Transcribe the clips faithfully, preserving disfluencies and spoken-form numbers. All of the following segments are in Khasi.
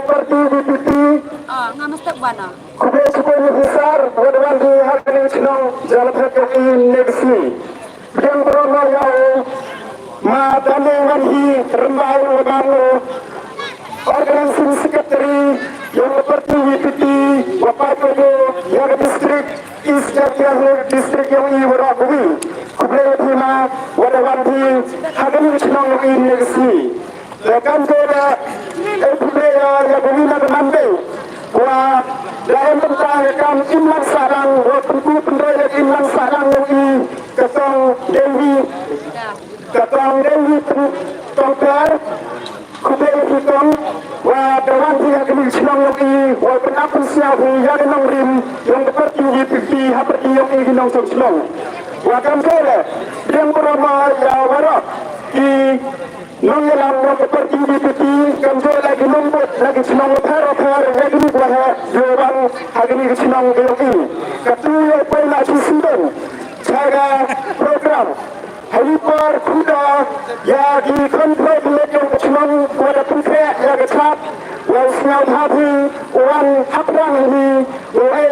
Party VPP. Ah, nga mesti wan ah. Khublei shibun ïa phi sir, wat wan phi ha kane ka shnong Jaiñtia jong i ne ka sngi. Pdiang burom ïa u ma Daniel Wanhi Rymbai, u ma u Organizing Secretary ïa ka party VPP, wa paidbah ïa ka district East Jaintia Hills District jong i waroh kawi. Khublei ïa phi ma, wat wan phi ha kane ka shnong jong i ne ka sngi. Te kam dei da, eh, pynbeit ïa, ïa ka wina ka man dei. Wa da em bynta ïa kam imlang sahlang, wa pynku pynroi ïa ka imlang sahlang jong i, ka Tong Dewi, ka Tong Dewi Tong Pher, khublei ïa phi Tong, wa da wan phi ha kane ka shnong jong i, wa pynap pynsngew phi ïa ka nongrim jong ka party VPP ha party jong i ki nongshong shnong. Wa kam dei da, pdiang burom ïa waroh ki nongïalam jong ka party VPP, kam dei la ki nongbud na ki shnong bapher bapher, ïa kine kiba heh ïoh wan ha kine ki shnong ka jong i. Katu ïa u poi na shisien don cha ka program. Ha i por khuda ïa ki khun pyrthei jong ka shnong kiba da pynkhreh ïa ka chat, wa u sngewbha phi u wan hapdeng hi, u ai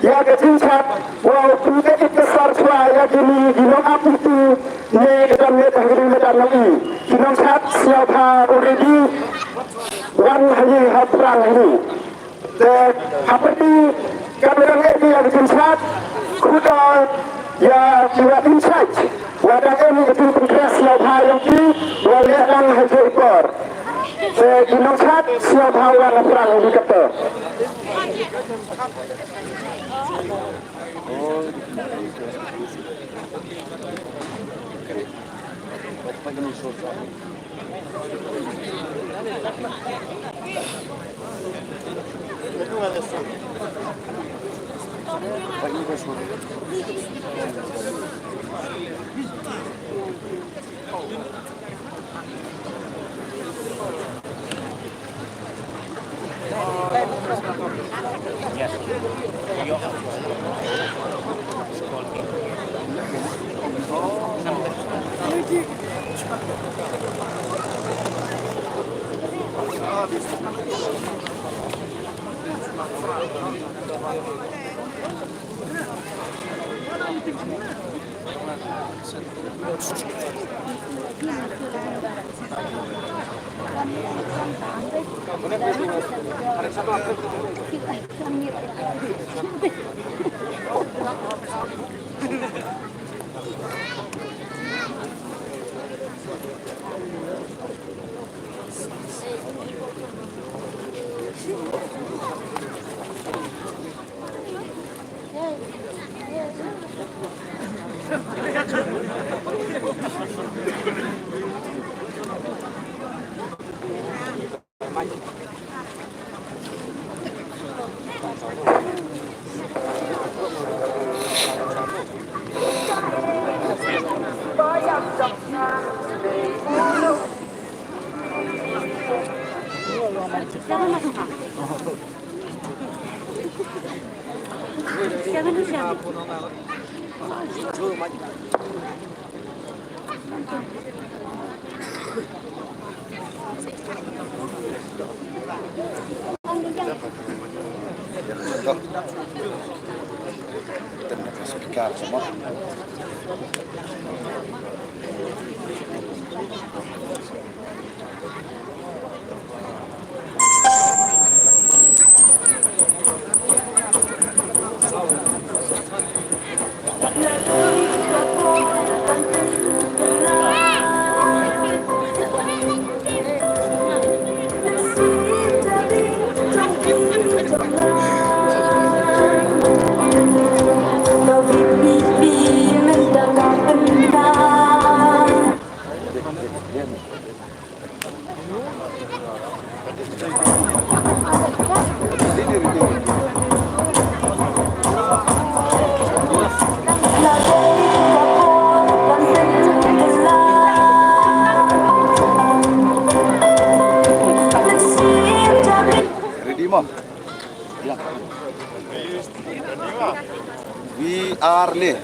ïa ka jingchat, wa u pynka ïa ka sar chwa ïa kine ki nongap iti. Ne ka dang ne ka hynriew na dang nang i. Ki nongchat sngewbha u ready. Wan ha i ha prang hi. Te ha party ka dang ne ki ïa ki jingchat. Khuda ïa ki wa in charge. Wa dang ne ki jingpynkhreh sngewbha ïa ki. Wa leh dang ha i por. Te ki nongchat sngewbha wan ha prang hi kata. Ready mo? Ya. We are ready.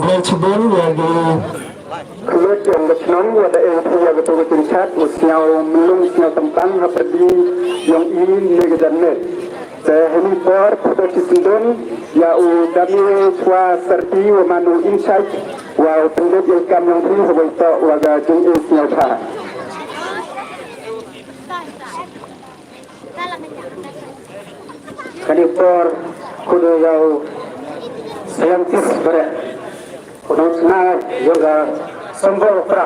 Khublei shibun ïa ki. Khublei ïa ka chnong, wa da ïa ka tu ka tyngshap, u sñiaw mlung sñiaw tympan ha pyrdi yong i ne ka janmiet. Te hini por phuto ki syndon ïa u Daniel Chwa Sarti wa man u in charge wa u pynlut ïa ka kam yong phi ha wa ito wa ka jong i sñiaw pha. Kani por kudo ïa u scientist bare. Kudo sna yoga sambor pra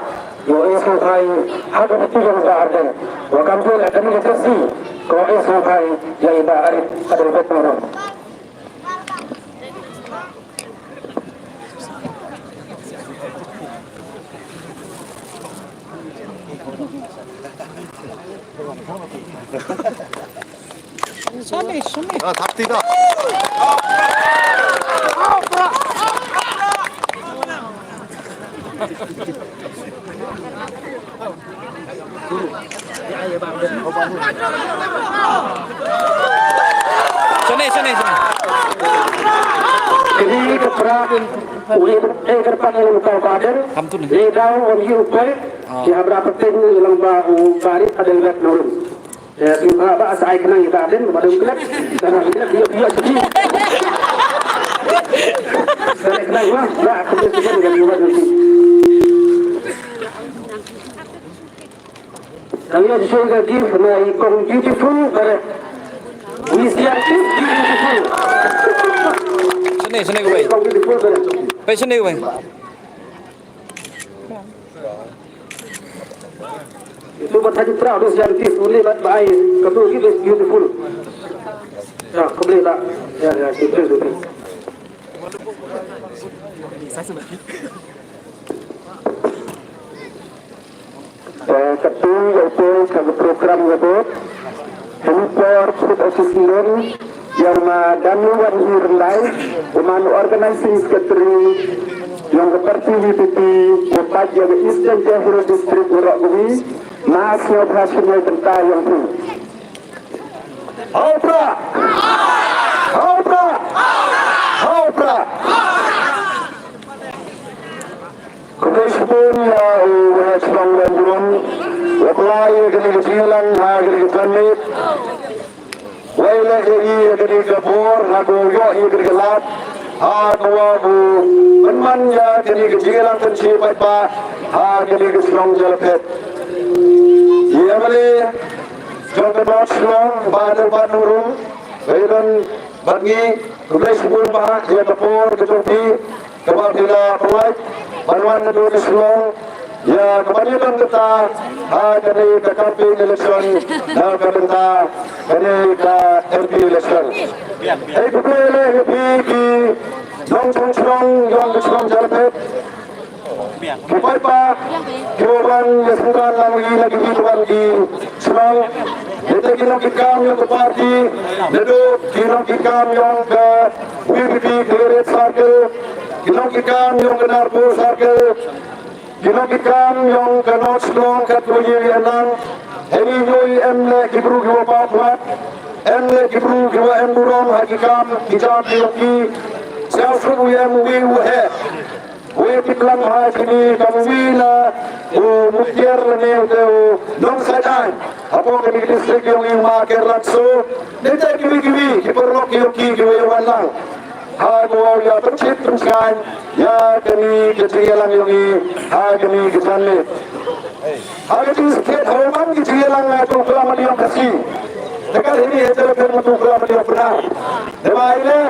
yo es mo thai hadu tu yoga arden. Wa kam tu la kani la kasi ko es mo thai ya iba ari adel bet mo. Sani, sani. Sani, sani, sani. Kini ka pra, uli, eh, ka pra ni ka baden. Kam tu ni. Ni dau, uli, upai. Ah. Ki habra petin ni lang ba, u, bari, adel wet nurun. Ya, ki ba, ba, sa ai kena, ya, baden, ba, dum kelak. Kena, kelak, dia, dia, sedih. Kena, kena, ba, ba, kena, kena, kena, kena, kena. Kami ada juga gift na ikong beautiful pada Misian beautiful. Sini, sini, gue. Ikong beautiful pada. Pai sini, gue. Itu buat haji terang, Misian gift, ini buat baik. Kau gift is beautiful. Ya, kau boleh tak? Ya, ya, beautiful, beautiful. Te katu ïa uto ka program ïa bot. Hynrei por put assistant ïa ma Danu Wan Hyndai, u man organizing secretary ïa ka party V P P, u pat ïa ka Eastern Jaiñtia Hills District u rok wi, ma sñiaw pha sñiaw tynta ïa u. Hau pra! Hau pra! Hau pra! Khublei shibun ïa u Waheh Chnong Wan Burom, wa pynlait ïa kane ka jingïalang ha kane ka janmiet. Wa ïaleh ïa i ïa kane ka bor, ha kawa u ïoh ïa kane ka lad, ha kawa u pynman ïa kane ka jingïalang pynshai paidbah, ha kane ka shnong Jalaphet. Ïa ma le, jong ka North Shillong, Bah Nongrum, ba ïadon bad ngi, khublei shibun bah, ïa ka por ka jong phi, kaba phi la pynlait ban wan naduh na Shillong ïa ka ban ïadon bynta ha kane ka campaign election, na ka bynta kane ka M P election. Hei khublei leh ïa phi ki nongchong chnong yong ka chnong Jalaphet. Ki paidbah kiba wan ïa sngewthuh lang ïa la ki wi ki wan ki chnong. Ïa ki nongkitkam yong ka party, naduh ki nongkitkam yong ka V P P Khliehriat Circle, ki nongkitkam yong ka Narpuh Circle, ki nongkitkam yong ka North Shillong kat ko ïa nang. Hynrei ïoh em leh ki bru kiwa paw pmat, em leh ki bru kiwa em burom ha ki kam ki jam ki yong ki. Sngewsuk u em wi u heh. Wei tip lang ha kini kam wi na u mutiar lane u te u nong Saitaiñ. Hapoh kani ka district yong i u ma Ker Latso. Nangta kiwi kiwi ki paralok ki yong ki kiwa ïa wan lang. Ha ko ïa pynchit pynchngaiñ ïa kani ka jingïalang yong i ha kani ka janmiet. Ha ka jingstad ha u man ki jingïalang ha tu klam adiong Khasi. Te ka hini ha te la pher ma tu klam adiong Pnar. Te ba ine,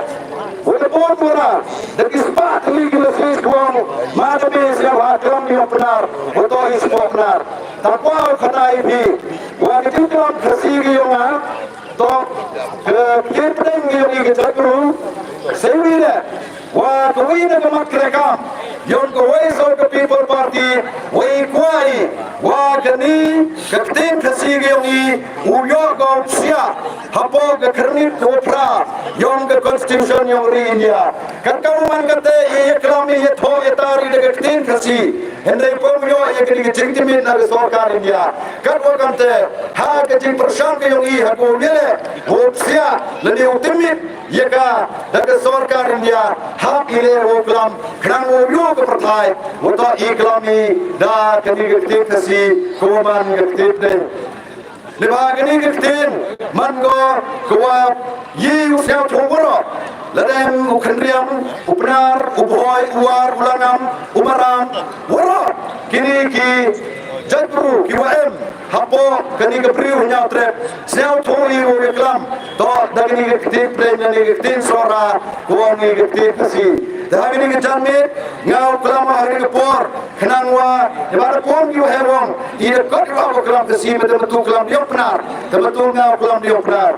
wa da bor bora, da ki spah tylli ki la sis kwang, ma da be sia ha klam adiong Pnar, wa to hi spah Pnar. Ta kwah u khana i phi, wa ka jingklam Khasi ki yong nga, to, ka kyrteng ki yong i ka jatru, sewi ne, Wa ka wi na ka mat krekam yong ka Voice of the People Party, wei kwai wa kani ka ktien Khasi ka yong i u yoh ka u psiah hapoh ka khyrnit ka u phra yong ka Constitution yong ri India. Katkam u man kate i ïaklam i ïathoh ïatar i da ka ktien Khasi. Hynrei pom ïoh ïa kane ka jingtymmen na ka sorkar India. Katwa kamte, ha ka jingpyrshang ka jong i ha ka u leh, u psiah lane u tymmen ïa ka da ka sorkar India, hap i leh u klam khnang u ïoh ka pyrthai, u toh i klam i da kane ka ktien Khasi, ka u man ka ktien Pdeng. Neba kane ka ktien man ko ka wa yi u sngewthuh waroh. Lada em u Khynriam, u Pnar, u Bhoi, u War, u Langam, u Maram, waroh kine ki jaitbru ki wa em hapoh kane ka Bri u Hynñiewtrep, sngewthuh i u ïa klam, to da kane ka ktien Pdeng, kane ka ktien Sohra, ko ong i ka ktien Khasi. Te ha kane ka janmiet nga u klam ha kane ka por, khnang wa, ïa ba da pom ïa u heh wong, i da kot ïa u klam Khasi, mete matu klam ïa u Pnar, te matu nga u klam ïa u Pnar.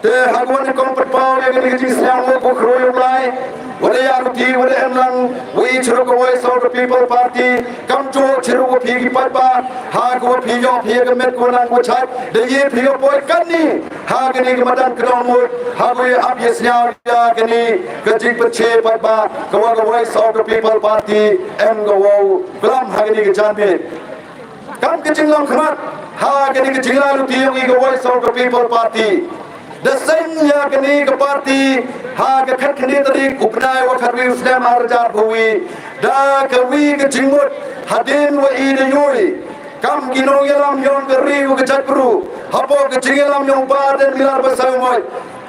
Te ha ka wan kong pat paw ïa kane ka jingsngew mo ko khro ïa u lai, wa da ïa ruti, wa da em lang, wa i chro ka Voice of the People Party, kam ju chro wa phi ki paidbah, ha ka wa phi ïoh phi ïa ka met ko nang ko chait, da i phi ïoh poi kani, ha kane ka madan ka dong mut, ha ka wa ïa ap ïa sngew ïa kane ka jingpynche paidbah, ka wa ka Voice of the People Party, em ka wa u klam ha kane ka janmiet. Kam ka jinglong khmat, ha kane ka jinglaluti yong i ka Voice of the People Party. Da seng ïa kane ka party, ha ka khatkhynde tarik u bnai wa khatwi u snem ar hajar arphew wi. Da ka wi ka jingmut, hadien wa i da yoi. Kam ki nongïalam yong ka ri wa ka jaitbru. Hapoh ka jingïalam yong Bah Ardent Miller Basaiawmoit,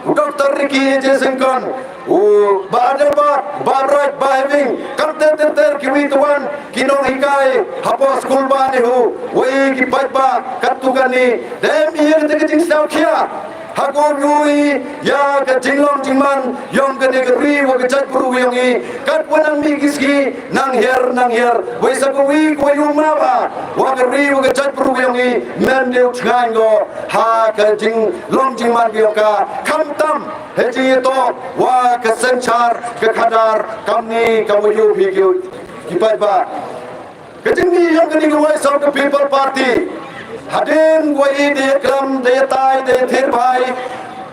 u Doktor Ricky A J Syngkon, u Bah Adelbert, Bah Bright, Bah Heving, kam ter ter ter ki wi tuan, ki nonghikai hapoh skul Bah NEHU, wa i ki paidbah katto katne, da em i ïa kata ka jingsngew khia. Ha ka wi ïa ka jinglong jingman yong kane ka ri wa ka jaitbru yong i, katwa nang mih ki sngi, nang hiar, nang hiar, wei sa ka wi ka wa ïoh map ha wa ka ri wa ka jaitbru yong i, men dei u thngan ko ha ka jinglong jingman yong ka, khamtam ha jingïatoh wa ka synshar ka khadar, kamni ka wa ïoh hi ki, ki paidbah. Ka jingmih yong kane ka Voice of the People Party, hadien wa i da ïaklam, da ïatai, da ïathir bhai,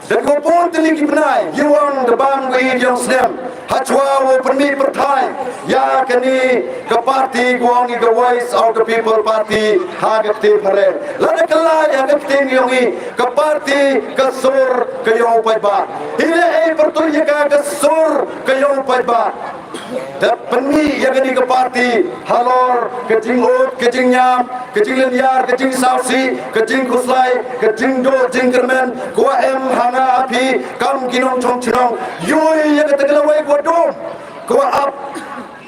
da ka bun tylli ki bnai, ïa wan da bam wa i yong snem, hachwa wa pynmih pyrthai ïa kane ka party ka ong i ka Voice of the People Party, ha ka ktien phareng. Lada ka la ïa ka ktien yong i ka party ka sur ka yong u paidbah. Hi leh ei pyrtuit ïa ka ka sur ka yong u paidbah. Da pynmih ïa kane ka party halor ka jingud, ka jingñiam, ka jinglynñiar, ka jingsawsih, ka jingkhuslai, ka jingduh jingkyrmen, ka wa em ha nga ha phi kam ki nongchong chnong. Ïoh ïa kata ka lawei ka wa dum, ka wa ap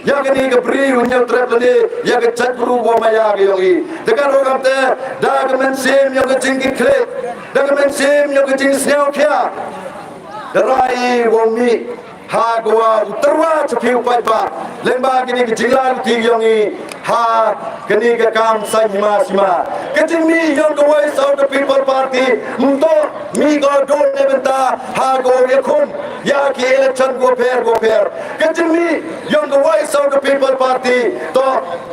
ïa kane ka Bri u Hynñiewtrep lane ïa ka jaitbru wa maya ka yong i. Te ka rukom te, da ka mynsiem yong ka jingkitkhlieh, da ka mynsiem yong ka jingsngew khia, da rai wa mih ha ka wa u tyrwa cha phi u paidbah, lyngba kane ka jinglaluti yong i ha kane ka kam saiñ hima sima. Ka jingmih yong ka Voice of the People Party, mynta mih ka dor ne bynta ha ka wa ïakhun ïa ki election ko pher ko pher. Ka jingmih yong ka Voice of the People Party, to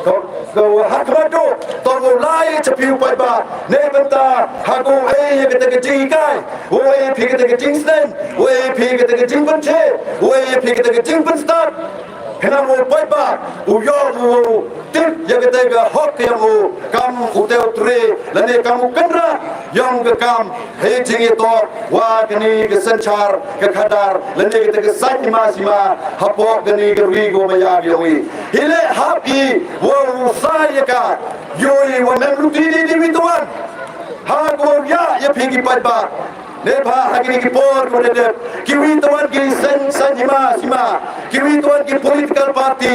ka, ka wa ha ka wa dor, to ka wa lai cha phi u paidbah ne bynta ha ka wa ei ïa kata ka jinghikai, wa ei phi kata ka jingsneng, wa ei phi kata ka jingpynche, wa ei phi kata ka jingpynstad. Khnang u paidbah u ïoh u tip ïa kata ka hok ka yong u, kam u tei u tre lane kam u kynrad yong ka kam hei jingïatoh wa kane ka synshar ka khadar lane kata ka saiñ hima sima hapoh kane ka ri ko maya ka yong i. Hi leh hap i wa u sa ïa ka, ïoh i wa mem luti di di wi tuan. Ha ka wa ïa ïa phi ki paidbah. Neibhah ha kine ki por ko dep dep, ki wi tuan ki saiñ saiñ hima sima, ki wi tuan ki political party,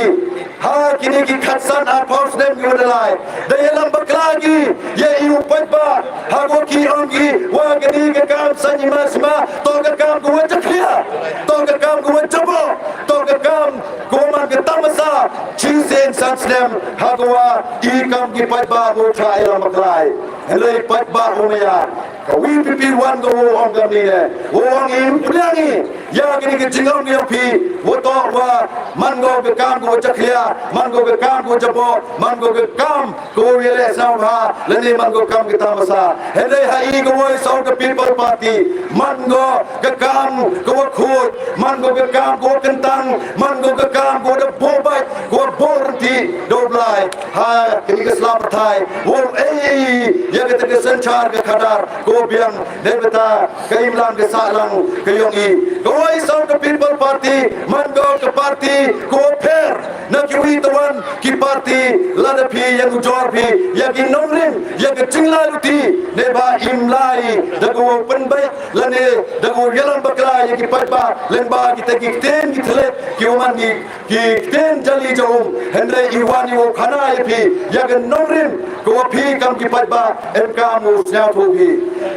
ha kine ki khatsan arphew snem ki wa da lai, da ïalam bakla ki ïa i u paidbah, ha ko ki ong ki wa kane ka kam saiñ hima sima, to ka kam ko wa jakhlia, to ka kam ko wa jabo, to ka kam ko wa man ka tamasa, shisien san snem, ha ko wa i kam ki paidbah ko cha ïalam bakla. Hynrei paidbah u maya, Ka VPP wan ka wow ong kamni ne, wow ong im pdiang i ïa kini ki jingong ïa phi, wa toh wa man ko ka kam ko jakhlia, man ko ka kam ko jabo, man ko ka kam ko ïa le sngewbha, lane man ko kam ka tamasa. Hynrei ha i ka Voice of the People Party, man ko ka kam ko wa khut, man ko ka kam ko kyntang, man ko ka kam ko da bobai, ko bor ti do blai. Ha kini ka sla pathai, wow ei ïa kata ka synshar ka khadar ko biang, ne beta ka imlang ka sahlang ka yong i. Ka Voice of the People Party man ko ka party ko pher na kiwi tawan ki party. Lada phi ïa nujor phi ïa ki nongrim ïa ka jinglai luti, ne ba im lai da ko pynbeit lane da ko ïalam bakla ïa ki paidbah lyngba kita ki ktien ki thylliej ki uman ki ki ktien jali jong um. Hynrei i wan i wow khana ïa phi ïa ka nongrim ko wa phi kam ki paidbah em kam u sñiawthuh phi.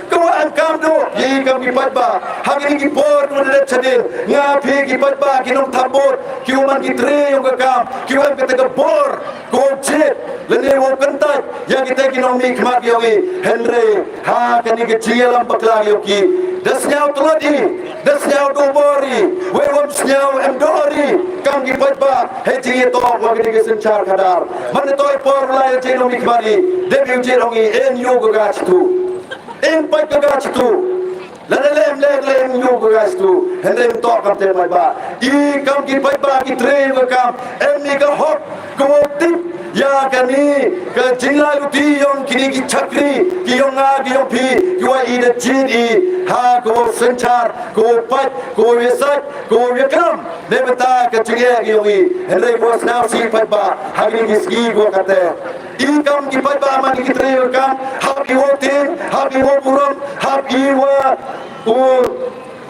Ko wa em kam duh ïa i kam ki paidbah ha kini ki por ko wa da dep chadien. Nga phi ki paidbah ki nongthap vote ki uman ki tre yong ka kam ki wa em kata ka bor ko jied lane wow kyntait ïa kita ki nongmihkhmat yong i. Hynrei ha kani ka jingïalam bakla yong ki da sñiaw tlot i, da sñiaw dubor i, wei wam sñiaw em dor i kam ki paidbah. Hei jingïatoh wa kani ka synshar khadar man da toh i por lai jingïalong i khmari dep ïu jingïalong i en ïu ka gach tu, en pait ka gach tu. Lada lem lek lem ïu ka gach tu. Hynrei em toh kam te paidbah i kam ki paidbah ki tre ka kam em i ka hok ka wow tip ïa kani ka jinglai luti yong kini ki chakri ki yong nga ki yong phi ki wa i da jin i ha ka wow synshar ka wow pait ka wow ïasait ka wow ïakram ne bynta ka jingeh ki yong i. Hynrei ka wow sñiaw si paidbah ha kini ki sngi ka wow kate i kam ki paidbah man ki tre ka kam hap i wow tin hap i wow burom hap i wa u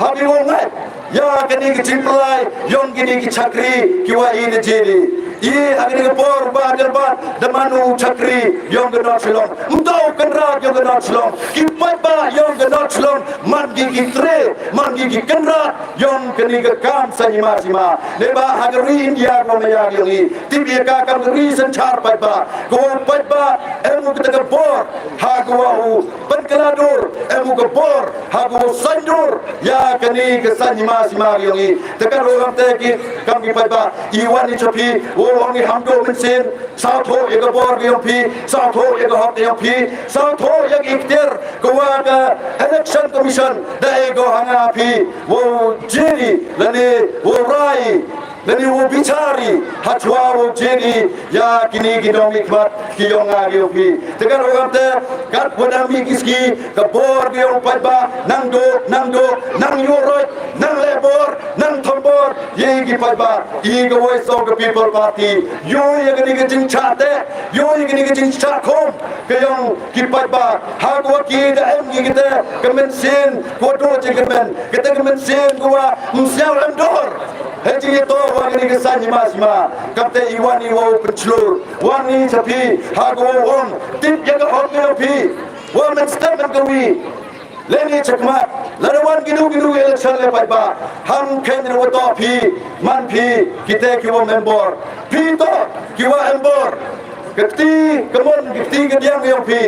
hap i wow ngai ïa kani ki jingpynlai yong kini ki chakri ki wa i na jini. I ha kini ki por ba der ba da man u chakri yong ka North Shillong mto u kynrad yong ka North Shillong ki paidbah yong ka North Shillong man ki ki tre man ki ki kynrad yong kani ka kam sa nyima sima. Ne ba ha ka ri India ko maya yong i tip ïa ka kam ka ri synshar paidbah ko paidbah em u kata ka bor ha ko wa u pynkylla dur em u ka bor ha ko u saindur ïa kani ka sa nyima sima yong i. Te ka ro ram te ki kam ki paidbah i wan i cha phi wow ong i ham do mynsiem sawthuh ïa ka bor ka yong phi sawthuh ïa ka hok ka yong phi sawthuh ïa ka ikhtiar ka wa ka Election Commission da e ko ha nga phi wow jiri lane wow rai lane wow bichari ha chwa wow jiri ïa kini ki nongmihkhmat ki yong nga ki yong phi. Te ka ro ram te kat wa dang mi ki ski ka bor ki yong paidbah nang do nang do nang ïu roi nang le bor nang thombor ïa ki paidbah i ka Voice of the People Party. Ïu ïa kani ka jingchah te ïu ïa kani ka jingchah khum ka yong ki paidbah ha ko wa ki da em ki kata ka mynsiem ko do jingkyrmen kata ka mynsiem ko wa mynsiem em dor. He jingïatoh wa kani ka sa nyima sima kam te i wan i wow pynchlur wan i cha phi ha ko wa ong tip ïa ka hok ka yong phi wa men statement ka wi. Leni chakmat lada wan kinu kinu election le paidbah ham khen ne wa toh phi man phi kite ki wa membor phi toh ki wa embor ka kti ka mon ka kti ka diang yong phi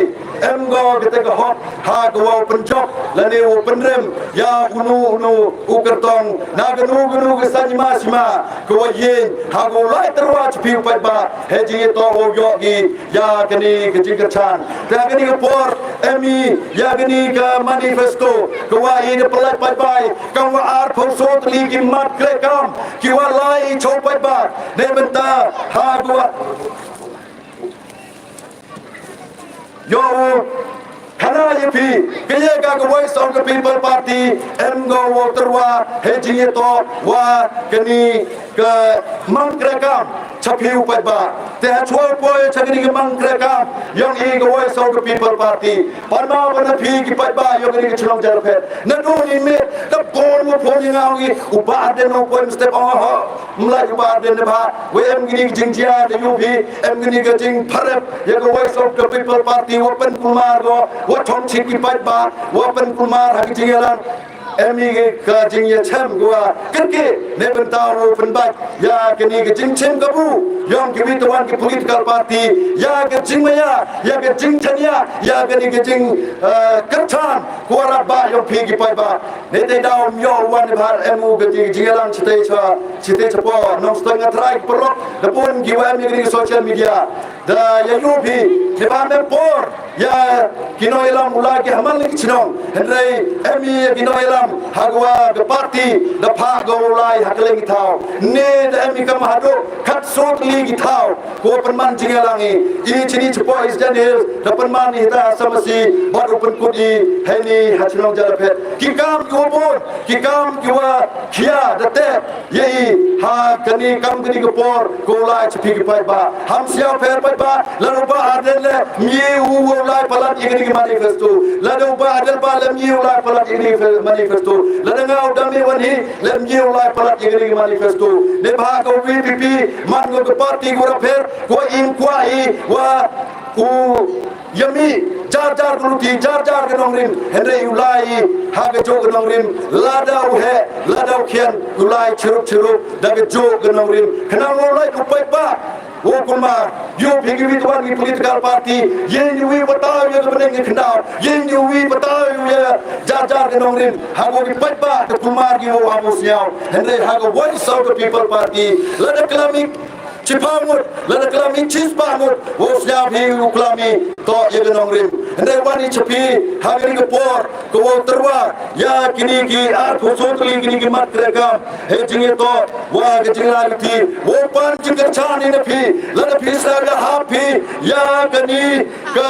em go kite ka hok ha ka wa pynjop lane wa pynrem ïa unu unu u kyrtong na kanu kanu ka sa nyima sima ka wa ïeng ha ka wa lai terwa cha phi u paidbah. He jingïatoh wa ïoh ki ïa kani ka jingkyrchan te ha kani ka por em i ïa kani ka manifesto ka wa i da pynlait paidbah kam wa arphew soo tylli ki mat kre kam ki wa lai i chow paidbah ne bynta ha ka wa ïoh u khana ïa phi ka ïa ka ka Voice of the People Party em go wa terwa he jingïatoh wa kani ka mang kre kam cha phi u paidbah. Te ha chwa u poi cha kani ka mang kre kam yong i ka Voice of the People Party pan ma ban phi ki paidbah yong kani ka chnong Jaiñtia na do ni me da bon wa pon ïa nga ong i u Bah Ardent u poi mstep ong ho. Mlai u Bah Ardent ne ba we em kani ka jingjia da yu phi em kani ka jingpharep ïa ka Voice of the People Party wa pynkulmar go wa chong chit ki paidbah wa pynkulmar ha ki jingïalang. Em i ka jingïachem ka wa kyrkieh ne bynta u pynbeit ïa kane ka jingchim kabu ïong kiwi kiwei ki political party, ïa ka jingmaïa, ïa ka jingchania, ïa kane ka jing, eh, kyrchan ka wa radbah ïong phi ki paidbah. Ne te daw ym ïoh wan bha em u ka jing, jingïalang chitei cha, chitei chapoh Nongstoiñ. Nga trai ki paralok da bun ki wa em ïa kane ka social media. Da ïa ïoh phi, ne ba mem por ïa ki nongïalam u lai ki ha man la ki chnong. Hynrei em ïa ki nongïalam ha ka wa ka party da phah ka u lai ha kylleng ki thaw. Ne da em ïa ka ma haduh khatsaw tylli ki thaw ko pynman jingïalang i. I chini chapoh East Jaintia Hills da pynman i hita Assam Assembly bad u pynkut i heini ha chnong Jalaphet. Ki kam ki wa bun, ki kam ki wa khia da tep ïa i ha kane kam kane ka por ko lai cha phi ki paidbah. Ham sñiaw pher paidbah, lada u Bah Ardent leh, ym ye u u lai palat ïa kane ka manifesto. Lada u Bah Ardent ba leh, ym ye u lai palat ïa kane ka manifesto. Lada nga u Dame Wanhi leh, ym ye u lai palat ïa kane ka manifesto. Ne ba ka VPP man ko ka party ko rapher ko im kwah i wa u ïa mih jar jar ka luti, jar jar ka nongrim, hynrei u lai ha ka jong ka nongrim, lada u heh, lada u khian, u lai chirup chirup da ka jong ka nongrim. Khnang u lai u paidbah u kulmar. Ïoh phi kiwi kiwei ki political party, ïeng iwi bataw ïa ka bneng ka khyndaw, ïeng iwi bataw ïa jar jar ka nongrim ha ko ki paidbah da kulmar ki u ha u sñiaw. Hynrei ha ka Voice of the People Party, lada klam i chiphaw ngut, lada klam i chispah ngut, u sñiaw hi u klam i toh ïa ka nongrim. Hynrei wan i cha phi ha kane ka por ka wa u tyrwa ïa kine ki arphew saw tylli kine ki mat treikam. He jingïatoh wa ka jinglai luti wa u pan jingkyrchan i na phi, lada phi sa ka hap phi ïa kane ka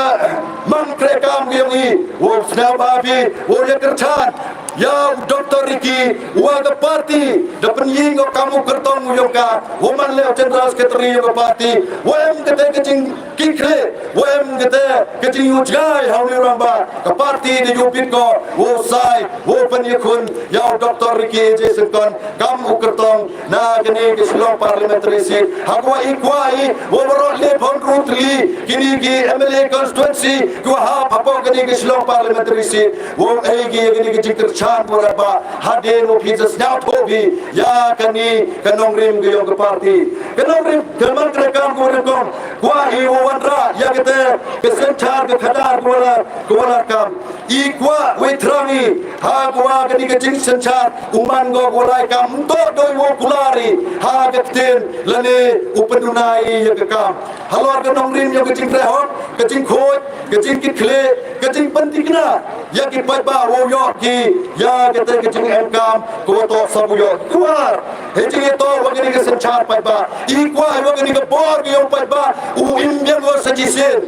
man treikam ka ïong i, wa u sñiaw ba phi wa u ïa kyrchan ïa u Doctor Ricky, wa ka party da pynïeng ka kam u kyrtong u ïong ka, wa man leh u General Secretary ïong ka party, wa em kata ka jingkitkhlieh, wa em kata ka jingïohi jngai ha u rangbah, ka party da ïoh bit ko, wa u sai, wa u pynïakhun ïa u Doctor Ricky A J Syngkon kam u kyrtong na kane ka Shillong Parliamentary Seat. Ha ka wa i kwah i wa baroh leh pon ruh tylli kine ki M L A constituency ki wa hap hapoh kane ka Shillong Parliamentary Seat. Wa ei ki ïa kane ka jingkyrchan wa ba hadien wa phi sa sñiawthuh phi ïa kane ka nongrim ka ïong ka party. Ka nongrim ka man ka kam ka wa ryngkong kwah i wa wanrah ïa kata ka synshar ka khadar ka wa la, ka wa la kam. I kwah wei thrang i ha ka wa kane ka jingsynshar u man ko ka wa lai kam, ym toh dei wa u kular i ha ka ktien lane u pynduna i ïa ka kam. Halor ka nongrim ïa ka jingtrei hok, ka jingkhuid, ka jingkitkhlieh, ka jingpynthikna ïa ki paidbah wa u ïoh ki ïa kata ka jingemkam ka wa toh sa u ïoh. Kwah he jingïatoh wa kane ka synshar paidbah. I kwah wa kane ka bor ka ïong paidbah u im biang wa sa shisien.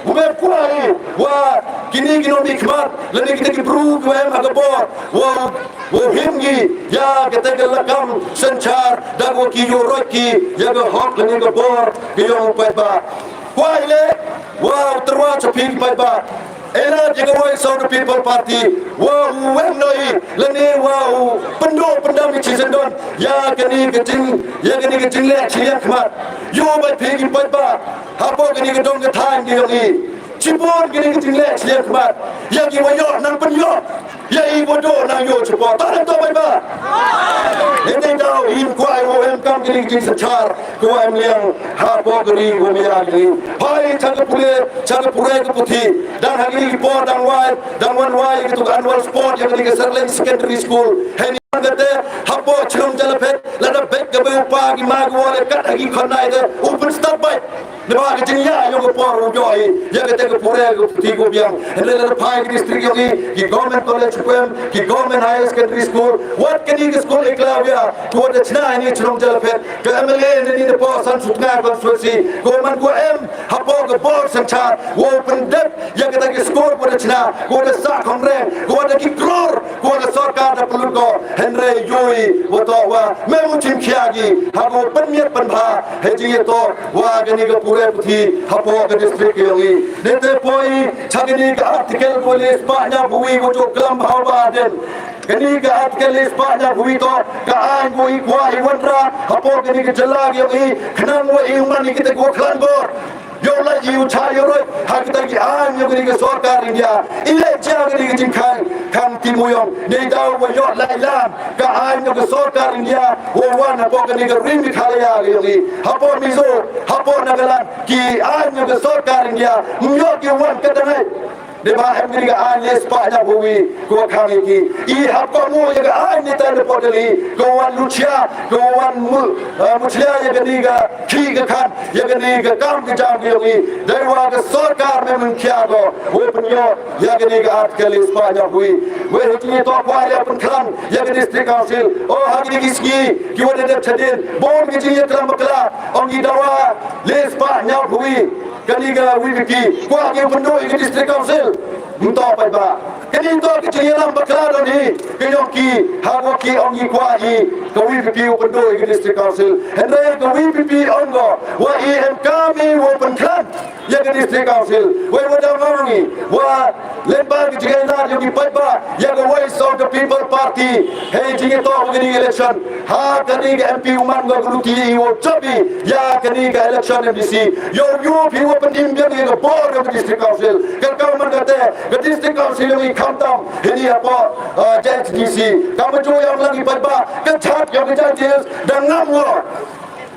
U mem kwah i wa kine ki nongmihkhmat lane kita ki bru ki wa em ha ka bor wa, wa u him ki ïa kata ka lakam synshar da wa ki ïuh roit ki ïa ka hok lane ka bor ka ïong u paidbah. Kwah i leh wa u tyrwa cha phi ki paidbah. Ela ïa ka Voice of the People Party wa u weng noh i lane wa u pynduh pyndam i chi syndon ïa kane ka jing, ïa kane ka jingleh chiliang khmat. Ïoh ba phi ki paidbah hapoh kane ka dong ka thaiñ ka ïong i. Chibun kine ki jingleh chiliang khmat ïa ki wa ïoh nang pynïoh, ïa i wa duh nang ïoh chibun. Tang to bai ba. Ite daw im kwai wa em kam kine ki jingsynshar ko em liang hapoh kane wa mia kine. Phai cha ka pule, cha ka pule ka puthi. Dang ha kine ki por dang wai, dang wan wai ki tu ka annual sport ïa kine ki Serleng Secondary School. Hei ni kate hapoh chnong Jalaphet lada bek ka beu pa ki ma ki wa le kat ha ki khon nai te u pynstad bai. Naba ka jingïa ïong ka por u ïoh i ïa kata ka pule ka puthi ka biang. Hynrei lada phai ki district ïong i, ki government college u em, ki government higher secondary school, wat kane ka school i khlaw ïa, ko da chna i ni chnong Jalaphet, ka M L A ne ni na poh San Sutnga constituency, ko man ko em hapoh ka bor synshar, wa pyndep ïa kata ka school ko da chna, ko da sah khongreng, ko da ki klur, ko da sorkar da pynlut ko, hynrei ïoh i wa toh wa mem u chim khia ki ha ko pynmiat pynbha. Hei jingïatoh wa kane ka pule puthi hapoh ka district ka ïong i. Nete poi cha kane ka article ko le spah nya pui ko chok klam bha ba den. Kane ka article le spah nya pui toh ka aiñ ko i kwah i wanrah hapoh kane ka jylla ka ïong i, khnang wa i man i kite ko klan bor. Ïoh lait ïa u cha ïoh ruh ha kita ki aiñ ïa kane ka sorkar India. I leh jia kane ka jingkhang khang ti muyong. Neidaw wa ïoh lait lam ka aiñ ïa ka sorkar India wa wan hapoh kane ka ri Meghalaya ka ïoh i. Hapoh Mizo, hapoh Nagaland ki aiñ ïa ka sorkar India. Ym ïoh ki wan ka dangai. Dei ba em kane ka aiñ le spah ïa phew wi ko khang ïa ki. I hap ka mo ïa ka aiñ ne ta ne por dali ko wan luchia ko wan mu muchia ïa kane ka ki ka khan ïa kane ka kam ka jam ki ïa wi. Dei wa ka sorkar me mun khia ko wo pynïoh ïa kane ka article le spah ïa phew wi. We he ki to kwa ïa pynkhlan ïa ka district council. O ha kine ki sngi ki wa dep chadin bon ki jingïaklam bakla ong ki dawa le spah ïa phew wi. Kane ka V P P kwah ki pynduh ïa ka district council. Mynta pat ba kane to ka jingïalam bakla don hi ka ïong ki ha ko ki ong ki kwah i ka V P P u pynduh ïa ka district council. Hynrei ka V P P ong ko wa i em kam i wa pynkhlan ïa ka district council. Wei wa dang ong i wa Lyngba ki jingïanar ïa ki paidbah ïa ka Voice of the People Party. Hei jingïatoh wa kane election ha kane ka M P u man ka Luti i wa jop i ïa kane ka election M D C. Ïoh ïoh phi wa pynim biang ïa ka bor ïa ka district council. Ka ka man kata ka district council ïa i khamtam hini hapoh J H D C. Ka ma ju ïa lang i paidbah ka chat ïa ka J H D C da ngam wa.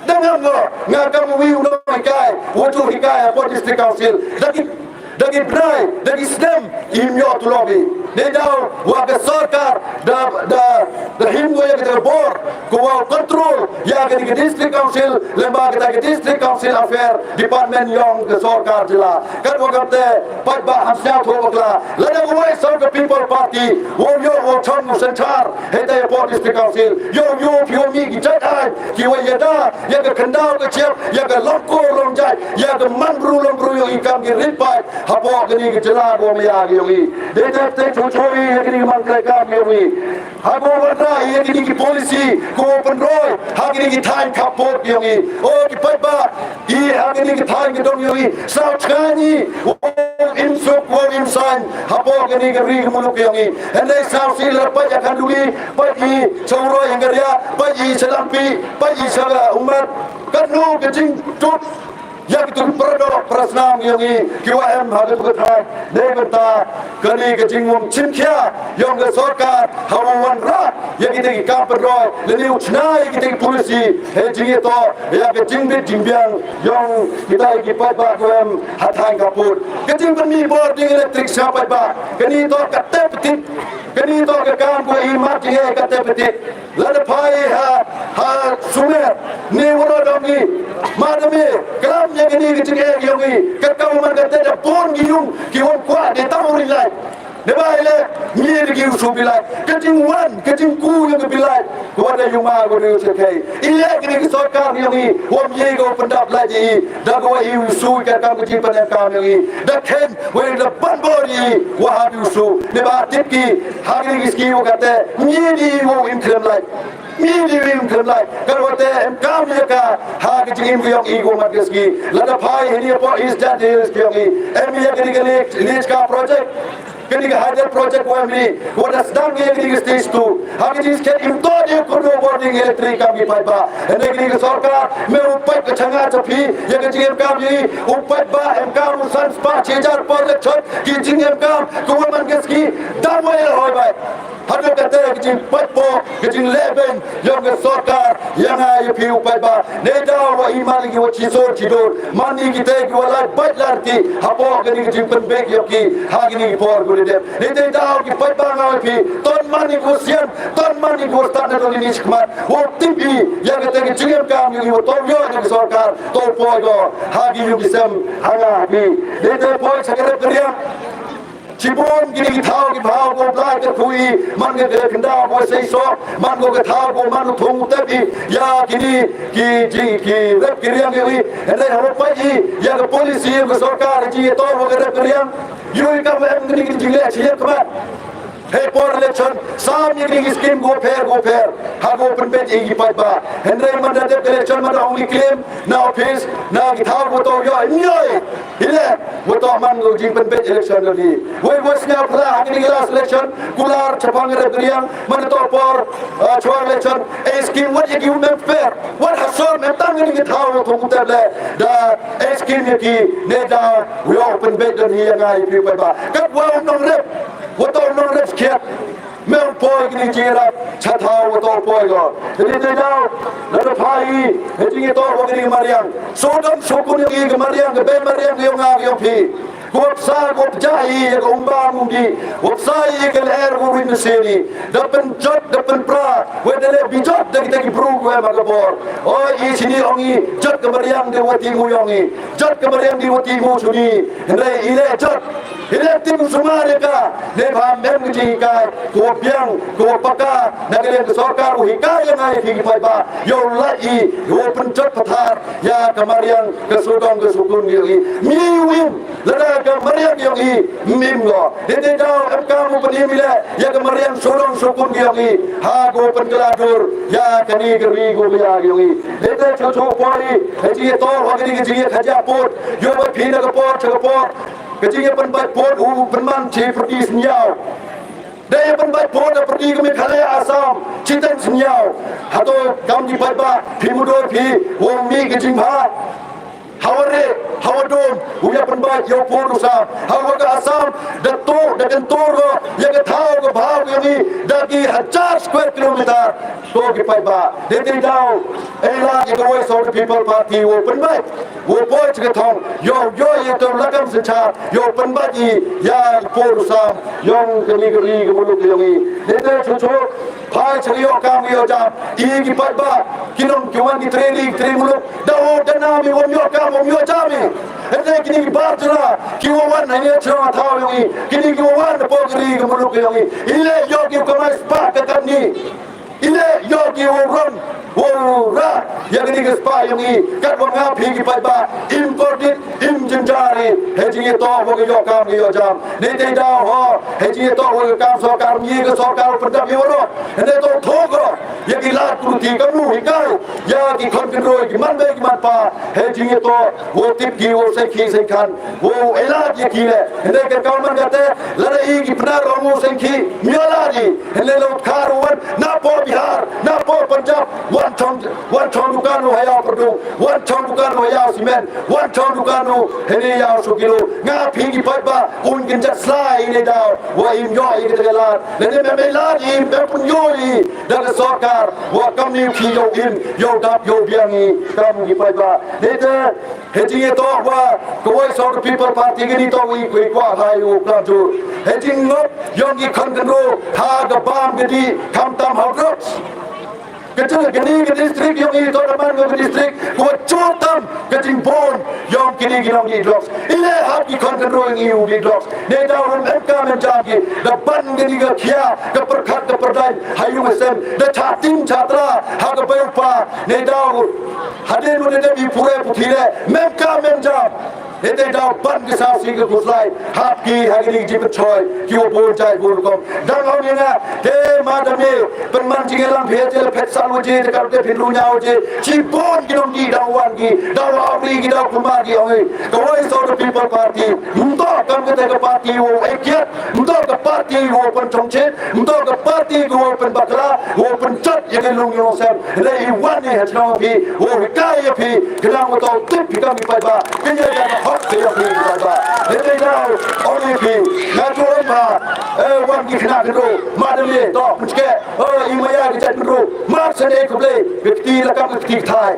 Dang ngam ngo nga kam wi u nonghikai wa ju hikai hapoh district council. Da ki da ki bnai da ki snem im ïoh tu lobby. Dei daw wa ka sorkar da da da him ngo ïa ka bor ko wa control ïa ka district council. Lyngba ka district council affair department ïong ka sorkar jylla. Kat wa kate paidbah ham sñiaw tho bakla. Lada ka Voice of the People Party wow yoh wow chong u synchar hei te hapoh district council. Yow yow phi wa mih ki jait aiñ ki wa ïada ïa ka khyndaw ka chiap ïa ka longkur longjait ïa ka manbru longbru yong i kam ki rit paid hapoh kani ka jylla ko maya ki yong i. Dei te te chu chu i ïa kini ki man treikam ki yong i. Ha ko wanrah ïa kini ki policy ko pynroi ha kini ki thaiñ khappud yong i. O ki paidbah i ha kini ki thaiñ ki dong yong i. Saw chngani wow im suk wow im saiñ hapoh kini ki ri ki muluk yong i. Hynrei saw sih la pait ïa Khanduli, pait i cha Umroi Hingaria, pait i cha Lampi, pait i cha Ummat. Katno ka jingtut ïa kitu ki paradoh parasnam yong i ki wa em ha kitu ka thaiñ. Dei bynta kani ka jingmum chimkhia yong ka sorkar ha u wanrah ïa kita ki kam pynroi lane u chna ïa kita ki policy. Hei jingïatoh ïa ka jingbit jingbiang yong kita ki paidbah ki wa em ha thaiñ khappud. Ka jingpynmih bor ding electric sha paidbah kani to ka tep tit. Kani to ka kam ko i mat jingeh ka tep tit. Lada phai ha ha sumer ni wara dong i. Madam i klam ïa kini ki jingeh yong i ka kam man ka te da pon ki yung ki won kwah de tang uri lai. Ne ba ile ni de ki usu bilai ka jingwan ka jingku ïa ka bilai. Ko da yung ma ko de se kai ile kini ki sorkar yong i wam ye ko pyndap lai ji i da ko i usu ka kam ki pan kam yong i da khen. Wei da ban bor i wa ha bi usu ne ba tip ki ha kini ki ski wa kate ni di wa im khlem lai. Ni di wa im khlem lai ka wa te em kam ïa ka ha ki jingim ki yong i ko mat ki ski. Lada phai hini hapoh East Jaintia Hills ki yong i em ïa kini ki list ka project kini ki hydel project wa em ni wa da sdang ïa kini ki stage two. Ha ki jingskhem im to ïa ko do boarding electric kam ki paidbah. Hynrei kini ki sorkar me u pait ka changa cha phi ïa ka jingim kam i u paidbah em kam u san spah chi hajar por le chot. Ki jingim kam ka wa man ka ski dang wa ïa hoi bai. Haduh kate ka jingpait po ka jingleh beiñ yong ka sorkar ïa nga ïa phi u paidbah. Ne daw wa i man ki wa chi sor chi dur man i kite ki wa lai bait lar ki hapoh kani ka jingpynbeit ïa ki ha kini ki por ku dep. Ne te daw ki paidbah nga ïa phi ton man i ku sian ton man i ku stad na dong ini chikmat. Wa tip i ïa kate ka jingim kam ïa ki wa tong ïa ka sorkar to poi ko ha ki yu ki sem ha nga ha phi. Ne te poi sa ka rep ka riang. Chibun kini ki thaw ki bhaw ko blai ka thui man ka ka kyndaw ko sei so man ko ka thaw ko man ko thung tep i ïa kini ki ji ki rep ki riang ki wi. Hynrei ha ro pait i ïa ka policy ka sorkar ji to ko ka rep ka riang. Yu i ka em kini ki jingleh chi ïa ka mat. Hei por election, sam ïa ki skim ko pher ko pher ha ko pynbeit ïa ki paidbah. Hynrei man da dep election man da ong i claim na office na ki thaw ko to ïoh im ïoh. Ile ko to man ko jingpynbeit election ko ni. Wei wei sñiaw phla ha ki last election kular chapang rep riang man to por chwa election. Ei skim wat ïa ki mem pher wat ha sor mem tang ïa ki thaw ko to ku tep le da ei skim ïa ki ne da ïoh pynbeit don hi ïa ngai pi paidbah. Kat wa nong rep Wato nong rep kiat. Mem poi kini jingïarap cha thaw wato poi ko. Jadi te daw na da phai he jingïatoh wa kini mariang. Sodom sokun ïa ki mariang ke ben mariang ïa nga ïa phi. Ko sa ko jai ïa ko umba mundi. Ko sa ïa ke ler ko rin sini. Da pen jot da pen pra. Wa da le bijot da kita ki bru ko ma ka bor. Oi i sini ong i jot ke mariang de wati mu ong i. Jot ke mariang de wati mu suni. Hynrei i le jot. Hynrei tim sumar ïa ka ne ba mem ki jinghikai ko biang ko paka na ka liang ka sorkar u hikai ïa ngai ki paidbah ïa u lai i u pynjot pathar ïa ka mariang ka sodong ka sukun ïa i mi win lada ka mariang ïa i mim ngo. Hynrei daw em ka mu pynim i le ïa ka mariang sodong sukun ïa i ha ko pynkylla dur ïa kani ka ri ko ïa i. Hynrei cho cho poi hynrei to wa kani ka jingïakajia put ïa ba phi na ka por cha ka por. Ka jingïapynbeit pud u pynman chi pyrdi sñiaw. Da ïapynbeit pud da pyrdi ka Meghalaya Assam chi tang sñiaw. Hato kam ki paidbah phi mudui phi u mih ka jingbha. Hawa re hawa dum u ïapynbeit ïa u pud u sam. Hawa ka Assam da tu da kyntur ro ïa ka thaw ka bhaw ïa ngi da ki hajar square kilometer. Ko ki paidbah de te daw. Ei la ïa ka Voice of the People Party u pynbeit. Wo poi chi ka thong ïoh ïoh ïa to lakam synchar ïoh pynbeit i ïa i por u sam ïong kani ka ri ka muluk ïong i. Hynrei te chu chu phai chi ka ïoh kam ïoh jam i ki paidbah ki nong ki wan ki tre ri ki tre muluk da wo da nam i wom ïoh kam wom ïoh jam i. Hynrei kini ki bar jylla ki wa wan ha ïa chnong thaw ïong i kini ki wa wan da por ka ri ka muluk ïong i. I le ïoh ki kamai spah ka katni. I le ïoh ki u ron u ra ïa kini ki spah ïong i kat wa nga phi ki paidbah im kordit im jynjar i. He jingïatoh wa ka ïoh kam ka ïoh jam ne te daw ho he jingïatoh wa ka kam sorkar ngi ka sorkar pyndap ïa wa ro. He ne to thok ro ïa ki lad kuruti ka nu hikai ïa ki khon kynroi ki man bei ki man pa. He jingïatoh wa tip ki wa sengkhi sengkhan wa u elat ïa ki le. Hynrei ka kaw man kate lada i ki pnar ong u sengkhi miola di. Hynrei lo khar wan na po Bihar na po Punjab wan chong wan chong dukan u haya perdung wan chong dukan u haya simen wan chong dukan u hynrei ya su kilo. Nga phi ki paidbah un kin jat slai ne daw wa im yo i kita lad. Lane me me lad i me pun yo i da ka sorkar wa kam ni phi yo im yo dap yo biang i kam ki paidbah. Ne te He jingïatoh wa ka Voice of the People Party kini to wi kwi kwa lai u klam jur. He jingngop ïong ki khon kynro ha ka bam ka dih khamtam ha drugs. Ka jing kini ka district ïong i to da man ka district ko chur tam ka jingbun ïong kini ki nong ki drugs. I le hap ki khon kynro ïong i u ki drugs. Ne da um em kam em jam ki da ban kini ka khia ka pyrkhat ka pyrdaiñ ha ïu ka sem da cha tim cha tra ha ka bai u pa. Ne da Hadien u dei dei pure puthi le mem ka mem jam. Dei dei daw ban ki saw si ki khuslai hap ki ha ki ding ji pynchoi ki wa bun jai bun rukom. Dang ong ïa nga te ma da me pynman jingïalang phi te le phet san waje te kar te phin lu nya waje. Chi bun ki dong ki daw wan ki daw awri ki daw kumba ki ong i. Ka Voice of the People Party. Mto kam ka te ka party wa ai kiat. Mto ka party wa pynchong chet. Mto ka party wa pynbakla wa pynchot ïa ki lung ïa ki sem. Hynrei i wan i ha chnong phi, u hikai ïa phi, khnang u tau tip phi kam i paidbah, phi ïa ka hok phi ïa phi i paidbah. Hynrei nau, ong ïa phi, nga tu ong ma, eh, wan ki khnang kynru, ma da me, to, pynchke, eh, i maya ki jait kynru, mar sene khublei, ka kti la kam ka kti kthai.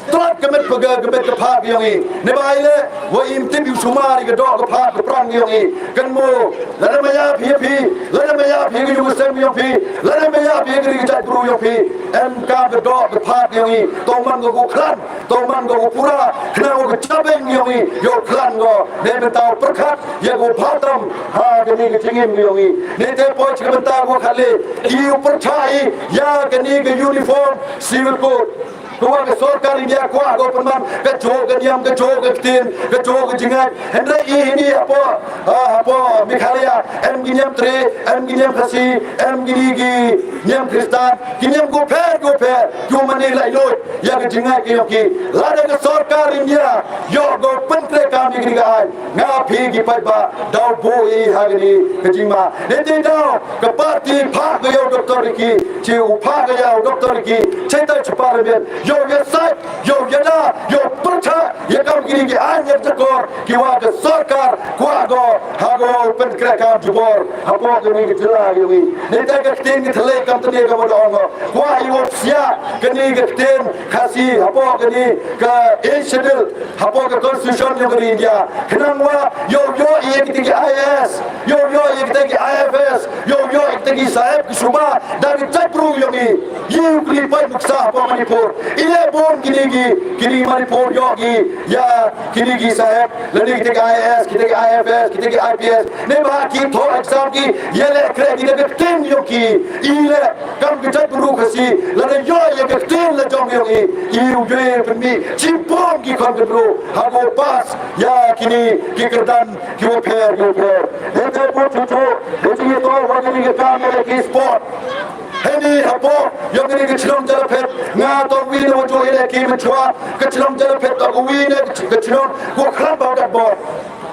Tlot ka met pyrga ka met ka phad ka ïong i. Ne ba i le, wa im tip ïu sumar i ka doh ka phad ka pran ka ïong i. Kan mo, lada maya phi ïa phi, lada maya phi ïa ka ïu ka sem ïong phi, lada maya phi ïa ka ri ka jait bru ïong phi. Em ka ka doh ka phad ka ïong i. To man ka ku khlan, to man ka ku pura, khnang ka jabeng ïong i. Ïoh khlan ko, ne bynta u pyrkhat, ïa ku phatam, ha ka ni ka jingim ka ïong i. Ne te poi chi ka bynta ku khale, i u pyrchah i, ïa ka ni ka uniform, civil code. Ka wa ka sorkar India kwah ka pynman ka jong ka niam, ka jong ka ktien, ka jong ka jingngeit. Hynrei i hini hapoh, ah, hapoh Meghalaya em ki niam Tre, em ki niam Khasi, em kine ki niam Khristan, ki niam kiba pher kiba pher, kiba mane laitluid ïa ka jingngeit ka jong ki. Lada ka sorkar India ïoh ka pynkhreh kam ïa kine ki aiñ, nga phi ki paidbah daw buh ïa kane ka jingma. Nangta daw ka party phah ka ïa u Doctor Ricky, shi u phah ka ïa u Doctor Ricky, shi tai shi parliament, ïa u ïa sait, ïa u ïa da, ïa u pyrshah ïa kam kine ki aiñ ïa ka jakor ki wa ka sorkar kwah ka ha ka pynkhreh kam jubor hapoh kane ka jylla ïa ngi. Nangta ka ktien ka thlei kam tane ka wa da ong kwah ïa u psiah kane ka ktien Khasi hapoh kane ka Eighth Schedule hapoh ka Constitution jong ka ri India. Khnang wa ïoh ïoh ïa kita ki I A S, ïoh ïoh ïa kita ki I F S, ïoh ïoh ïa kita ki saheb ki suba da ki jait bru jong ngi. Ïa u kri pai nuksa hapoh Manipur. Ïa bun kine ki, kine Manipur ïoh ki ïa kine ki saheb, lane kita ki I A S, kita ki I F S, kita ki I P S. Ne ba ki thoh exam ki ïa leh khreh kita ki ktien jong ki. I leh kam ka jaitbynriew Khasi, lada ïoh ïa ka ktien la jong ïong i, i u ïoh pynmih shibun ki khon khynroo ha ka pass ïa kine ki kyrdan kiba pher kiba pher. Hynrei bun shuh shuh, hynrei ïa to wa kine ki kam ïa ki sport. Hynrei hapoh ïong kine ki shnong Jalaphet, nga to wi na wa jooh ïa ki mynshuwa, ka shnong Jalaphet to ka wi na ka shnong wa khlam ba ka bor.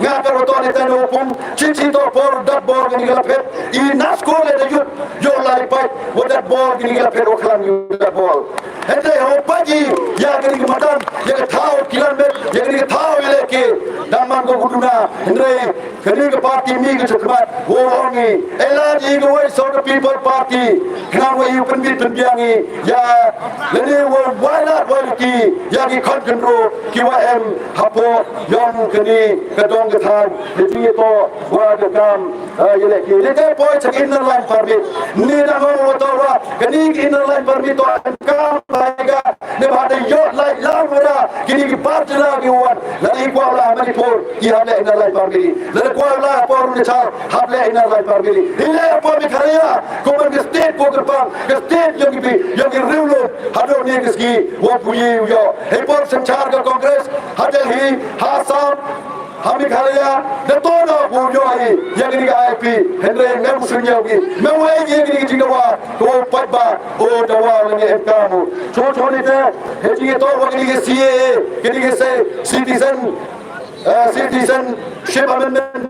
Nga ka roto ne tano pung, chichi to por dat bor ngi la phet. I nas ko le da yut, yo lai pai, wa dat bor ngi la phet wa khlam yu dat bor. Hynrei ho paji, ïa kani ka madan, ïa ka thaw kilometer, ïa kani ka thaw ïa leke. Da man ko guduna, hynrei kani ka party mi ka chakmat, wo ongi. Ela ji ka Voice of the People Party, khnang wa yu pynbit pynbiang i, ïa, lani wa wailat wailati, ïa ki khon khynroo, ki wa em, hapoh ïong kani ka dong ka thaiñ, ka jingïatoh wa ka kam, eh, ïalehke. Lehse poi cha ka Inner Line Permit. Ni da ngong wa to wa kani ka Inner Line Permit to em kam ba ka ne ba da ïoh lai lang wa da kini ki bar jylla ki wan. Lada i kwah la Manipur i hap leh Inner Line Permit. Lada kwah la hapoh Arunachal hap leh Inner Line Permit. I leh hapoh Meghalaya ko man ka state ko kyrpang ka state ïong ki bi ïong ki riewlum. Haduh ne ka sngi wa phuji u ïoh. Hei por synshar ka Congress ha Delhi, ha Assam, ha Meghalaya, da to da u ïoh hi ïa kani ka I P, hynrei ngam shu ñiew ki. Me wei ïa kani ka jingdawa ko paidbah u dawa lane em kam u. Cho cho ni te, hei jingïatoh wa kani ka C A A, kani ka se citizen, eh, Citizenship Amendment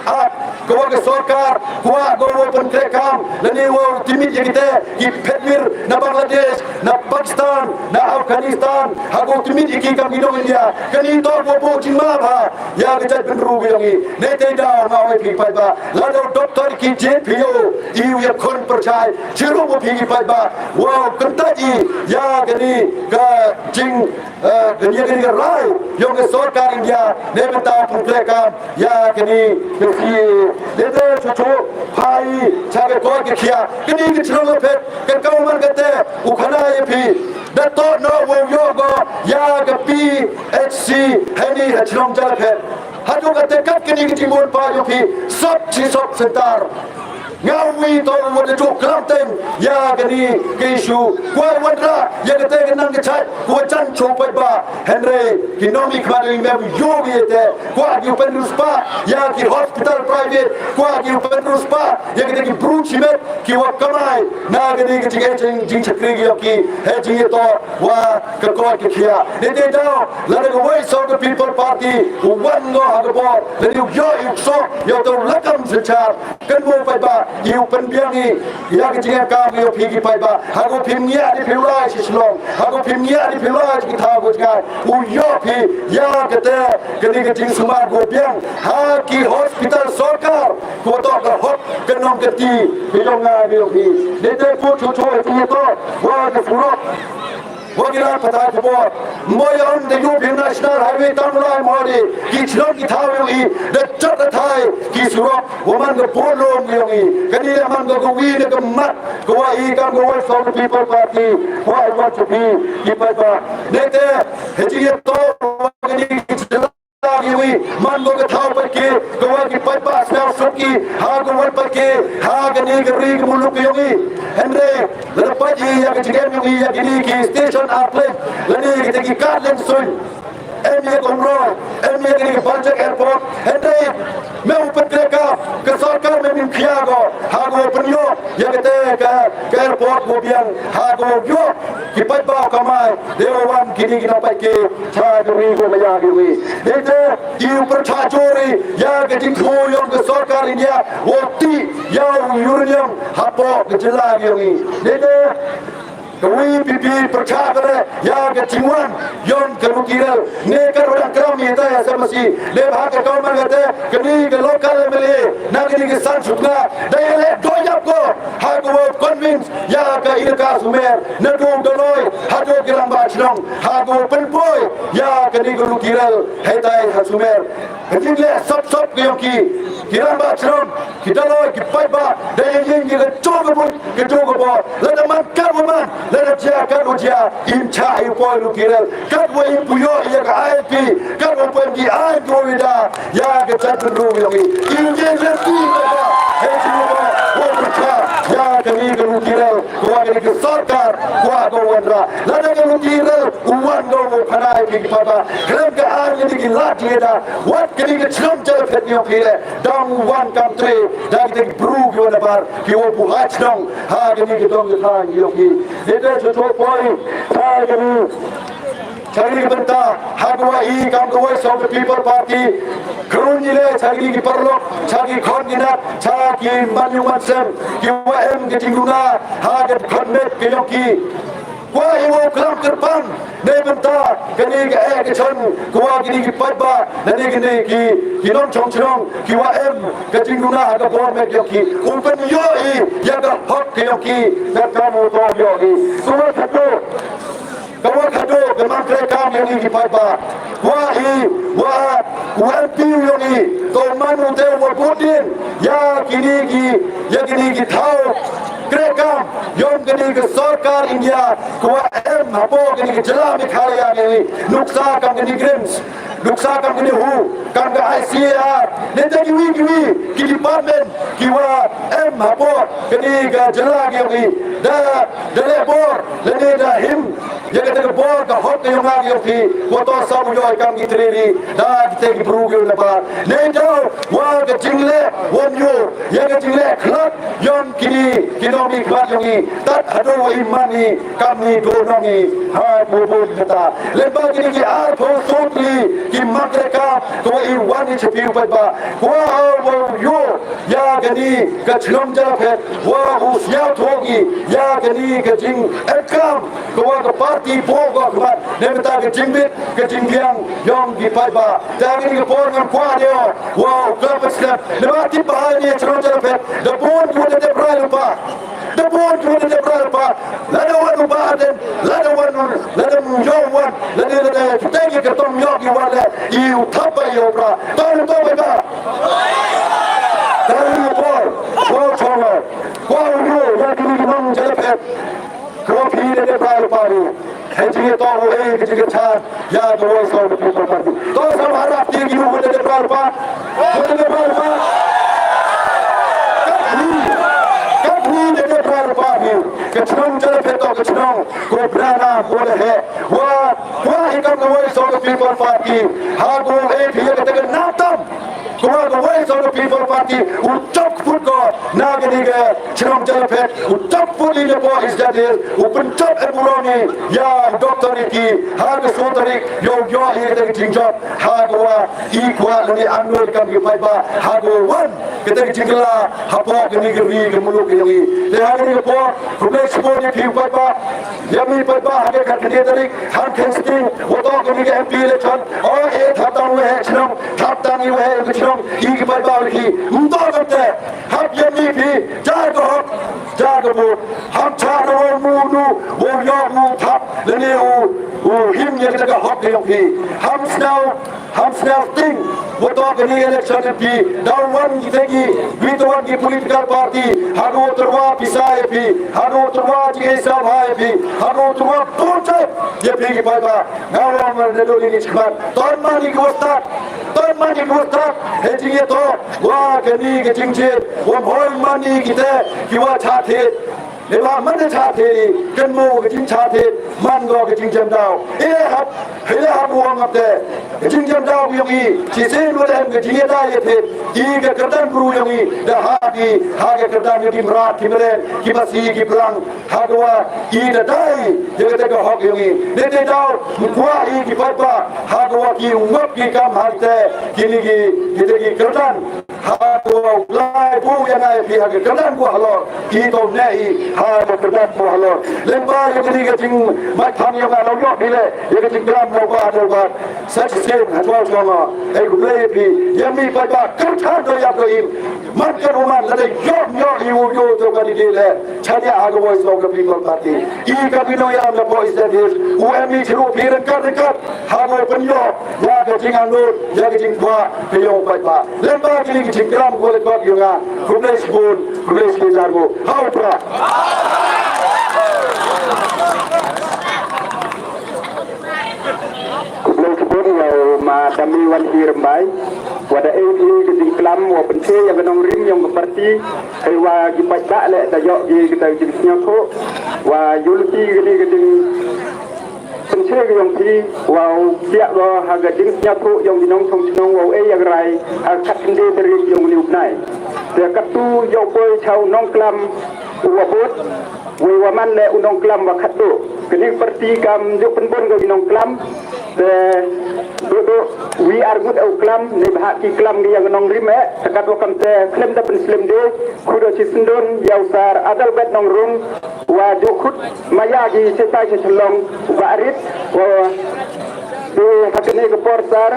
Act, ko wa ka sorkar kwah ko wa pynkhreh kam lane wa timit ïa kita ki phetwir na Bangladesh, na Pakistan, na Afghanistan, ha ko timit ïa ki kam ki nong India. Kani to ko buh jingma bha ïa ka jaitbynriew ka ïong i. Nei te daw nga ong ïa phi paidbah, lada u doktor ki jied phi ïa u, i u ïakhun pyrshah, chirup u phi ki paidbah, wa u kyntait i ïa kani ka jing Eh, kani, kani ka rai ïong ka sorkar India ne bynta pynkhreh kam ïa kani ka C A A. Lehse shu shu phai cha ka koit ka khiah. Kani ka chnong ka phet ka kawman kata u khana ïa phi. Da to no wa ïoh ko ïa ka P H C hani ha chnong Jalaphet. Haduh kata kat kani ka jingbun pa ïa phi sop chi sop sentar. Nga wi to wa da ju klam teng ïa kani ka issue. Kwah wanrah ïa kata ka nang ka chait, kwah jan shu paidbah. Hynrei ki nongmihkhmat ïa i mem ïoh ïa te. Kwah ki pynriewspah ïa ki hospital private. Kwah ki pynriewspah ïa kata ki briew shimet ki wa kamai na kani ka jing, jing, jingshakri ki ïa ki. Hei jingïatoh wa ka koit ka khiah. Ni te daw lada ka Voice of the People Party u wan ngo ha ka bor. Lada u ïoh u ksoh ïa u to lakam synshar. Kan mo paidbah, ïa u pynbiang i ïa ka jingem kam ïa phi ki paidbah. Ha ko phim ngiah ni phi u lai shi shlong, ha ko phim ngiah ni phi u lai shi ki thaw ko jngai, u ïoh phi ïa kata kani ka jingsumar ko biang ha ki hospital sorkar. Ko to ka hok ka nong ka ti ka ïong nga ïa phi. Ni te put chu chu ïa phi to wa ka surok. Wa ki rat pathai khubor. Mo ïa ong da ïoh phi National Highway tam lai mo di. Ki chnong ki thaw ïong i da jot da thai ki surok. Wa man ka bor lum ïong i. Kani da man ka ka wi da ka mat. Ka wa i kam ka Voice of the People Party. Wa i wa chu phi ki paidbah. Nete he ji to wa kani ki chnong ïa ngi, man ko ka thaw paidbah, ka wa ki paidbah sngewsuk ki ha ka wan paidbah ha kane ka ri ka muluk ka ïong ngi. Hynrei lada peit ïa ka jingem ïong ngi ïa kine ki station outlet lane kita ki kad leng suiñ, em ïa ka umroi, em ïa kane ka Banjak Airport, hynrei me u pyntrei ka, ka sorkar me ym khia ko ha ka wa pynïoh ïa kata ka, ka airport ko biang, ha ka wa ïoh ki paidbah kamai. Dei wa wan kine ki nongpaidbah sha ka ri ko maya ki ri. Dei te i u pyrchah jur ïa ka jingthmu ïong ka sorkar India wa tih ïa u uranium hapoh ka jylla ki ri. Dei te ka wi pipi pyrchah ka re ïa ka jingwan ïong ka luti rel. Ne ka ruh dang kram ïa ta ïa sa masi. Ne ba ha ka kau man ka te kane ka local M L A na kane ka san sukna da ïa leh doh ïap ko ha ka wa convince ïa ka Elaka Sumer, naduh Dolloi haduh ki rangbah shnong, ha ka wa pynpoi ïa kane ka luti rel hei tai ha Sumer. Ka jingleh sop sop ka ïong ki, ki rangbah shnong, ki Dolloi, ki paidbah da ïa ïeng ïa ka jong ka bun ka jong ka bor. Lada man kat wa man, lada jia kat wa jia, im chah ïa u poi luti rel. Kat wa im pu ïoh ïa ka I L P, kat wa poi ki aiñ ko wi da ïa ka jaitbynriew ïong i. Im ïeng lynti ka ba hei jingïoh wa pyrchah ïa kane ka luti rel, ka wa kane ka sorkar ka wa ka wanrah. Lada ka luti rel u wan ka wa phana ïa ki paidbah, khlem ka aiñ lane ki lad ki da, wat kane ka chnong Jaiñtia phet ïong phi re dang wan kam trei da kita ki bru ki wa nabar, ki wa buhai chnong ha kane ka dong ka thaiñ ïong phi. Dei te shu shu poi sa kane, sa kane ka bynta ha ka wa i kam ka Voice of the People Party. Kyrun ïa le sa kane ki paralok, sa ki khon ki nat, sa ki man ïong man sem, ki wa em ka jingduna ha ka khon met ka ïong ki. Kwah i wa u klam kyrpang na bynta kane ka, eh, ka chong ka wa kine ki paidbah, na ne kine ki, ki nongchong chnong ki wa em ka jingduna ha ka bor met ïong ki, u pynïoh i ïa ka hok ka ïong ki, ka kam u to ïong i. Ka wa khadduh, ka wa khadduh ka man trei kam ïong i ki paidbah. Kwah i wa u M P ïong i, to man u te wa bud dien ïa kine ki, ïa kine ki thaw trei kam ïong kane ka sorkar India ka wa em hapoh kane ka jylla Meghalaya ne. Nuksa kam kane GRIHMS, nuksa kam kane hu, kam ka I C A R, ne te ki wi ki wi ki department ki wa em hapoh kane ka jylla ki ïong i, da, da leh bor lane da him ïa kata ka bor ka hok ka ïong nga ïong phi, wa to sa u ïoh i kam ki trei ri da kita ki bru ki u nabar. Ne daw wa ka jingleh wa ym ïoh ïa ka jingleh khlad ïong kine ki nongmihkhmat ïong i, tad haduh wa i man i kam ni duh nong i ha bun bun kata. Lyngba kine ki arphew soo tylli ki mak trei kam ka wa i wan i cha phi u paidbah, ka wa u ïoh ïa kane ka chnong Jaiñtia phet, wa u sñiawthooh i ïa kane ka jingem kam ka wa ka party buh ka khmat, ne mynta ka jingbit ka jingbiang ïong ki paidbah. Te ha kane ka por ngan kwah de wa u klam pynslem, ne ba tip ba ha kane ka chnong Jaiñtia phet da bun ki wa da dep rai lypa, da bun ki wa da dep rai lypa. Lada wan u Bah Ardent, lada wan u, lada ym ïoh wan, lada, lada pyrthei ki kyrtong ïoh ki wan leh, i u thap ba ïoh pra. Tang lypa ba ka, tang lypa por, por chong. Kwah u ïoh ïa kine ki nong Jaiñtia phet. Ko phi da dep rai lypa ri. Hei jingïatoh u ei ka jingïacha ïa ka Voice of the People Party. To sa ma harap ti ki u da dep rai lypa. U da dep rai lypa. Ka phi, ka phi da dep rai lypa phi. Ka chnong Jaiñtia phet to ka chnong ko bnana ko da heh. Wa, wa i kam ka Voice of the People Party. Ha ko ei phi ïa kata ka natam. Ka wa ka Voice of the People Party u chok put ko na kane ka chnong Jaiñtia phet, u chok put i na po East Jaintia Hills, u pynchok e burom i ïa u Doctor Ricky ha ka soo tarik, ïoh ïoh i kata ka jingjop ha ka wa i kwah lane angnud kam ki paidbah ha ka wa wan kata ka jingkylla hapoh kane ka ri ka muluk ka ïong i. Te ha kane ka por khublei shibun ïa phi u paidbah. Ïa mi paidbah ha ka khatkhyndai tarik, ham kheiñ sting, wa toh kane ka M P election, o e thap tang wa heh chnong, thap tang i wa heh ka chnong, i ki paidbah wa ki, ym toh kamte, hap ïa mi phi, ja ka hok, ja ka vote, ham chah na wa mu nu, wa ïoh u thap, lane u, u him ïa ka hok ka ïong phi, ham sñiaw, Ham sñiaw sting, wa toh kane election M P, da wan kita ki, wi to wan ki political party, hanu tyrwa pisa ïa phi, hanu tyrwa jingïasam ha ïa phi, hanu tyrwa bun jait ïa phi ki paidbah, nga wan mar da duni ni chikmat, ton mani ki wa stad, Don mani buh tak, he jingïathuh, wa kani ka jingjit, wa mhoi mani kita, ki wa cha thied. Neba man da cha thied, kan mo ka jing cha thied, man go ka jingjam daw. Ile hap, ile hap wa ngap te. Ka jingjam daw yong i, chi sin wa lem ka jingïada ïa thied. I ka kyrdan bru yong i, da ha ki, ha ka kyrdan yong ki mrad, ki mren, ki masi, ki blang. Ha ka wa i da dai, ïa kata ka hok yong i. Ne te daw, kwah i ki paidbah, ha ka wa ki ngop ki kam ha te, kini ki, kita ki kyrdan. Ha ka wa u Blai buh ïa nga ïa phi ha ka kyrdan ko halor. I to ne i, ha ka kyrdan ko halor. Lem ba ïa kini ka jingmai tham ïa nga law ïoh phi le, ïa ka jingklam mo ba, mo ba. Sa chi sien, ha chwa chwa nga. Ei, khublei ïa phi, ïa mi paidbah, kyrdan to ïa ko im. Man ka ruh man, lada ïoh, ïoh, ïoh, ïoh, to ka dei le. Chania ha ka Voice of the People Party. I ka bino ïa na Voice of the People. U em i chiru phi ryngkat, ryngkat. Ha ka pynïoh, ïa ka jingangnud, ïa ka jingkwah, ka ïong paidbah. Lem ba kini ki jingklam ko le kot ïong nga. Khublei shibun, khublei shibun lar mo. Ha u pra. Khublei shibun ïa u ma Dami Wanhi Rymbai. Wa da ei kini ki jingklam, wa pynche ïa ka nongrim ïong ka party. Hei wa ki paidbah le da ïoh ki kita ki jingsngewthuh. Wa ïulti kini ki jing pynche ka ïong phi, wa u piah go ha ka jingsngewthuh ïong ki nongshong shnong wa u ei ïa ka rai, ha ka khatkhyndai tarik ïong uni u bnai. Te katto ïa u poi cha u nongklam u wa bud, wei wa man le u nongklam wa khatduh. Kani ka party kam ju pynbun go ki nongklam, te duh duh wi ar ngut u klam, ne bha ki klam ki ïa ka nongrim eh, te katwa kam te khlem da pynslem de, khudo chi syndon, ïa u sar Adelbert Nongrum, wa ju khut, ma ïa ki chitai chi chlong, u ba arit, wa, te ha kane ka por sar,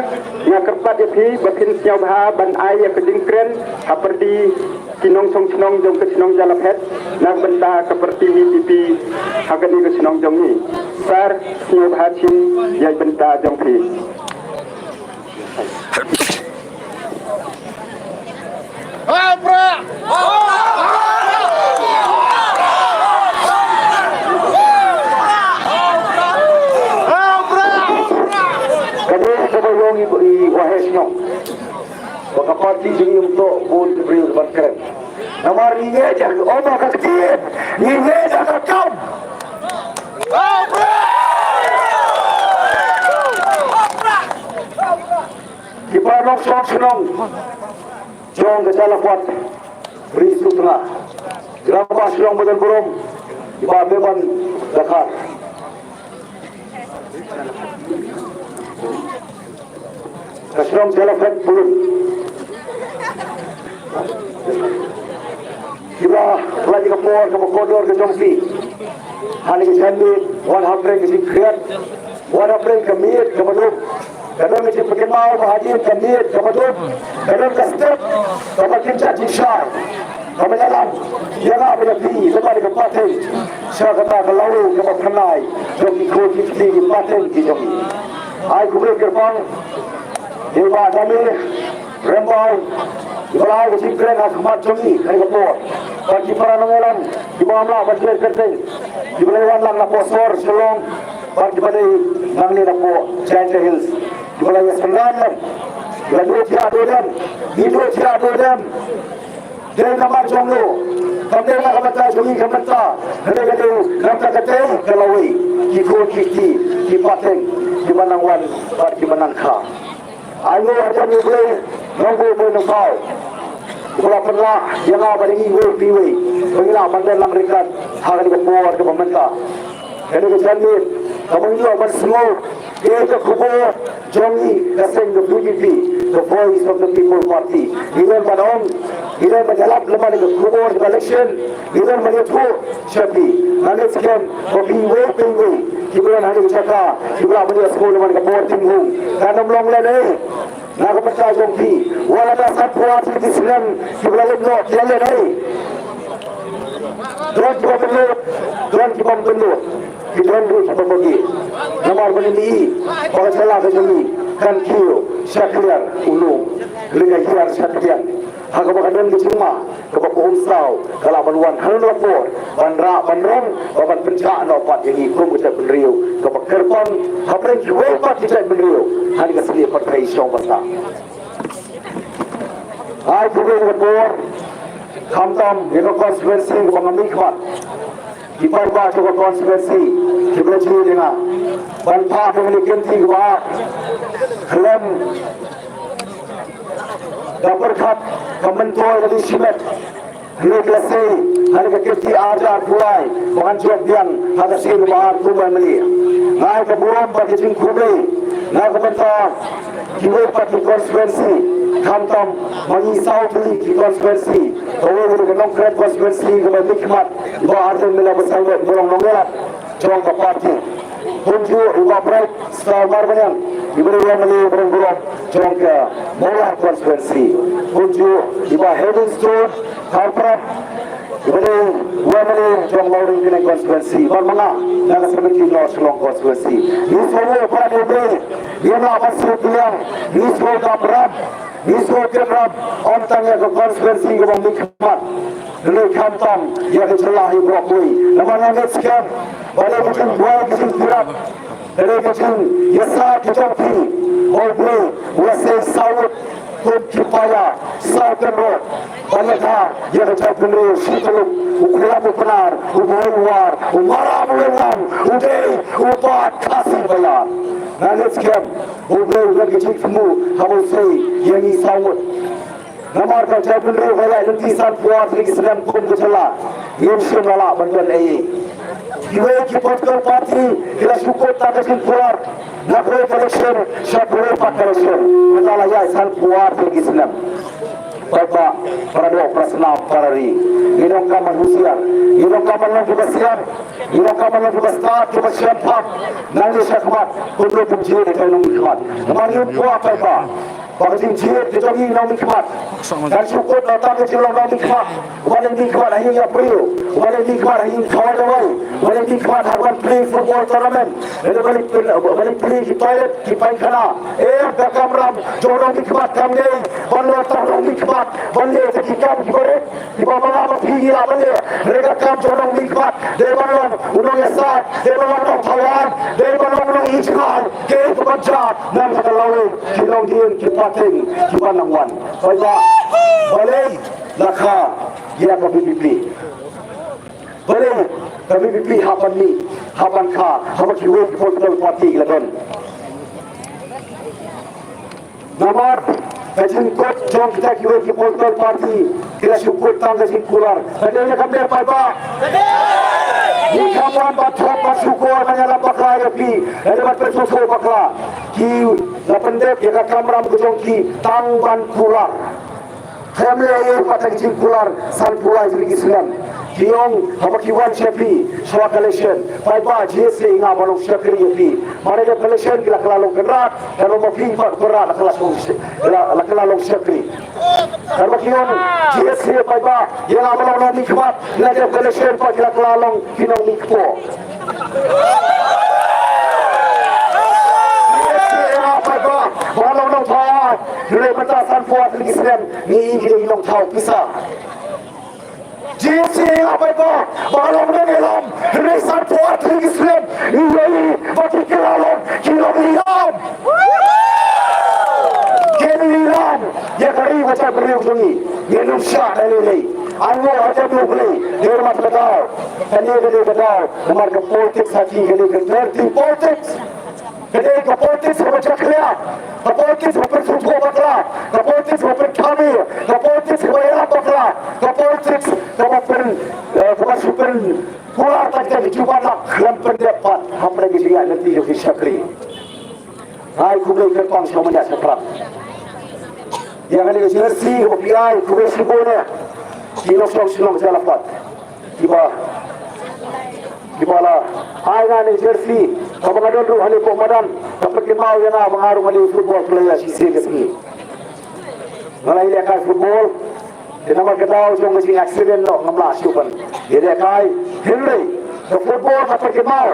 nga kyrpad ïa phi, ba phin sngewbha, ban ai ïa ka jingkren, ha pyrdi, ki nongshong shnong jong ka shnong Jalaphet, na ka bynta ka party V P P, ha kane ka shnong jong ngi. Sar, sngewbha chin, ïa bynta jong phi. Ka dei kaba ïong i, i wahe shnong. Ba ka party jong i um toh bun ki briew ban kren. Namar ngi ngeit ïa ka, oh, ba ka ktien. Ngi ngeit ïa ka kam. Ki para nongshong shnong jong ka Jalaphet, Ri Sutnga, ki rangbah shnong ba don burom, ki ba Beban Dkhar, ka shnong Jalaphet Pulung. Ki ba la ji ka por kaba kordor ka jong phi. Ha kane ka janmiet, wan hapdeng ka jingkhriat, wan hapdeng ka miet kaba dum. Ka don ka jingpynkynmaw ba hadien ka miet kaba dum, ka don ka step kaba kynja jingshai. Kaba ïalam ïa nga bad ïa phi, kaba dei ka pateng sha kata ka lawei kaba pynlait jong ki khun ki kti ki pateng ki jong ngi. Ai khublei kyrpang ïa u Bah Dame Rymbai, iba la ai ka jingkren ha khmat jong ngi ha kane ka por. Bad ki para nongïalam kiba ym lah ban jer kyrteng, kiba la wan lang na Posor, Shillong, bad kiba dei nangne na poh Jaintia Hills, kiba la ïasynran lem, kiba la duh thiah duh dem, ngi duh thiah duh dem. Dei namar jong no, kam dei na ka bynta jong ngi ka bynta, hynrei ka dei na ka bynta ka dei ka lawei, ki khun ki kti, ki pateng, kiba nang wan bad kiba nang kha. Ai nguh ha jong U Blei, Nongbuh Nongthaw, uba la pynlah ïa nga bad ïa ngi iwei pa iwei ba ngin lah ban don lang ryngkat ha kane ka por kaba mynta. Kane ka janmiet kaba ngin ïoh ban sngewthuh ïa ka khubor jong ngi ka seng ka V P P, the Voice of the People Party. Ngi don ban ong, ngi don ban ïalap lyngba kane ka khubor ka election, ngi don ban ïathuh sha phi. Nga ngeit skhem ba phi iwei pa iwei kiba don ha kane ka jaka kiba lah ban ïohsngew lyngba kane ka bor tynghung. Kan ym long lehnoh na ka bynta jong phi, wat la da sanphew ar tylli ki snem kiba la leit noh, ki la lehnoh. Don kiba pynlut, don kiba ym pynlut, ki don ruh kiba pynlut. Namar ba ngi i ba ka jylla ka jong ngi kan kiew sha khliar u lum, lei ka hiar sha khliar. Ha kaba ka don ka jingma kaba ka umsaw ka lah ban wan ha kano ka por ban rah ban rong bad ban pynjah noh pat ïa ngi kum ka jaitbynriew kaba kyrpang hapdeng kiwei pat ki jaitbynriew ha kane ka sien pat ka i shong basa. Ai khublei ïa ka por, khamtam ïa ka constituency kaba nga mihkhmat. Ki paidbah jong ka constituency kiba la jied ïa nga ban phah ïa kane ka kynti kaba ar khlem da pyrkhat ka myntoi lane shimet. Hynrei ka la sei ha kane ka kynti ar hajar arphew lai ba ngan jop biang ha ka sien kaba ar kum u M L A. Nga ai ka burom bad ka jingkhublei na ka bynta kiwei pat ki constituency, khamtam ma ngi saw tylli ki constituency, kawei ka dei ka Nongkrem constituency kaba mihkhmat i Bah Ardent Miller Basaiawmoit, ba long nongïalam jong ka party. Kumjuh i Bah Bright Star Marbaniang, iba dei u M L A ba don burom jong ka Mawlai constituency. Kumjuh i Bah Heavingstone Kharpram, iba dei u M L A jong Mawryngkneng constituency, bad ma nga na ka seventeen North Shillong constituency. Ngi sngewbha para dei, ngi la ban sngewthuh, ngi sngewbha para, ngi sngewbha para, ym tang ïa ka constituency kaba mihkhmat, hynrei khamtam ïa ka jylla hi baroh kawei. Namar nga ngeit skhem ba dei ka jingduwai, ka jingtyrap, ka dei ka jingïasaid ka jong phi ba U Blei u la sei saw ngut kum ki paia, saw kynroh, ban ïada ïa ka jaitbynriew shi tylli, u khlem u Pnar, u Bhoi u War, u Maram u Lyngngam, u dei u paid Khasi baïar. Nga ngeit skhem U Blei u don ka jingthmu haba u sei ïa ngi saw ngut. Namar ka jaitbynriew ka ïaid lynti sanphew ar tylli ki snem kum ka jylla, ngim shym la lah ban don ei ei. Kiwei ki political party ki la shu kut tang ka jingkular na kawei ka election sha kawei pat ka election, mynta la ïaid sanphew ar tylli ki snem. Paidbah, para doh, para snam, para ri, ngi donkam ban husiar, ngi donkam ban long kiba sian, ngi donkam ban long kiba stad, kiba shemphang. Nangne shakhmat, kumno pynjhieh ïa ki nongmihkhmat. Namar ngim kwah, paidbah, ba ka jingjied ka jong ngi nongmihkhmat kan shu kut na tang ka jinglong nongmihkhmat. Uba leh mihkhmat ha ïing ïa briew, uba leh mihkhmat ha ïing khawai dawai, uba leh mihkhmat ha ban plie football tournament, lane uba leh plie, uba leh plie ki toilet, ki paikhana. Em, ka kamram jong nongmihkhmat kam dei ban long tang nongmihkhmat ban leh ïa ki kam kiba rit. Kiba ma nga ma phi ngi lah ban leh. Hynrei ka kam jong u nongmihkhmat dei ban long u nongïasaid, dei ban long u nongthaw aiñ, dei ban long u nongïasaid, dei ban jat na ka lawei ki longdien ki pateng kiba nang wan. Paidbah, balei la kha ïa ka V P P? Balei ka V P P hap ban mih, hap ban kha haba kiwei ki political party ki la don? Namar ka jingkut jong kita kiwei ki political party ki la shu kut tang ka jingkular. Ka dei ne kam dei, paidbah? Ngi kham wan ban thok ban shukor ban ïalam bakla ïa phi. Lada ban pynsngewthuh bakla, ki la pyndep ïa ka kamram ka jong ki tang ban kular. Khlem leh ei ei pat ka jingkular sanphew lai tylli ki snem. Ki ong haba ki wan sha phi shuwa ka election, paidbah, G S A ïa nga ban long shakri ïa phi. Mar ïa ka election ki la kylla long kynrad, kan ong ma phi pat kynrad la kylla long sh-, la, la kylla long shakri. Kan ba ki ong G S A, paidbah, ïa nga ban long nongmihkhmat, na ka election pat ki la kylla long ki nongmihkpoh. G S A ïa nga, paidbah, ban long nongthaw aiñ, hynrei mynta sanphew ar tylli ki snem ngi ïohi ki dei ki nongthaw pisa. G S A ïa nga, paidbah, ban long nongïalam, hynrei sanphew ar tylli ki snem ngi ïohi ba ki kylla long ki nongïalam. Ki nongïalam ïa ka ri bad ka jaitbynriew jong ngi. Ngin ym shah da lei lei. Ai nguh ha ka jong U Blei, dei mat ka daw. Kane ka dei ka daw, namar ka politics ha ki ka dei ka dirty politics. Ka dei ka politics kaba jakhlia, ka politics kaba pynsngewthuh bakla, ka politics kaba pynkhami, ka politics kaba ïarap bakla, ka politics kaba pyn, eh, kaba shu pynkular tang ïa ki jubab lak khlem pyndep pat hapdeng ka jingïaid lynti jong ki shakri. Ai khublei kyrpang sha u manya shaphrang. Ïa kane ka jersey kaba phi ai, khublei shibun ïa ki nongshong shnong jong la pat. Kiba, kiba la ai nga ne jersey, kaba nga don ruh hangne hapoh madan, ka pynkynmaw ïa nga ba nga ruh nga dei football player shisien ka sngi. Nga la ïalehkai football, te namar ka daw jong ka jing accident noh ngam lah shuh ban ïalehkai. Hynrei ka football ka pynkynmaw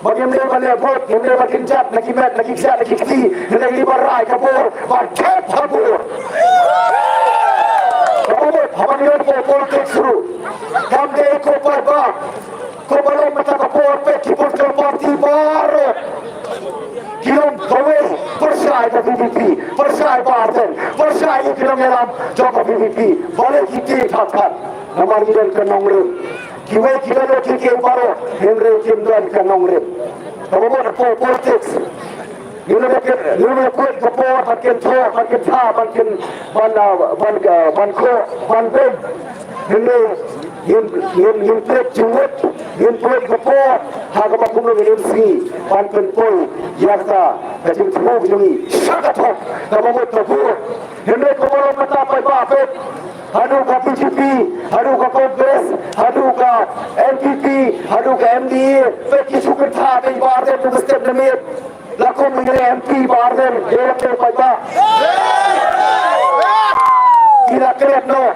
ba ngim dei ban leh vote, ngim dei ban kynjat na ki met, na ki kjat, na ki kti, hynrei ngi ban rai ka bor, ban thep ha bor. Ka bor, haba ngi don hapoh politics ruh, kam dei ko paidbah, ko ba long mynta ka por, peit ki political party baroh ki long kawei pyrshah ka VPP, pyrshah ïa i Bah Ardent, pyrshah ïa ki nongïalam jong ka VPP. Balei ki tieng thak thak? Namar ki don ka nongrim. Kiwei ki don ki tieng baroh, hynrei kim don ka nongrim. Kaba mut hapoh politics, ngi ym ïa kut, ngi ym ïa kut ka por ban kynthoh, ban kyntha, ban kyn, ban, ah, ban, ah, ban khoh, ban beiñ. Hynrei ngin, ngin, ngin peit jingmut, ngin peit ka por ha kaba kumno ngin ïeng sngewbha ban pynpoi ïa kata ka jingthmu jong ngi sha ka thok kaba mut ka burom. Hynrei kumba long mynta, paidbah, peit, haduh ka BJP, haduh ka Congress, haduh ka NPP, haduh ka MDA, peit, ki shu kyntha ïa i Bah Ardent kum ka step na miet. La kum ïa i MP Bah Ardent, ïa i MP, paidbah. Ki la klet noh.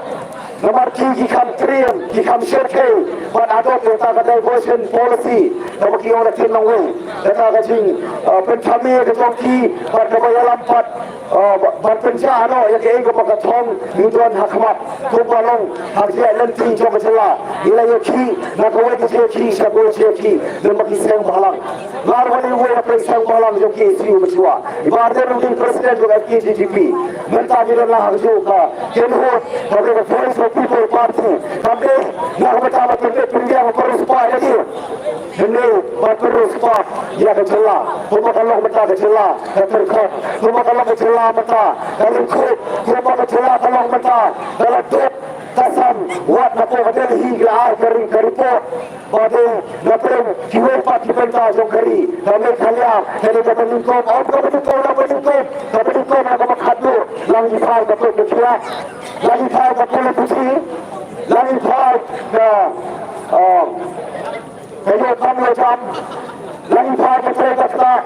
Namar ki, ki kham triem, ki kham shyrkhei ban adopt ïa kata ka diversion policy kaba ki ong la ktien nongwei. Kata ka jing, uh, pynthame ka jong ki bad kaba ïalam pat, uh, ba-, ban pynjah noh ïa kaei kaba ka thong ngi don ha khmat. Kumba long ha ka jingïaid lynti jong ka jylla, ngi la ïakhih na kawei ka jingïakhih sha kawei ka jingïakhih, lymda ki seng bhalang. Lar wan iwei ha pdeng seng bhalang jong ki KSU mynshuwa. I Bah Ardent u dei president jong FKJGP. Mynta ngi don la ha kajuh ka kynhun, ka dei ka Voice of People Party. Kam dei na ka bynta ban pynbeit pynbiang, pynriewspah ïa ki. Hynrei ban pynriewspah ïa ka jylla. Kumba ka long mynta ka jylla ka tyrkhong. Kumba ka long ka jylla mynta ka lyngkhuh. Kumba ka jylla ka long mynta ka la duk. Ka san wat na pdeng ka Delhi, ki la ai ka ri-, ka report. Ba dei na pdeng kiwei pat ki bynta jong ka ri, ka Meghalaya, ka dei kaba nyngkong, ym kaba nyngkong, kaba nyngkong, kaba nyngkong, kaba khatduh. Lang i phai ka pdeng ka khia, lang i phai ka pule puthi, lang i phai ka, ah, ka ïoh kam ïoh jam, lang i phai ka trei ka ktah,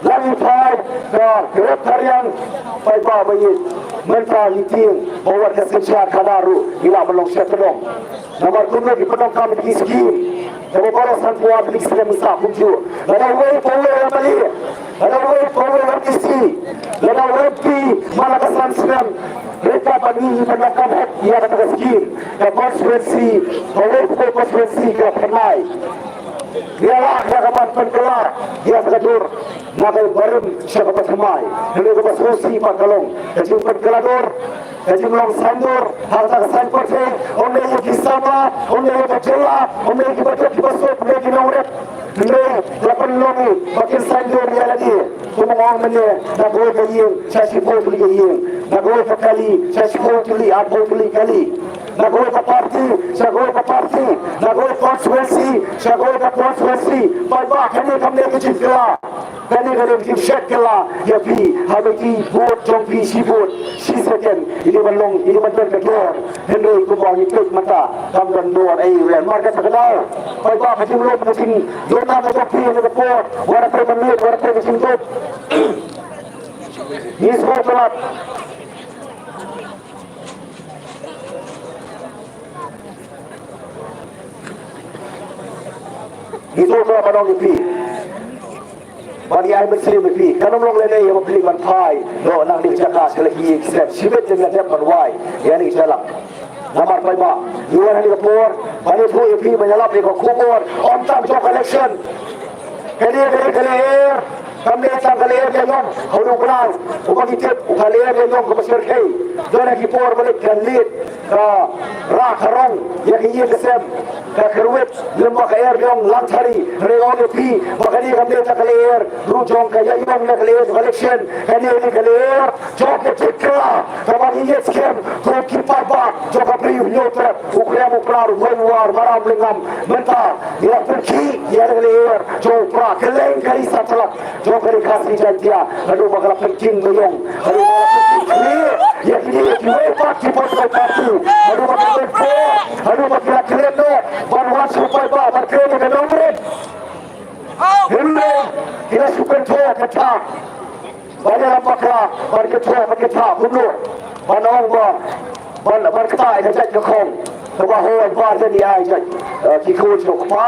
lang i phai ka rep ka riang. Paidbah ba ïeit, mynta ngi tieng ba wat ka synshar khadar ruh ngi lah ban long shet pyndonkam. Namar kumno ki pyndonkam ïa ki skim kaba baroh sanphew ar tylli ki snem ngi sah kumjuh. Lada uwei pa uwei u MLA, lada uwei pa uwei u MDC, lada u MP man la ka san snem, ryngkat bad ngi ngi pyndonkam hok ïa kata ka skim, ka constituency, kawei pa kawei constituency ka la thymmai. Ïa la ïa ka ban pynkylla ïa ka dur na ka barim sha kaba thymmai. Hynrei kaba sngewsih pat ka long ka jingpynkylla dur, ka jinglong saiñdur ha kata ka saiñ pyrthei, ym dei ïa ki samla, ym dei ïa ka jylla, ym dei ïa ki baduk ki basuk, ym dei ïa ki nongrep. Hynrei la pynlong ba kin saiñdur ïa lade. Kumba nga ong mynne, na kawei ka ïing sha shiphew tylli ka ïing, na kawei ka kali sha shiphew tylli, arphew tylli kali. Na kawei ka party sha kawei ka party, na kawei ka constituency sha kawei ka constituency. Paidbah, kane kam dei ka jingkylla. Kane ka dei ka jingshet kylla ïa phi. Haba ki vote jong phi shi vote, shi second, i dei ban long, i dei ban don ka dor. Hynrei kumba ngi peit mynta, kam don dor ei ruh. Namar kata ka daw, paidbah, ka jinglong, ka jingduna ka jong phi ha kane ka por, wat la peit ban leit, wat la peit ka jingduk. Ngi sngewthuh lad. Ngi sngewthuh lad ban ong ïa phi, ban ïa ai mynsiem ïa phi. Kan ym long lehse ïa ma phi ban phai noh na kane ka jaka sha la ki ïing ki sem. Shibit lem ïa dep ban wai ïa kane ka jaka. Namar paidbah, ngi wan ha kane ka por ban ïathuh ïa phi, ban ïalap ïa ka khubor, ym tang jong ka election. Kane, kane ka lyer kam dei tang ka lyer ïaïong ha u Blei. Uba ngi tip, ka lyer ïaïong kaba shyrkhei. Don ha ki por ba leit ka leit, ka rah ka rong ïa ka ïing ka sem, ka kyrwit lem bad ka er ïong langthari. Hynrei ong ïa phi ba kane kam dei tang ka lyer ruh jong ka ïaïong, na ka lyer jong ka election. Kane ka lyer jong ka jingkylla kaba ngi ïeit skhem kum ki paidbah jong ka Bri u Hynñiewtrep, u Krem u Krar, u Hynñiewar, Maram Lyngngam. Mynta ngi la pynkhih ïa ka lyer jong u Prah, kylleng ka ri Satlak jong ka Ri Khasi Jaiñtia, haduh ba ka la pynking baïong, haduh ba ka la pynking khlieh ïa kine kiwei pat ki political party, haduh ba ka la pynkhih, haduh ba ki la klet noh ban wan sha u paidbah ban kren ïa ka nongrim. Hynrei ki la shu kynthoh kyntha. Ban ïalam bakla, ban kynthoh, ban kyntha kumno, ban ong ba, ban, ban ktah ïa ka jait ka khong. Kaba hoi ba dang ïa ai jait, eh, ki khun sha u kpa.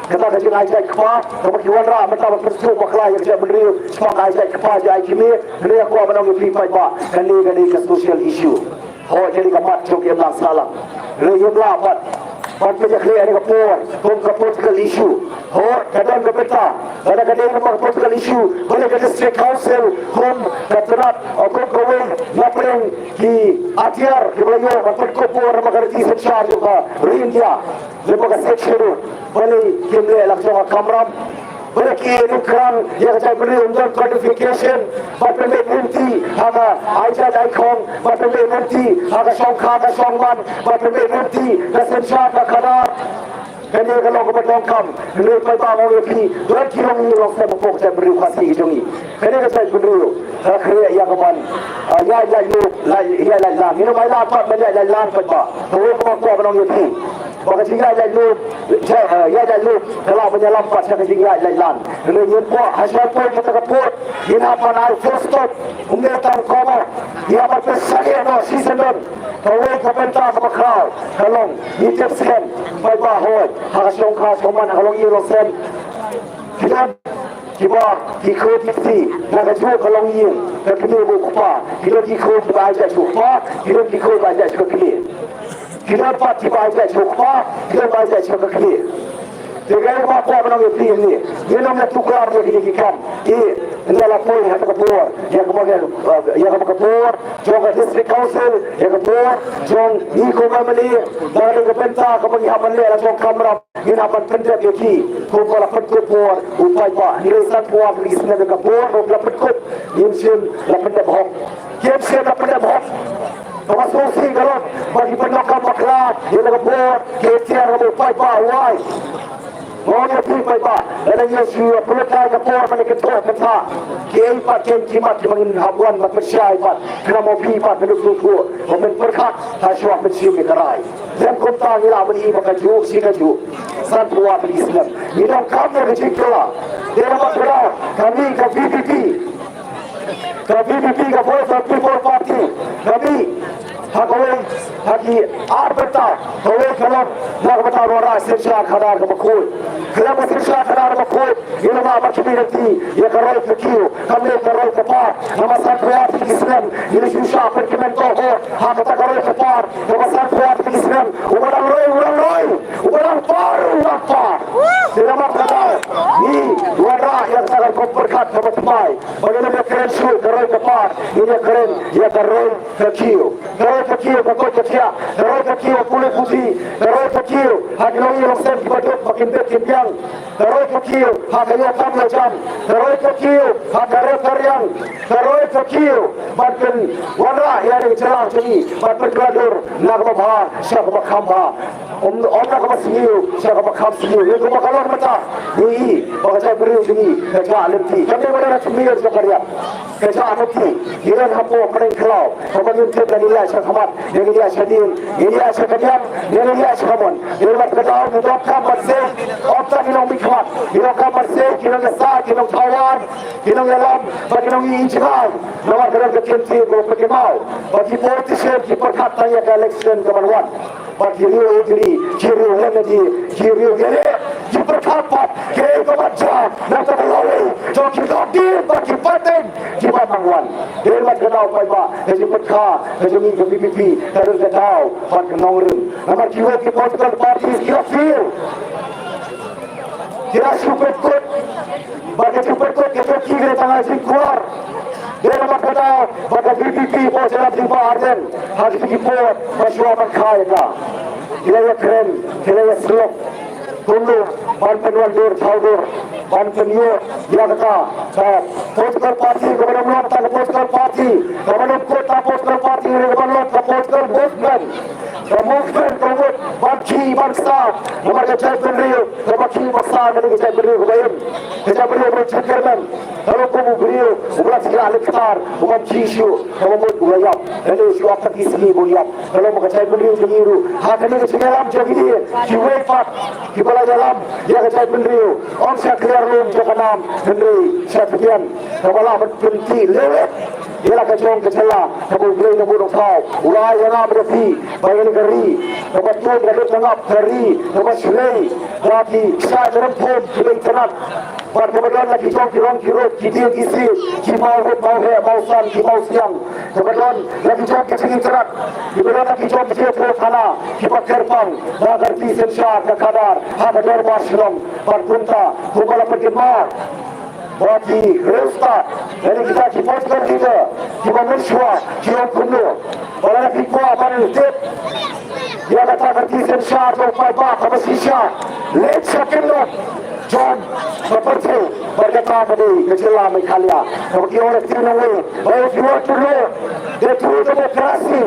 Kata ka jingai jait kpa, kaba ki wanrah mynta ban pynsuh bakla ïa ka jaitbynriew shaphang ka ai jait kpa, jait kmie. Hynrei nga kwah ban ong ïa phi paidbah, kane, kane ka social issue. Hooid, kane ka mat jong ki imlang sahlang. Hynrei ym lah pat Ban pynïakhleh ïa ka por kum ka political issue. Hooid, ka don ka bynta. Lada ka dei ka political issue, balei ka District Council kum ka tnat, kum kawei na pdeng ki atiar kiba la ïoh ban pynkup por namar ka riti synshar jong ka Ri India. Lyngba ka Sixth Schedule, balei kim leh la ka jong ka kamram? Balei ki ïa nukhrang ïa ka jaitbynriew, ym don codification, bad pynbeit lynti ha ka ai jait ai khong, bad pynbeit lynti ha ka shongkha ka shongman, bad pynbeit lynti ka synshar ka khadar. Kane ka long kaba donkam. Hynrei paidbah, nga ong ïa phi, don ki longïing longsem hapoh ka jaitbynriew Khasi ka jong ngi. Kane ka jaitbynriew ka khreh ïa ka ban, ah, ïaid laitluid, ïaid laitlang. Ngin ym ailad pat ban ïaid laitlang, paidbah. Kawei kaba nga kwah ban ong ïa phi, ba ka jingïaid laitluid, ja-, eh, ïaid laitluid ka lah ban ïalam pat sha ka jingïaid laitlang. Hynrei ngin kwah ha shwa poi kata ka por, ngin hap ban ai full stop, ym dei tang comma. Ngi hap ban pynsangeh noh shisyndon. Kawei ka bynta kaba khraw ka long, ngi tip skhem, paidbah, hooid, ha ka shongkha shongman, ha ka longïing longsem, ki don kiba ki khun ki kti na kajuh ka longïing ka kmie bad u kpa. Ki don ki khun kiba ai jait sha u kpa, ki don ki khun ba ai jait sha ka kmie. Ki don pat kiba ai jait sha u kpa, ki don ba ai jait sha ka kmie. Te kaei kaba nga kwah ban ong ïa phi hangne, ngin ym ïa tuklar ïa kine ki kam. Te ynda la poi ha kata ka por, ïa kaba ka, ïa kaba ka por jong ka District Council, ïa ka por jong ngi kum M L A, da ka dei ka bynta kaba ngi hap ban leh la jong kamram. Ngin hap ban pyndep ïa ki kumba la pynkup por u paidbah. Hynrei sanphew ar tylli ki snem ïa ka por ruh la pynkup, ngim shym la pyndep hok. Ngim shym la pyndep hok. Kaba sngewsih ka long ba ki pyndonkam bakla ïa la ka por, ki ïa tiar ïa u paidbah, wai. Nga ong ïa phi paidbah, lada ngi shu pynlut ïa ka por ban ïa kynthoh kynthah, kiei pat ki jingmut kiba ngin hap wan ban pynshai pat, khnang ba phi pat phin ïoh sngewthuh ba men pyrkhat ha shuwa pynshim ïa ka rai. Lem kumta ngi lah ban ïohi ba kajuh shi kajuh. Sanphew ar tylli ki snem ngi donkam ïa ka jingkylla. Te namar kata ka mih ka V P P, ka V P P, ka Voice of People Party, ka mih ha kawei ha ki ar bynta. Kawei ka long na ka bynta wanrah synshar khadar kaba khuid. Khlem ka synshar khadar kaba khuid, ngin ym lah ban khmih lynti ïa ka roi ka kiew, kam dei ka roi ka par. Namar sanphew ar tylli ki snem ngi la shu shah pynkmen tohkor ha kata ka roi ka par. Namar sanphew ar tylli ki snem uba dang roi, u dang roi, uba dang par, u dang par. Te namar kata ngi wanrah ïa kata ka rukom pyrkhat kaba thymmai, ba ngin ym ïa kren shuh ka roi ka par, ngin ïa kren ïa ka roi ka kiew. Ka roi ka kiew ka koit ka khiah, ka roi ka kiew ha pule puthi, ka roi ka kiew ha ki longïing longsem kiba duk ba kin bit kin biang, ka roi ka kiew ha ka ïoh kam ïoh jam, ka roi ka kiew ha ka rep ka riang, ka roi ka kiew ban pynwanrah ïa ka jylla jong ngi, ban pynkylla dur na kaba bha sha kaba kham bha. Ym, ym na kaba sniew sha kaba kham sniew. Ïa kaba ka long mynta, ngi i ba ka jaitbynriew jong ngi ka jah lynti. Kam dei ba don ha ki mier jong ka riat ka jah lynti. Ngi don hapoh pdeng khlaw kaba ngim tip lada ngin ïaid sha khmat, lada ngin ïaid sha dien, lada ngin ïaid sha kadiang, lada ngin ïaid sha kamon. Ngi mat ka daw ngi donkam ban sei, ym tang ki nongmihkhmat, ngi donkam ban sei ki nongïasaid, ki nongthaw ar, ki nongïalam bad ki nongïainjngai. Namar ka don ka kyntien kaba pynkyndit ba ki politician ki pyrkhat tang ïa ka election kaban wan. Bad ki riew hijri, ki riew hynmen, ki riew hynmen, ki pyrkhat pat kaei kaba jia na ka lawei jong ki dordin bad ki pateng kiba nang wan. Dei mat ka daw paidbah, ka jingpyrkhat ka jong ngi ka V P P ka don ka daw bad ka nongrim. Namar kiwei ki political parties ki la fail, ki la shu pynkut. Bad ka jingpynkut ka jong ki ka dei tang ha jingkwah. Dei namar kata ba ka V P P, Bah Ardent, ha kito ki por ba shuwa ban kha ïa ka, ki la ïakren, ki la ïasyllok kumno ban pynwandur thaw dur, ban pynïoh ïa kata ka political party kaba ym long tang ka political party, kaba ym kut tang political party, kaba long ka political movement. Ka movement ka mut ban khih ban kshaw. Namar ka jaitbynriew kaba khih ba kshaw ka dei ka jaitbynriew kaba im, ka jaitbynriew ba jingkyrmen. Ka long kum u briew uba la thiah lynter, u bym khih shuh, kaba mut u la ïap. Lane shu ap tang ki sngi ba u ïap. Ka long ba ka jaitbynriew jong ngi ruh ha kane ka jingïalam jong ngi, kiwei pat kiba la ïalam ïa ka jaitbynriew, ym sha khlieh lum jong ka nam, hynrei sha khlieh kaba lah ban pyntih lewet ïa la ka jong ka jylla kaba U Blei u Nongbuh Nongthaw u la ai ïa nga bad ïa phi, ba ïa kane ka ri kaba tut ka duk ka ngap, ka ri kaba shlei da ki kshaid rympum kiba itynnad. Bad kaba don la ki jong ki rong ki ruh, ki dieng ki siej, ki mawrit mawheh mawsan, ki mawsiang. Kaba don la ki jong ki jingïakynrad, kaba don la ki jong ki jingïakynrad thana, kiba kyrpang na ka riti synshar ka khadar ha ka dorbar shnong. Bad kumta kumba la pynkynmaw ba ki riewstad, lane kita ki political leader kiba mynshuwa ki ong kumno, ba lada ki kwah ban tip ïa kata ka riti synshar jong u paidbah kaba shisha, leit sha kyndon jong ka pyrthei bad kata ka dei ka jylla Meghalaya. Kaba ki ong, if you want to know the true democracy,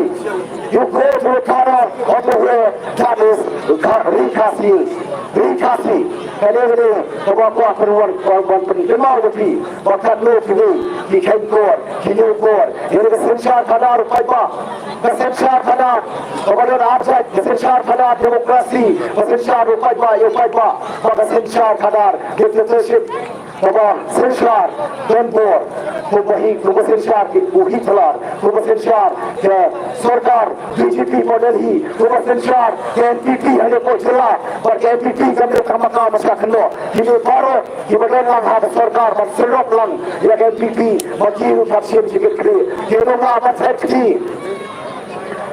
you go to the corner of the world, that is Ri Khasi Hills. Ri Khasi. Kane, kane kaba kwah ban wan, wan, wan pynkynmaw ïa phi ba katno kiwei ki kheiñ kor, ki ñiew kor ïa ka synshar khadar u paidbah. Ka synshar khadar kaba don arjait, ka synshar khadar demokrasi, ka synshar u paidbah ïa u paidbah, bad ka synshar khadar dictatorship. Kaba synshar donbor, kumba hi, kumba synshar ki u Hitler, kumba synshar ka sorkar B J P model hi, kumba synshar ka N P P ha kane ka jylla, bad ka N P P kam dei tang ma ka, ma sha khyndiat. Kine baroh kiba don lang ha ka sorkar ban sylloh lang ïa ka N P P, ma ki ruh pat shim shi kit khlieh. Ki ruh ma ban shet ki.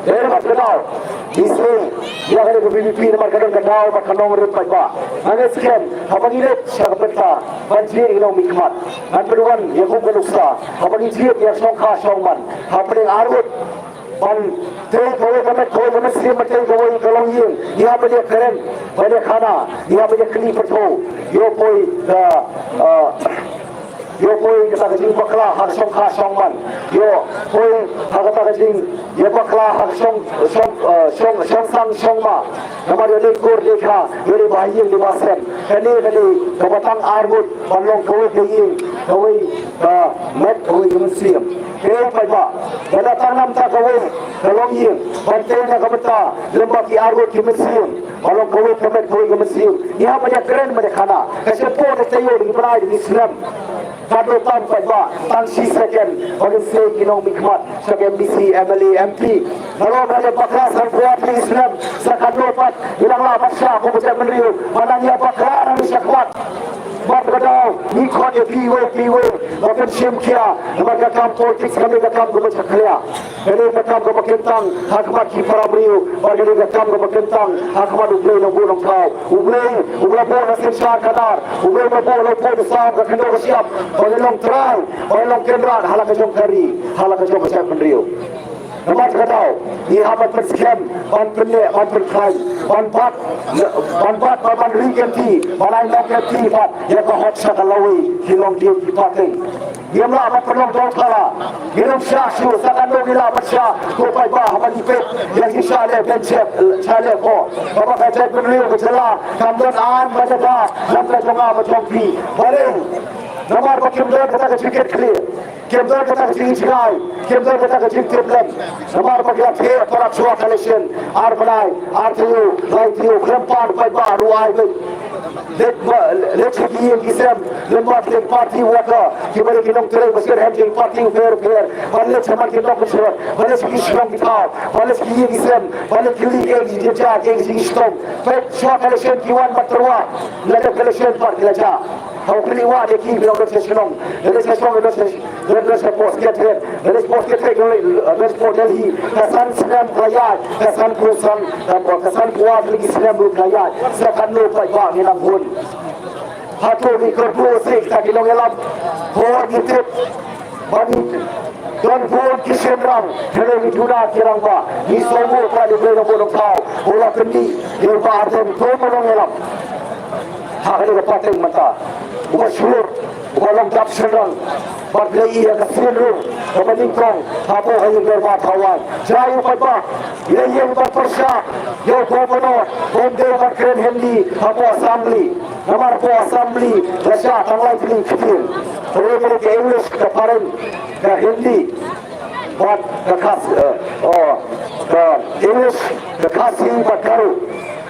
Dei namar ka daw, isn't, ïa kane ka V P P namar ka don ka daw bad ka nongrim paidbah. Ngan ïa skhem haba ngi leit sha ka bynta ban jied ïa ki nongmihkhmat, ngan pynwan ïa kum ka nuksa haba ngi jied ïa shongkha shongman hapdeng arngut, ban tei kawei ka met, kawei ka mynsiem, ban tei kawei ka longïing. Ngi hap ban ïa kren, ban ïa khana, ngi hap ban ïa kylli pyrthuh. Ïoh poi ka, ah, ïoh poi kata ka jingbakla ha ka shongkha shongman. Ïoh poi ha kata ka jing, ïa bakla ha ka shong, shong, ah, shong, shongsang shongma. Namar ïoh leit kur leit kha, ïoh leit ba ha ïing leit ba ha sem. Kane, kane kaba tang arngut ban long kawei ka ïing, kawei ka met, kawei ka mynsiem. Kane paidbah, lada tang namar kawei ka longïing ban tei na ka bynta lem bad ki arngut ki mynsiem, ban long kawei ka met, kawei ka mynsiem, ngi hap ban ïa kren, ban ïa khana. Ka shipor ka taïew da ki bnai da ki snem. Katno tam paidbah, tang shi second ba ngin sei ki nongmihkhmat sha ka M D C, M L A, M P. Nalor ba la bakla sanphew ar tylli ki snem, sa katno pat ngi dang lah ban shah kum ka jaitbynriew ban nang ïa bakla nangne shakhmat. Bad ka daw ngi khot ïa phi iwei pa iwei ba phin shim khia, namar ka kam politics kam dei ka kam kaba jakhlia. Kane ka kam kaba kyntang ha khmat ki para briew, bad kane ka kam kaba kyntang ha khmat U Blei Nongbuh Nongthaw. U Blei uba la buh na synshar khadar, U Blei uba la buh, la buh na sam, ka khyndew ka shyiap, ba ngin long trai, ba ngin long kynrad ha la ka jong ka ri, ha la ka jong ka jaitbynriew. Namar kata ka daw ngi hap ban pynskhem, ban pynneh, ban pynkhlaiñ, ban bat, ban bat, ban, ban ri kynti, ban ai nongkynti bad ïa ka hok sha ka lawei ki longdien ki pateng. Ngim lah ban pynlong dor pala. Ngim lah shah shuh, sa katno ngi lah ban shah, ko paidbah, haba ngi peit ïa ki shah leh bench, shah leh ko. Haba ka jaitbynriew ka jylla kam don aiñ bad jaka na ka jong nga bad jong phi. Balei? Namar ba kim don kata ka jingkitkhlieh. Kim don kata ka jingjngai, kim don kata ka jingtiplem. Namar ba ki la theh palat shuwa ka election, ar bnai, ar taïew, lai taïew, khlem pan paidbah ruh ai beit. Leit ba, leit sha ki ïing ki sem, lem bad ki party worker, kiba dei ki nongtrei ba shitrhem jong ki party bapher bapher, ban leit shaman ki nongkynshlur, ban leit sha ki shnong ki thaw, ban leit sha ki ïing ki sem, ban leit kylli ïa ki jingjynjar, ïa ki jingshitom. Peit shuwa ka election ki wan bad tyrwa, la dep ka election pat ki la jah. Haba kylli wad ïa ki, ki ong don sha shnong, la dep sha shnong, don sha Don, don sha post secretariat, don sha post secretariat, don, don sha post Delhi. Ka san snem ka la ïaid, ka sanphew san, ka, ka sanphew ar tylli ki snem ruh ka la ïaid. Sa katno paidbah ngi nang hun? Hato ngi kyrkhu shisha kita ki nongïalam? Hooid ngi tip ba ngi don bun ki shynrang, hynrei ngi duna ki rangbah. Ngi sngewbha ïa U Blei Nongbuh Nongthaw, u la pyni ïa u Bah Ardent kum u nongïalam ha kane ka pateng mynta. Uba shlur, uba long dap shynrang, bad leh ïa ka sien ruh kaba nyngkong hapoh ka ïing dorbar thawaiñ. Jia ïa u paidbah, ïa ïeng ban pyrshah ïa u Governor, bym dei ban kren Hindi hapoh Assembly. Namar hapoh Assembly la shah tang lai tylli ki ktien. Kawei ka dei ka English, ka phareng, ka Hindi, bad ka Khas, eh, oh, ka English, ka Khasi bad Garo.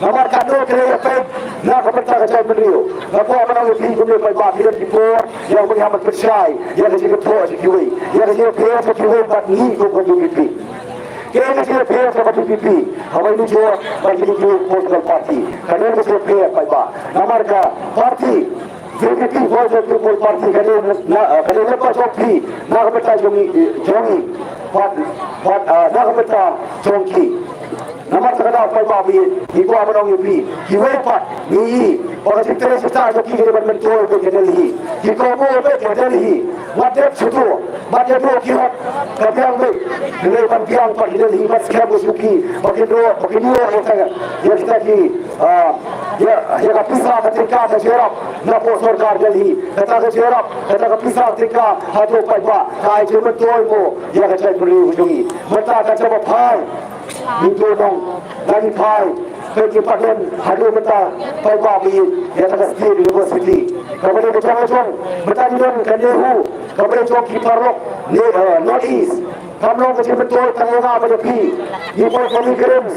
Namar katno kane ïa peit na ka bynta ka jaitbynriew. Nga kwah ban ong ïa phi kumne paidbah, phi don ki por ïa ban ïa ban pynshai ïa ka jingïathoh jong kiwei, ïa ka jingïapher jong kiwei bad ngi kum ka VPP. Kaei ka jingïapher jong ka VPP haba ïa ngi jooh bad kine ki political party? Kane ka jingïapher paidbah. Namar ka party VPP, Voice of People Party, kane na, kane na ka jong phi, na ka bynta jong ngi, jong ngi. Bad, bad, ah, na ka bynta jong ki. Namar kata ka daw paidbah, ngi kwah ban ong ïa phi, kiwei pat ngi ïohi ba ka jingtrei jingktah jong ki ka dei ban myntoi beit ha Delhi. Ki kohnguh beit ha Delhi. Wat dep shuh, wat dep shuh ki hok. Ka biang beit. Ngi ban biang pat ha Delhi, ban skhem ïa ki ba kin ïoh, ba kin ïoh ïa kita, ïa kita ki, ah, ïa, ïa ka pisa ka tyngka ka jingïarap napoh sorkar Delhi. Kata ka jingïarap, kata ka pisa ka tyngka hato paidbah ka ai jingmyntoi mo ïa ka jaitbynriew jong ngi? Mynta ka jingmyntoi. Ngi to nong, ngi phai, peit ki pat don haduh mynta paidbah ba ïeit ïa ka State University. Kaba dei ka jong ka jong, mynta ngi don ka NEHU, kaba dei jong ki paralok ne, eh, North East. Kam long ka jingmyntoi tang ïa nga bad ïa phi. Ngi poi ka NEIGRIHMS,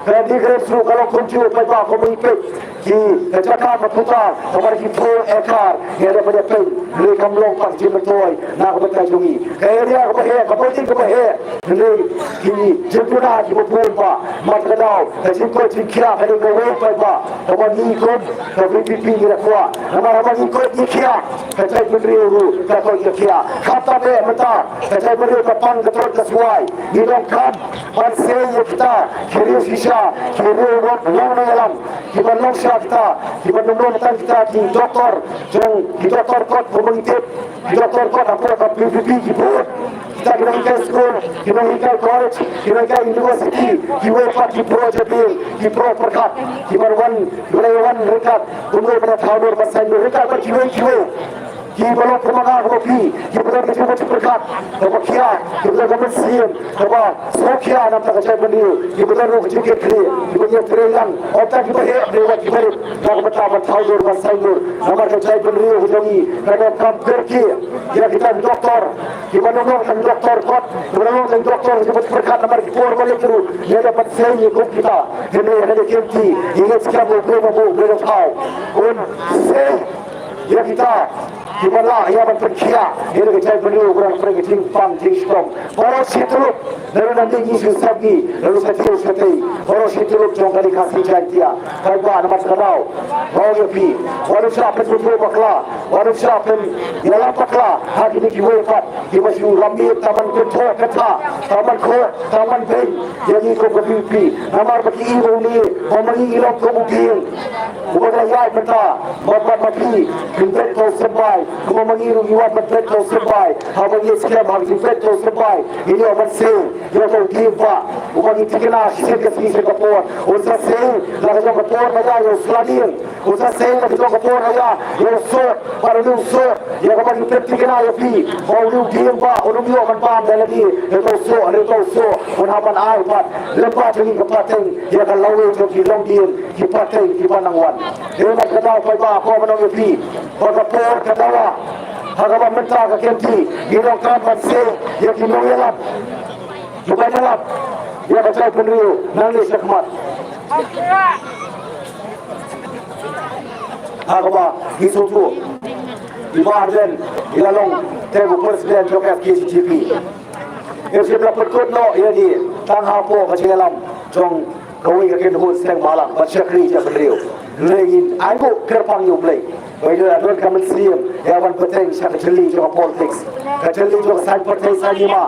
ka NEIGRIHMS ruh ka long kumjuh paidbah, kumba ngi peit. Ki, ka jaka ka puta, kaba ki phew ekar, ngi dei ban ïa peit, hynrei kam long pat jingmyntoi na ka bynta jong ngi. Ka area kaba heh, ka building kaba heh, hynrei ki jingduna kiba bun bha, namar ka daw ka jingkoit jingkhiah ka dei kawei pat bha, kaba ngi kum ka VPP ngi la kwah. Namar haba ngi koit ngi khiah, ka jaitbynriew ruh ka koit ka khiah. Khamtam eh mynta ka jaitbynriew ka pang ka tlot ka swai, ngi donkam ban sei ïa kita ki riew shisha, ki riew long nongïalam, kiba long sha kita, kiba long tang kita ki doktor, jong ki doktor kot kumba ngi tip, ki doktor kot hapoh ka VPP ki bun. Kita ki nonghikai skul, ki nonghikai college, ki nonghikai university, kiwei pat ki pro jabieng, ki pro pyrkhat, kiba wan, kiba wan ryngkat, kumno ban thaw dur ban saiñ dur ryngkat bad kiwei kiwei. Kiba long kumba nga kumba phi, kiba don ka jingmut jingpyrkhat kaba khia, kiba don ka mynsiem kaba sngewkhia na ka bynta ka jaitbynriew, kiba don ruh ka jingkitkhlieh, kiba ïatreilang. Ym tang kiba heh, hynrei wat kiba rit, na ka bynta ban thaw dur ban saiñdur. Namar ka jaitbynriew ka jong ngi ka donkam kyrkieh ïa kita ki doktor, kiba nang long tang doktor kot, kiba nang long tang doktor kiba pyrkhat namar ki por ba leit ruh ïa ka ban seng ïa kum kita. Hynrei hynrei kynti ïa ngi skhem u Blei ma u Blei da thaw un seng ïa kita kiba lah ïa ban pynkhiah ïa ka jaitbynriew. Kyrpang pyrshang ka jingpang jingshitom baroh shi tylli. Lada nang dei ngi shu sep ngi, lada sa tiu sa tei, baroh shi tylli jong ka ri Khasi Jaiñtia. Paidbah, namar kata ka daw nga ong ïa phi, wat nym shah pynbeit bakla, wat nym shah pynïalam bakla ha kine kiwei pat kiba shu lam miet tang ban kynthoh kynthah, tang ban khoh, tang ban beiñ ïa ngi kum ka VPP. Namar ba ki i ba une ba ma ngi ngi long kum u dieng uba dang ïaid mynta, bad bad ma phi phin beit ka u symbai, kumba ma ngi ruh ngi wan ban beit ka u symbai. Haba ngi skhem ha ka jingbeit ka u symbai, ngin ïoh ban seng ïa uta u dieng ba uba ngi thikna shisien ka sngi shisien ka por. Un sa seng la ka jong ka por ba ïa ïa u sladieng, un sa seng la ka jong ka por ba ïa ïa u soh, bad une u soh ïa kaba ngi pynthikna ïa phi ba une u dieng ba un ym ïoh ban bam da lade ïa uta u soh, hynrei uta u soh un hap ban ai pat lem bad jong ngi ka pateng ïa ka lawei jong ki longdien, ki pateng kiba nang wan. Hynrei namar kata paidbah, ko mynno ïa phi ba ka por ka dawa ha kaba mynta ka kynti ngi donkam ban seng ïa ki nongïalap, kiba ïalap ïa ka jaitbynriew nangne shakhmat. Ha kaba ngi sngewthuh i Bah Ardent i la long tang u president jong ka FKJGP. Ngi shim la pynkut noh ïa ngi tang hapoh ka jingïalam jong kawei ka kynhun seng bhalang ban shakri jaitbynriew. Hynrei ngin ai nguh kyrpang ïa U Blei ba ïa la don ka mynsiem ïa ban bteng sha ka jylli jong ka politiks, ka jylli jong ka saiñ pyrthei saiñ hima,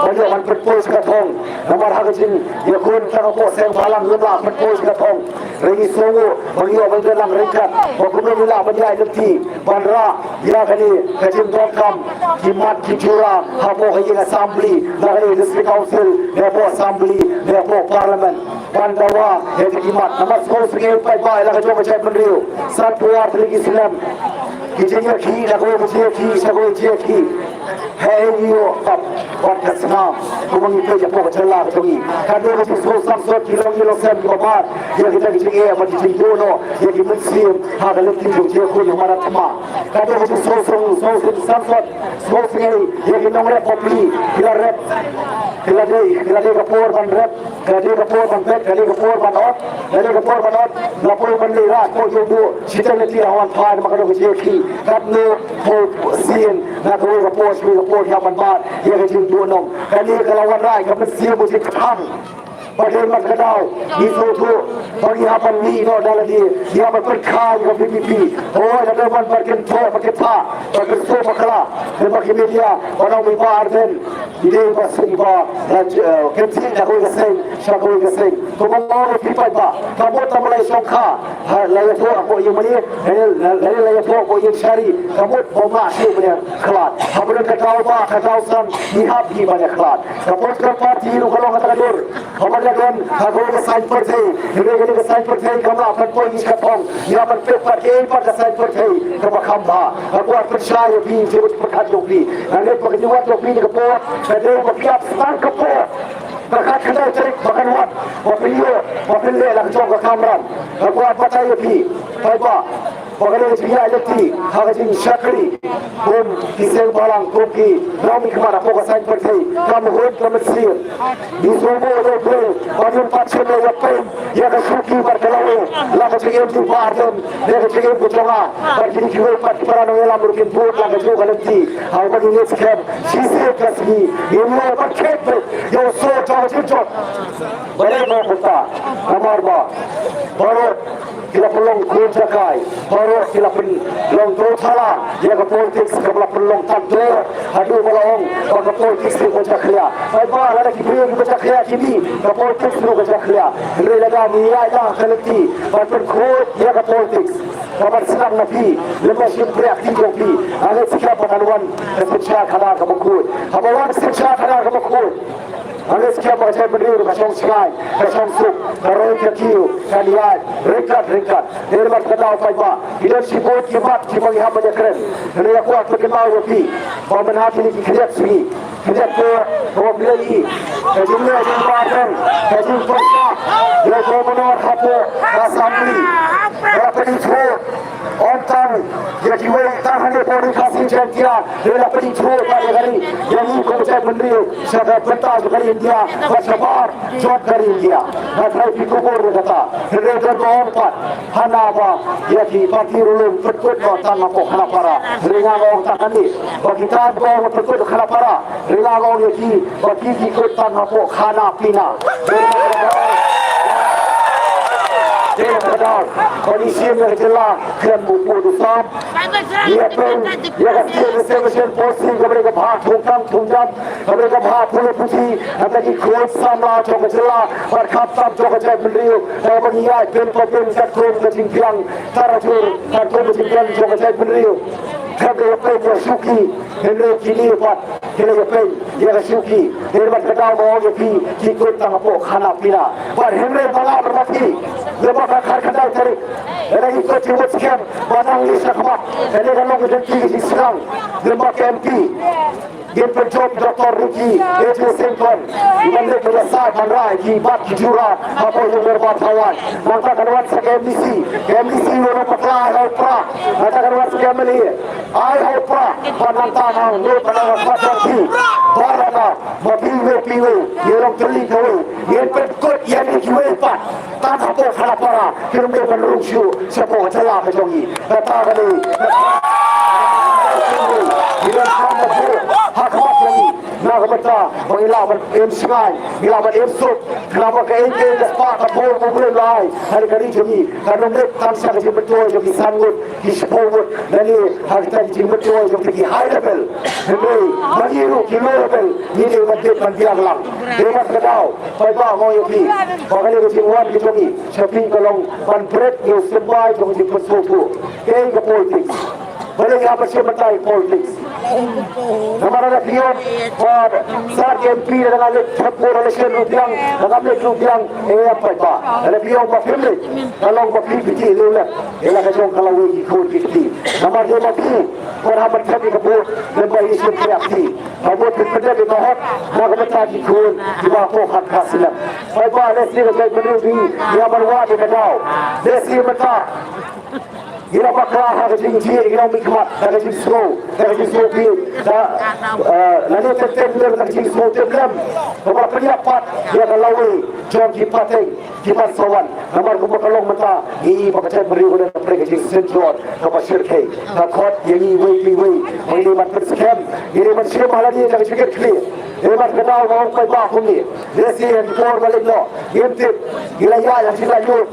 ban ïoh ban pynpoi sha ka thong. Namar ha ka jingïakhun tang hapoh seng bhalang ngim lah pynpoi sha ka thong. Hynrei ngi sngewnguh ba ngi ïoh ban ïalang ryngkat ba kumno ngi lah ban ïaid lynti ban rah ïa kane ka jingdonkam ki mat ki jura hapoh ka ïing assembly, na kane ka district council, ne hapoh assembly, ne hapoh parliament, ban dawa ïa ki mat. Namar sngewsynei paidbah ïa la ka jong ka jaitbynriew, sanphew ar tylli ki snem ki jingïakhih na kawei ka jingïakhih sha kawei ka jingïakhih. Hei ïoh pap wat ka snam kumba ngi peit hapoh ka jylla ka jong ngi. Ka dei ka jingsngew samsot ki long ïing long sem kiba mar ïa kita ki jingeh bad ki jingduh noh ïa ki mynsiem ha ka lynti jong ki jingïakhun ha madan thma. Ka dei ka jingsngew song song song samsot song sngewsynei ïa ki nongrep bapli, ki la rep, ki la dei, ki la dei ka por ban rep, ka dei ka por ban beit, ka dei ka por ban ot, ka dei ka por ban ot. La poi ban leit rah hapoh Ïewduh shiteng lynti ha wan phai namar ka dei ka jingïakhih. Katno phew sien na kawei ka por sha kawei ka por ki hap ban mad ïa ka jingduh nong. Kane ka la wanrah ïa ka mynsiem u jingkthang. Bad dei namar kata ka daw ngi sngewthuh ba ngi hap ban mih noh da lade, ngi hap ban pynkhie ïa ka VPP. Hooid, lada ban ban kynthoh ban kynthah ban kynthoh bakla lyngba ki media, ban ong ba i Bah Ardent i dei ba seng ba la, eh, kynthih na kawei ka seng sha kawei ka seng. Kumba nga ong ïa phi paidbah, ka mut tang ba la ïashongkha, ha, la ïathuh hapoh ïing mane, la, la, la ïathuh hapoh ïing shari, ka mut ba ym lah shuh ban ïakhlad. Haba don ka daw ba ka daw san ngi hap hi ban ïakhlad. Ka political party ruh ka long kata ka dur. Haba la don ha kawei ka saiñ pyrthei, hynrei kane ka saiñ pyrthei kam lah ban poi ngi sha ka thong. Ngi hap ban peit pat kaei pat ka saiñ pyrthei kaba kham bha. Nga kwah pynshai ïa phi, jingmut jingpyrkhat jong phi. Nga ngeit ba ka jingwan jong phi ha kane ka por ka dei ba phi ap tang ka por, ka khatkhyndai tarik ba kan wan, ba phin ïoh ba phin leh la ka jong ka kamram. Nga kwah batai ïa phi paidbah ba ka dei ka jingïaid lynti ha ka jingshakri kum ki seng bhalang, kum ki nongmihkhmat hapoh ka saiñ pyrthei, kam hun ka mynsiem. Ngi sngewbha ïa U Blei ba ngin pat shym la ïapeiñ ïa ka shuki bad ka lawei. La ka jingim jong i Bah Ardent ne ka jingim ka jong nga bad kine kiwei pat ki para nongïalam ruh kin bud lang kajuh ka lynti. Haba ngi ngeit skhem shisien ka sngi ngin ïoh ban khet beit ïa u soh jong ka jingjot. Balei nga ong kumta? Namar ba baroh ki la pynlong khun jaka, baroh ki la pynlong dewthala ïa ka politiks kaba la pynlong tad dor haduh ba la ong ba ka politiks ruh ka jakhlia. Paidbah, lada ki briew kiba jakhlia ki mih, ka politiks ruh ka jakhlia. Hynrei lada ngi ïaid lang ha ka lynti ban pynkhuid ïa ka politiks, ka ban sdang na phi lem bad shim priak ti jong phi, nga ngeit skhem ba kan wan ka synshar khadar kaba khuid. Haba wan ka synshar khadar kaba khuid, Hangne skhem ba ka jaitbynriew ka shong shngaiñ, ka shong suk, ka roi ka kiew, ka ïaid ryngkat ryngkat. Dei namar kata u paidbah, ki don shibun ki mat kiba ngi hap ban ïakren. Hynrei nga kwah ban kynmaw ïa phi ba mynta kine ki khyndiat sngi, khyndiat por, ka wan ïa i, ka jingleh jingpyrshah, ka jingpyrshah ïa u Governor hapoh ka Assembly. Ba la pynithuh ym tang ïa kiwei, tang hangne hapoh Ri Khasi Jaiñtia, hynrei la pynithuh pat ïa ka ri, ïa ngi kum ka jaitbynriew sha ka bynta jong ka ri India bad shabar jong ka ri India. Nga tharai phi kubur ïa kata. Hynrei don ba ong pat, hana ba ïa ki party ruling pynkut noh tang hapoh Khanapara. Hynrei nga ong tang kane, ba kita ba ong pynkut Khanapara, hynrei nga ong ïa ki ba ki, ki kut tang hapoh khana pina. Dei namar kata ba ngi shim ïa ka jylla khlem u pud u sam. Ïa pyn, ïa ka state reservation policy kaba dei ka bha thung kang thung jam, kaba dei ka bha pule puthi, kata ki khun samla jong ka jylla bad khamtam jong ka jaitbynriew. Kaba ngi ïaid pyn pa pyn katkum ka jingbiang tarajur, katkum ka jingbiang jong ka jaitbynriew. Kaba dei ka pyn ïa shuki, hynrei kine pat ki la ïapeiñ ïa ka shuki. Dei namar kata ba ong ïa phi, ki kut tang hapoh khana pina. Bad hynrei ba nga bad ma phi, lem bad ka khatkhyndai tarik, lada ngi kut jingmut skhem ba nang list na khmat, kane ka long ka jingkyrkhu jingsiang. Lem bad ka M P, ngin pynjop Doctor Ricky A J Syngkon, i ban leit ban ïasaid ban rai ki bat ki jura hapoh Ïewmyrpad Thawaiñ. Nangta kan wan sa ka M D C, ka M D C u la bakla ha u Prah. Nangta kan wan sa ka M L A, ai ha u Prah, bad nangta nang lut ban nang ïasaid bad ki. Bad nangta ma phi iwei pa iwei, ïa long tylli kawei, ngin pynkut ïa kiwei pat tang hapoh Khanapara, ki ruh ban rung shuh shapoh ka jylla ka jong ngi. Kata ka dei, ngi don kam ba buh ha khmat jong ngi, na ka bynta ba ngi lah ban im shngaiñ, ngi lah ban im suk. Khnang ba kaei kaei ka spah ka phew ba U Blei u la ai ha ka ri jong ngi, kan ym leit tang sha ka jingmyntoi jong ki san ngut, ki shiphew ngut, lane ha kita ki jingmyntoi jong kita ki high level. Hynrei ma ngi ruh ki low level, ngi dei ban tip ban biang lang. Dei namar kata, paidbah, nga ong ïa phi ba kane ka jingwan ka jong ngi sha phi ka long ban bret ïa u symbai jong ka jingpynsngewthuh. Kaei ka politics? Balei ngi hap ban shim bynta ïa ka politics? Namar lada phi ong ba sar ki M P lada nga leit thep vote election ruh biang, lada ngam leit ruh biang, eh, paidbah. Lada phi ong ba phim leit, ka long ba phi phi leh leh ïa la ka jong ka lawei ki khun ki kti. Namar dei ma phi ban hap ban thep ïa ka vote, lem bad i sngewthuh ïa phi. Ka vote phi pyndep ïa ka hok na ka bynta ki khun kiba hapoh khat ka snem. Paidbah, lehse ka jaitbynriew ngi ïa ban wad ïa ka daw. Lehse mynta ngi la bakla ha ka jingjia, ngi la mihkhmat da ka jingsngew, da ka jingsngew phi, da, eh, lane teng teng da ka jingsngew tip lem. Kaba pynïap pat ïa ka lawei jong ki pateng kiban sa wan. Namar kumba ka long mynta, ngi i ba ka jaitbynriew ka don hapdeng ka jingsynshar kaba shyrkhei. Ka khot ïa ngi iwei pa iwei ba ngi dei ban pynskhem, ngi dei ban shim ha lade da ka jingkitkhlieh. Dei namar kata nga ong paidbah kumne, lehse ha ki por ba leit noh ngim tip, ngi la ïaid ha ki la ïoh,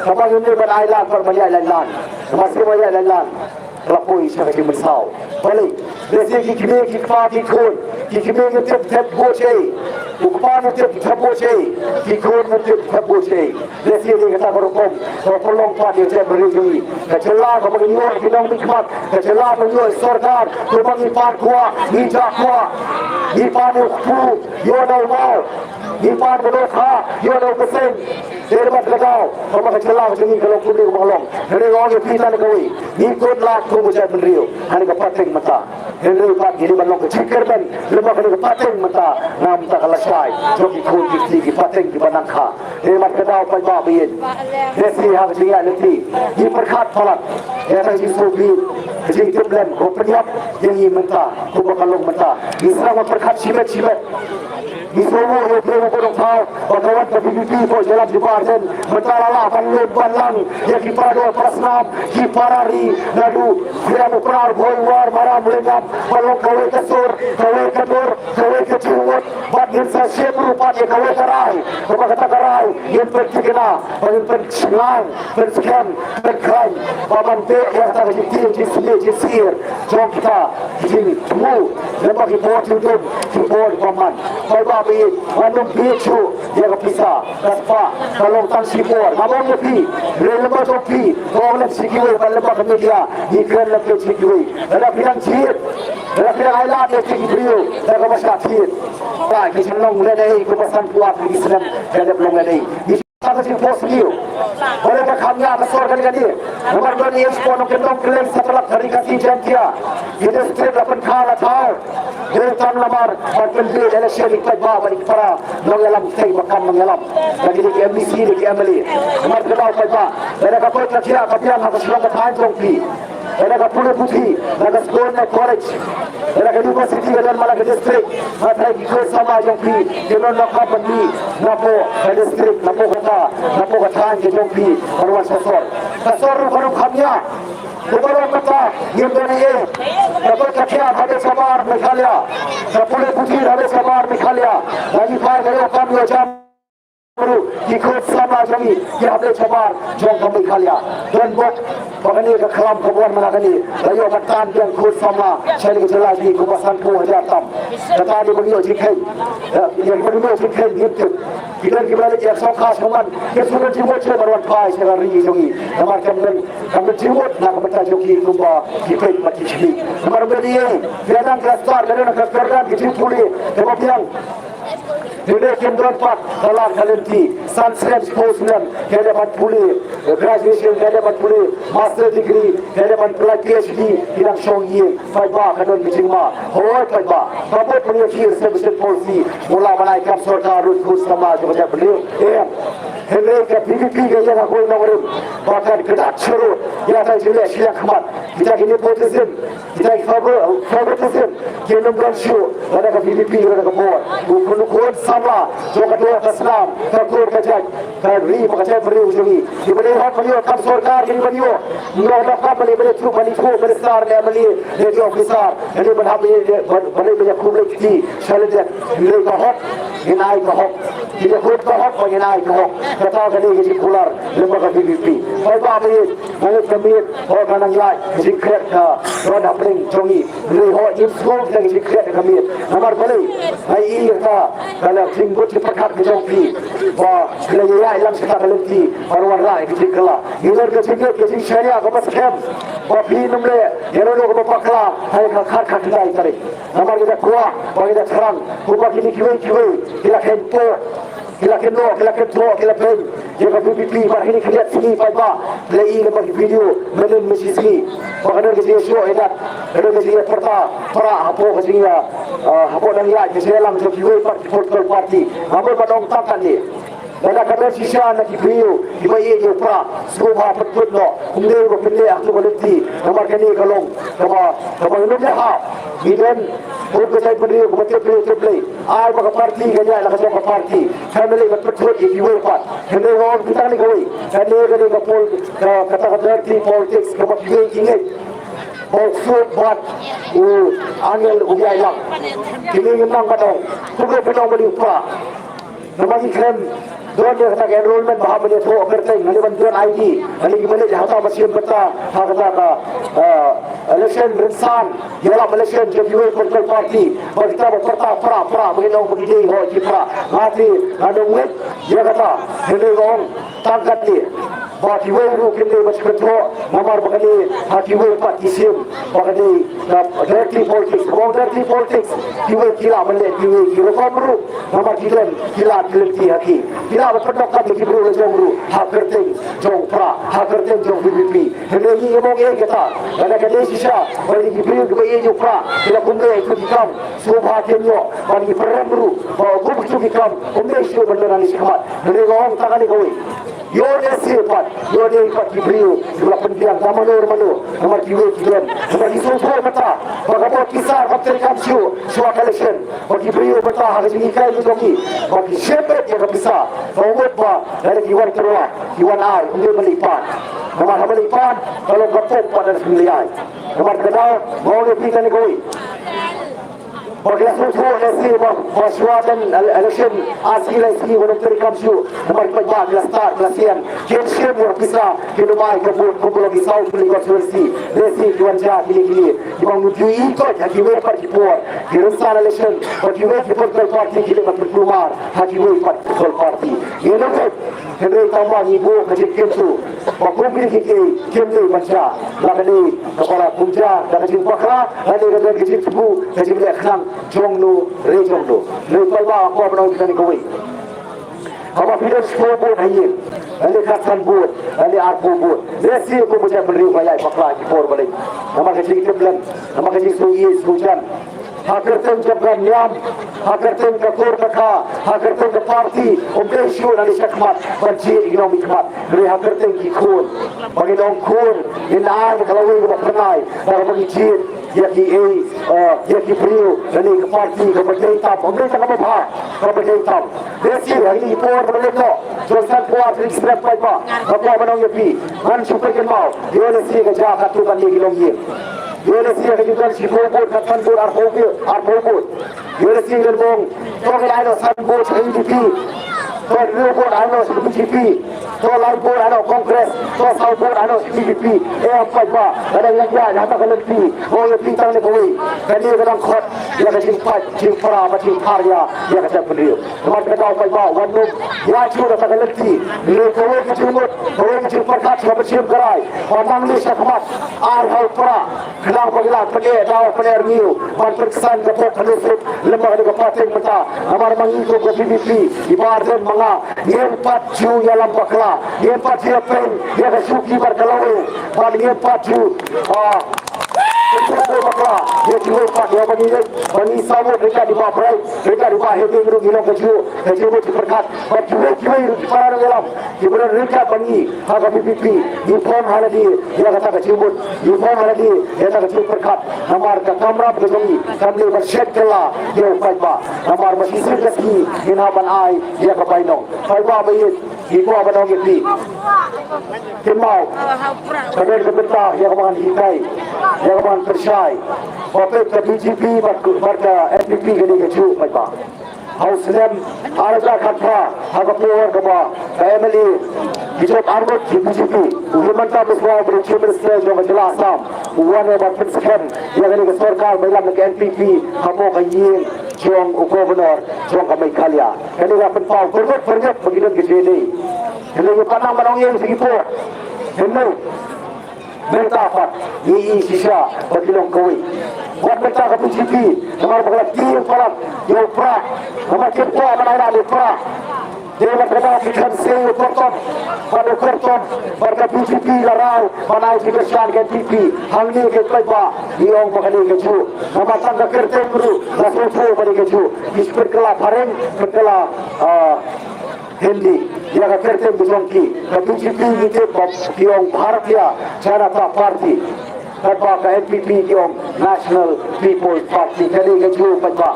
kaba ngim dei ban ailad bad ban ïaid lait lad. Namar shu ban ïaid lait lad, la poi sha ka jingmynsaw. Balei? Lehse ki kmie ki kpa ki khun, ki kmie ngi tip thep vote shaei, u kpa ngi tip thep vote shaei, ki khun ngi tip thep vote shaei. Lehse dei kata ka rukom kaba pynlong pat ïa ka jaitbynriew jong ngi. Ka jylla kaba ngi ïoh ki nongmihkhmat, ka jylla kaba ngi ïoh sorkar, kumba ngi pan kwah, ngi jah kwah, ngi pan ïa u kpu ïoh da u maw, ngi pan ka dohkha ïoh da u bseiñ. Dei namar kata kaba ka jylla ka jong ngi ka long kumne kumba ka long. Hynrei nga ong ïa phi tang kawei, ngi kut lad kum ka jaitbynriew ha kane ka pateng mynta. Hynrei pat ngi dei ban long ka jingkyrmen lyngba kane ka pateng mynta, na ka bynta ka lashai jong ki khun ki kti, ki pateng kiba nang kha. Hynrei namar kata paidbah ba ïeit, lehse ha ka jingïaid lynti ngi pyrkhat palat ïa ka jingsngewbha, ka jingtip lem kaba pynïap ïa ngi mynta kumba ka long mynta. Ngi sdang ban pyrkhat shimet shimet. Ngi sngewbha ïa u Blei uba don thaw ba ka wan ka V P P hapoh jylla jong ngi ba mynta la lah ban lum ban lang ïa ki para doh para snam, ki para ri, naduh Hriam u Prah, Bhoi, War, Maram, Lyngngam, ban long kawei ka sur, kawei ka dur, kawei ka jingmut. Bad ngin sa shim ruh pat ïa kawei ka rai, kaba kata ka rai ngin pynthikna, ba ngin pynshngaiñ, pynskhem, pynkhraw, ba man beh ïa kata ka jingtieng jingsniew jingsyier jong kita ki jingthmu lyngba ki por jingdum, ki por bymman. Paidbah ba ïeit, ngan ym bieit shuh ïa ka pisa, ka spah, ka long tang shipor. Nga ong ïa phi, hynrei lyngba jong phi, ka ong lem sha kiwei, bad lyngba ka media ngi kren lem sha kiwei. Lada phi dang jied, Lada ki dang ailad ïa ki briew da kaba shah thied, ba ki shnong lehnoh kumba san phew ar tylli ki snem ki dep long lehnoh. Ki shu ta ka jingphohsniew. Ba lada ka kham ïa ka sor kane kane, namar don ïa ki shnong ki nongkylleng satlak ha Ri Khasi Jaiñtia, ki district la pynkha la thaw. Dei tang namar ban pynbiej election ïa ki paidbah bad ïa ki para nongïalam, ki ba kam nongïalam, ba ki dei ki M D C, dei ki M L A. Namar kata u paidbah, lada ka koit ka khiah ka biang ha ka shnong ka thaiñ jong phi, lada ka pule puthi, lada ka skul ne college, lada ka university ka don man la ka district, nga tharai ki khun samla jong phi kin ym nang kham ban mih napoh ka district, napoh ka, napoh ka thaiñ ka jong phi ban wan sha sor. Ka sor ruh ka ruh kham ïa. Kumba long kata, ngim don ei ei. Ka koit ka khiah ha beit shabar Meghalaya, ka pule puthi ha beit shabar Meghalaya. Lada ngi phai ka ïoh kam ïoh jam ruh, ki khun samla jong ngi ki hap leit shabar jong ka Meghalaya. Don bok ba kane ka khlam ka wan man la kane, la ïoh ban tan biang khun samla sha kane ka jylla jong ngi kumba san phew hajar tam. Kata dei ba ngi ïoh jingkheiñ. Ïa, ïa ba ngi ïoh jingkheiñ ngim tip. Ki don kiba la leit ïa shongkha shongman, ki shu don jingmut shuh ban wan phai sha ka ri jong ngi. Namar kam don, kam don jingmut na ka bynta jong ki kumba ki peit bad ki shim. Namar ba ngi ïa, ïa dang ka start, ka don ka kyrdan ka jingpule kaba biang. Ngi dei kim don pat ka lad ka lynti, san snem shiphew snem, ki dei ban pule graduation, ki dei ban pule master degree, ki dei ban pule P H D, ki dang shong ïing. Paidbah, ka don ka jingma. Hooid paidbah, ka bud mynta ki reservation policy, mula ban ai kam sorkar ruh khun samla jong ka jaitbynriew. Em. Hynrei ka V P P ka ïeng ha kawei nongrim ba kan kyndat shuh ruh ïa ka jingleh shiliang khmat. Kita ki nepotism, kita ki favor-, favoritism, kin ym don shuh lada ka V P P lada ka bor. U khun, u khun samla jong ka doh ka snam, ka kur ka jait, ka ri bad ka jaitbynriew jong ngi. Kiba dei hok ban ïoh kam sorkar, kiba dei hok, ïoh hok ban ïoh, ban ïoh through, ban ïoh through minister ne M L A ne ki officer. Kane ban hap ban, ban ïoh ban ïakhun leit kti sha lyndet. Ngin leit ka hok, ngin ai ka hok. Ngin ïakhun ka hok, ba ngin ai ka hok. Kata kane ka jingkular lem bad ka V P P. Paidbah, ba ïeit, ba ïeit ka miet, hok, ka nang ïaid ka jingkret ka ron hapdeng jong ngi. Hynrei hooid, ngim sngewthuh ïa ka jingkret ka miet. Namar balei? Nga ïohi ïa ka, ka la jingbud jingpyrkhat ka jong phi ba phi la ïaid lang sha ka lynti ban wanrah ïa ka jingkylla. Ngi don ka jingngeit, ka jingshaniah kaba skhem ba phin ym leh ïa kano kano kaba bakla ha ka khatkhyndai tarik. Namar ngi da kwah ba ngi da thrang kumba kine kiwei kiwei ki la kheiñ poh, ki la kheiñ noh, ki la kheiñ thoh, ki la beiñ ïa ka V P P. Bad ha kine ki khyndiat sngi paidbah, phi la ïohi lyngba ki video mynhynnin mynshisngi ba ka don ka jingïashoh ïadat, ka don ka jingïapyrta pra hapoh ka jingïa, ah, hapoh nongïaid ka jingïalang jong kiwei pat ki political party. Nga mut ban ong tang katne, lada ka don shisha na ki briew kiba ïeit ïa u Prah, sngewbha pynkut noh, ym dei ba pynleh ha katu ka lynti. Namar kane ka long kaba, kaba ngin ym leh. Ngi don bun ka jaitbynriew kaba tip briew tip Blei. Ai ba ka party kan ïaid la ka jong ka party, kan ym leh ban pynkut ïa kiwei pat. Kane nga ong tang kane kawei, kane, kane ka pol-, ka, kata ka dirty politics kaba kiwei ki ngeit ba u ksuid bad u angel u ïaid lang. Kine ngim nang ban ong. Kumno phin ong ba dei u Prah? Namar ngi khlem don ïa kata ka enrollment ba hap ban ïathoh kyrteng, lane ban don I D, lane kiba leit ha kata ba shim bynta ha kata ka, eh, election rynsan, ïalap election jong kiwei political party, ba kita ba pyrta Prah, Prah, ba ngin ong ba ki dei hooid ki Prah. Nga te ngan ym ngeit ïa kata. Hynrei nga ong tang katne ba kiwei ruh kim dei ban sngewthuh, namar ba kane ha kiwei pat ki shim ba ka dei ka dirty politics. Ka dirty politics, kiwei ki lah ban leh kiwei ki rukom ruh, namar ki don ki lad ki lynti ha ki. Ki lah ban pyndonkam ïa ki briew la jong ruh ha kyrteng jong Prah, ha kyrteng jong V P P. Hynrei ngi ngim ong ei ei kata. Lada ka dei shisha ba kine ki briew kiba ïeit ïa u Prah ki la kum leh ïa ki kam, sngewbha kin ïoh ban ïa pyrem ruh ba kum ïa ki kam ym dei shuh ban don ha shakhmat. Hynrei nga ong tang kane kawei, ïoh ne shisha pat, ïoh ne pat ki briew kiba la pynbiang da mano mano, namar kiwei ki don, namar ki sngewthuh mynta ba ka bor pisa kam treikam shuh shuwa ka election. Ba ki briew mynta ha ka jinghikai ka jong ki, ba ki shem beit ïa ka pisa. Ka mut ba lada ki wan tyrwa, ki wan ai, ym dei ban leit pan. Namar haba leit pan, ka long ka pop pat na ka jingïaid. Namar kata nga ong ïa phi kane kawei, ba ki la sngewthuh lehse ba, ba shuwa ban ele-, election ar sngi lai sngi wan ym treikam shuh. Namar ki paidbah ki la stad, ki la sian, kin shem ïa ka pisa, kin ym ai ka vote kumba long ki saw tylli ki constituency. Lehse ki wan jia kine kine. Kiba ngi ju ïohi koit ha kiwei pat ki por, ki rynsan election, ba kiwei ki political party ki leit ban pynkulmar ha kiwei pat ki political party. Ngi ïohi koit, hynrei tangba ngi buh ka jingkyntu. Ba kum kine ki, ki, kim dei ban shah. La ka dei kaba la kumjuh da ka jingbakla, la dei ka don ka jingthmu, ka jingleh khnang jong no re jong no. Hynrei paidbah, nga kwah ban ong ïa kane kawei. Haba phi don shiphew vote ha ïing, la dei khatsan vote, la dei arphew vote, lehse kum ka jaitbynriew ka ïai bakla ha ki por ba leit. Namar ka jingkyrmen, namar ka jingsngewsih sngewjan. Ha kyrteng jong ka niam, ha kyrteng ka kur ka kha, ha kyrteng ka party, ym dei shuh nangne shakhmat ban jied ïa ki nongmihkhmat. Hynrei ha kyrteng ki khun, ba ngin ong khun, ngin ai ïa ka lawei kaba phyrnai da kaba ngi jied ïa ki, eh, ïa ki briew nangne ka party kaba dei tam, ym dei tang kaba bha, kaba dei tam. Lehse ha kine ki por kaba leit noh, jong san phew ar tarik September paidbah, nga kwah ban ong ïa phi, ngan shu peit kynmaw, ïoh lehse ka jia katto katne ki longïing. Ïoh lehse ka jingdon shiphew vote, khatsan vote, arphew vote, arphew vote. Ïoh lehse ngan ong, to ngi ai noh san vote sha U D P, to hynriew vote ai noh sha B J P, to lai vote ai noh Congress, to saw vote ai noh sha B J P. Eh paidbah, ka dang ïaid ïa kata ka lynti. Nga ong ïa phi tang ne kawei, kane ka dang khot ïa ka jingpait jingpra bad jingpar ïa, ïa ka jaitbynriew. Namar kata paidbah, wat nym ïaid shuh da kata ka lynti. Ngi kawei ka jingmut, kawei ka jingpyrkhat sha ka mynsiem ka rai, ba nangne shakhmat, ar haw pra, khnang ba ngi lah pyneh daw pyneh rngiew ban pynksan ka pop ka nusip lem bad kane ka pateng mynta. Namar ma ngi kum ka V P P, i Bah Ardent ma nga, ngim pat ju ïalam bakla, ngim pat ju ïapeiñ ïa ka shuki bad ka lawei, bad ngim pat ju, ah, bakla ïa kiwei pat, ïa ba ngi, ba ngi sawut ryngkat i Bah Bright, ryngkat i Bah Heming ruh ngi long kajuh, ka jingmut jingpyrkhat, bad kiwei kiwei ruh ki para nongïalam kiba don ryngkat bad ngi ha ka V P P, ngi phong ha lade ïa kata ka jingmut, ngi phong ha lade ïa kata ka jingpyrkhat. Namar ka kamram ka jong ngi kam dei ban shet kylla ïa u paidbah. Namar ba shisien ka sngi ngin hap ban ai ïa ka bainong. Paidbah ba ïeit, ngi kwah ban ong ïa phi, kynmaw, ka don ka bynta ïa kaba ngan hikai, ïa kaba ngan pyrshai. Ba peit ka B J P bad, bad ka N P P ka dei kajuh paidbah. Ha u snem ar hajar khatphra, ha ka por kaba ka M L A ki jop arngut ki B J P, u Himanta Biswa uba dei u Chief Minister jong ka jylla Assam, u wan ban pynskhem ïa kane ka sorkar ba ïalam na ka N P P hapoh ka ïing jong u Governor jong ka Meghalaya. Kane ka pynpaw pyrngit pyrngit ba ki don ka jingïadei. Kane ka pat nang ban ong ïa ki por. Hynrei mynta pat ngi i shisha ba ki long kawei. Wat mynta ka B J P, namar ba ka la tieng palat ïa u Prah, namar kim kwah ban ai lad ïa u Prah. Dei ba ka dei ki khan sei u kyrton bad u kyrton, bad ka B J P la rai ban ai ki kyrshan ka N P P. Hangne ka paidbah ngi ong ba ka dei kajuh, namar tang ka kyrteng ruh la sngewthuh ba dei kajuh. Ki pynkylla phareng, pynkylla, ah, Hindi ïa ka kyrteng ka jong ki. Ka B J P ngi tip ba ki ong Bharatiya Janata Party, katba ka N P P ki ong National People's Party. Kane kajuh paidbah.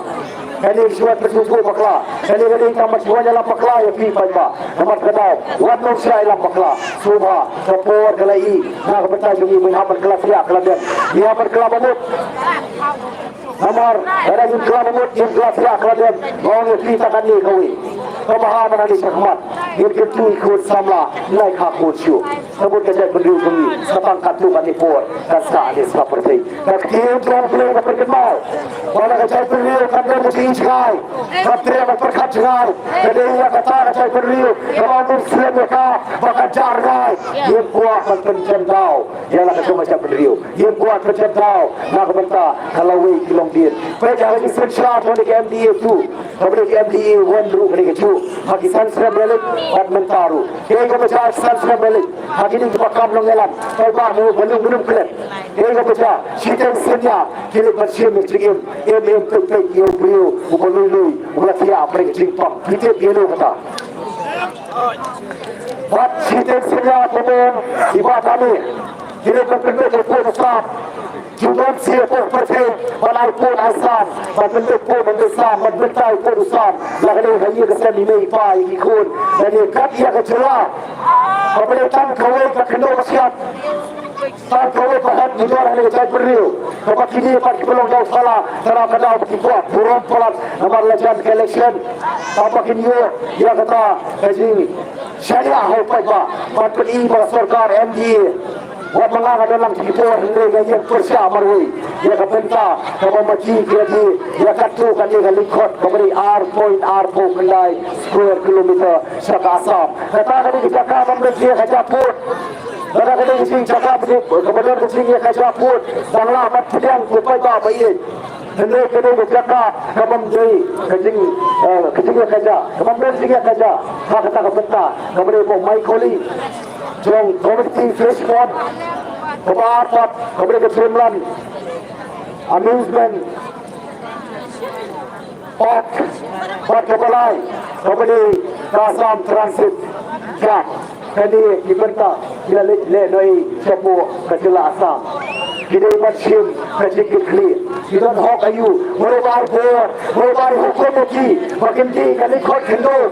Kane ka shuwa ka shu bakla. Kane ka dei tang ban shu wan ïalam bakla ïa phi paidbah. Namar ka daw wat nang shu ïalam bakla. Sngewbha, ka por ka la ïaid, na ka bynta jong ngi, ngim hap ban kylla thiah kylla dem. Ngim hap ban kylla bamut. Namar lada ngim kylla bamut, ngim kylla thiah kylla dem, nga ong ïa phi, tang kane kawei kaba ha mynta, nangne shakhmat ngin kyntu ïa ki khun samla, nai kha khun shuh. Ka mut ka jaitbynriew jong ngi, ka tang katto katne por kan sah ne sah pyrthei. Ka ktien jong U Blei ka pynkynmaw ba la ka jaitbynriew kan don ka jingïeit jngai, ka treh ban pyrkhat jngai. Ka dei ïa kata ka jaitbynriew kaba ngim slem ïa ka ba ka jar jngai. Ngim kwah ban pynjem daw ïa la ka jong ka jaitbynriew. Ngim kwah ban pynjem daw na ka bynta ka lawei ki longdien. Peit ïa ka jingsynshar jong ka M D A tu, kaba dei ka M D A one ruh ka dei kajuh. Ha ki san snem ba la leit bad mynta ruh, kaei kaba jia ha ki san snem ba la leit? Ha kine kiba kam nongïalam, paidbah, mo, ba lung, ba lung klet. Kaei kaba jia? Shiteng synñia ki leit ban shim ïa ka jingim, im im peit peit ïa u briew uba lui lui, uba la thiah pyrshah ka jingpang. Phi tip ïa no kata? Bad shiteng synñia kumno i Bah Dame, ki leit ban pynbeit ïa u pud u sam. Ju don shisha pud pyrthei ban ai pud ai sam, ban pynbeit pud ban beit sam, ban pyntai pud u sam. La ka dei ha ïing ka sem i mei i pa, ïa ki khun, lane kat ïa ka jylla. Kaba dei tang kawei ka kynnoh ka shiah, tang kawei ka hok ngi don ha kane ka jaitbynriew. Kaba kine pat kiba long daw sala, tang ka daw ba ki kwah burom palat namar la jan ka election. Tang ba kin ïoh ïa kata ka jingshaniah ha u paidbah, ban pyni ba ka sorkar M D A, wat ma nga nga don lang shi por, hynrei nga ïeng pyrshah marwei ïa ka bynta kaba ma ki kyrpad ïa katto katne ka lyngkhot kaba dei ar point ar phew khyndai square kilometer sha ka Assam. Kata ka dei ka jaka bym don jingïakajia pud. Lada ka dei ka jingjaka phi, kaba don ka jingïakajia pud, dang lah ban pdiang, ko paidbah ba ïeit. Hynrei ka dei ka jaka ka bym dei ka jing, eh, ka jingïakajia, ka bym dei ka jingïakajia. Ha kata ka bynta kaba dei ka Maikoli jong Community Flash Pond, kaba ar pat kaba dei ka Dreamland Amusement Park, bad kaba lai kaba dei ka Assam Transit Guard. Kane ki bynta ki la leit lehnohei shapoh ka jylla Assam. Ki dei ban shim ka jingkitkhlieh. Ki don hok aïu? Mano ba ai bor, mano ba ai hukum ïa ki ba kin die kane ka khyndew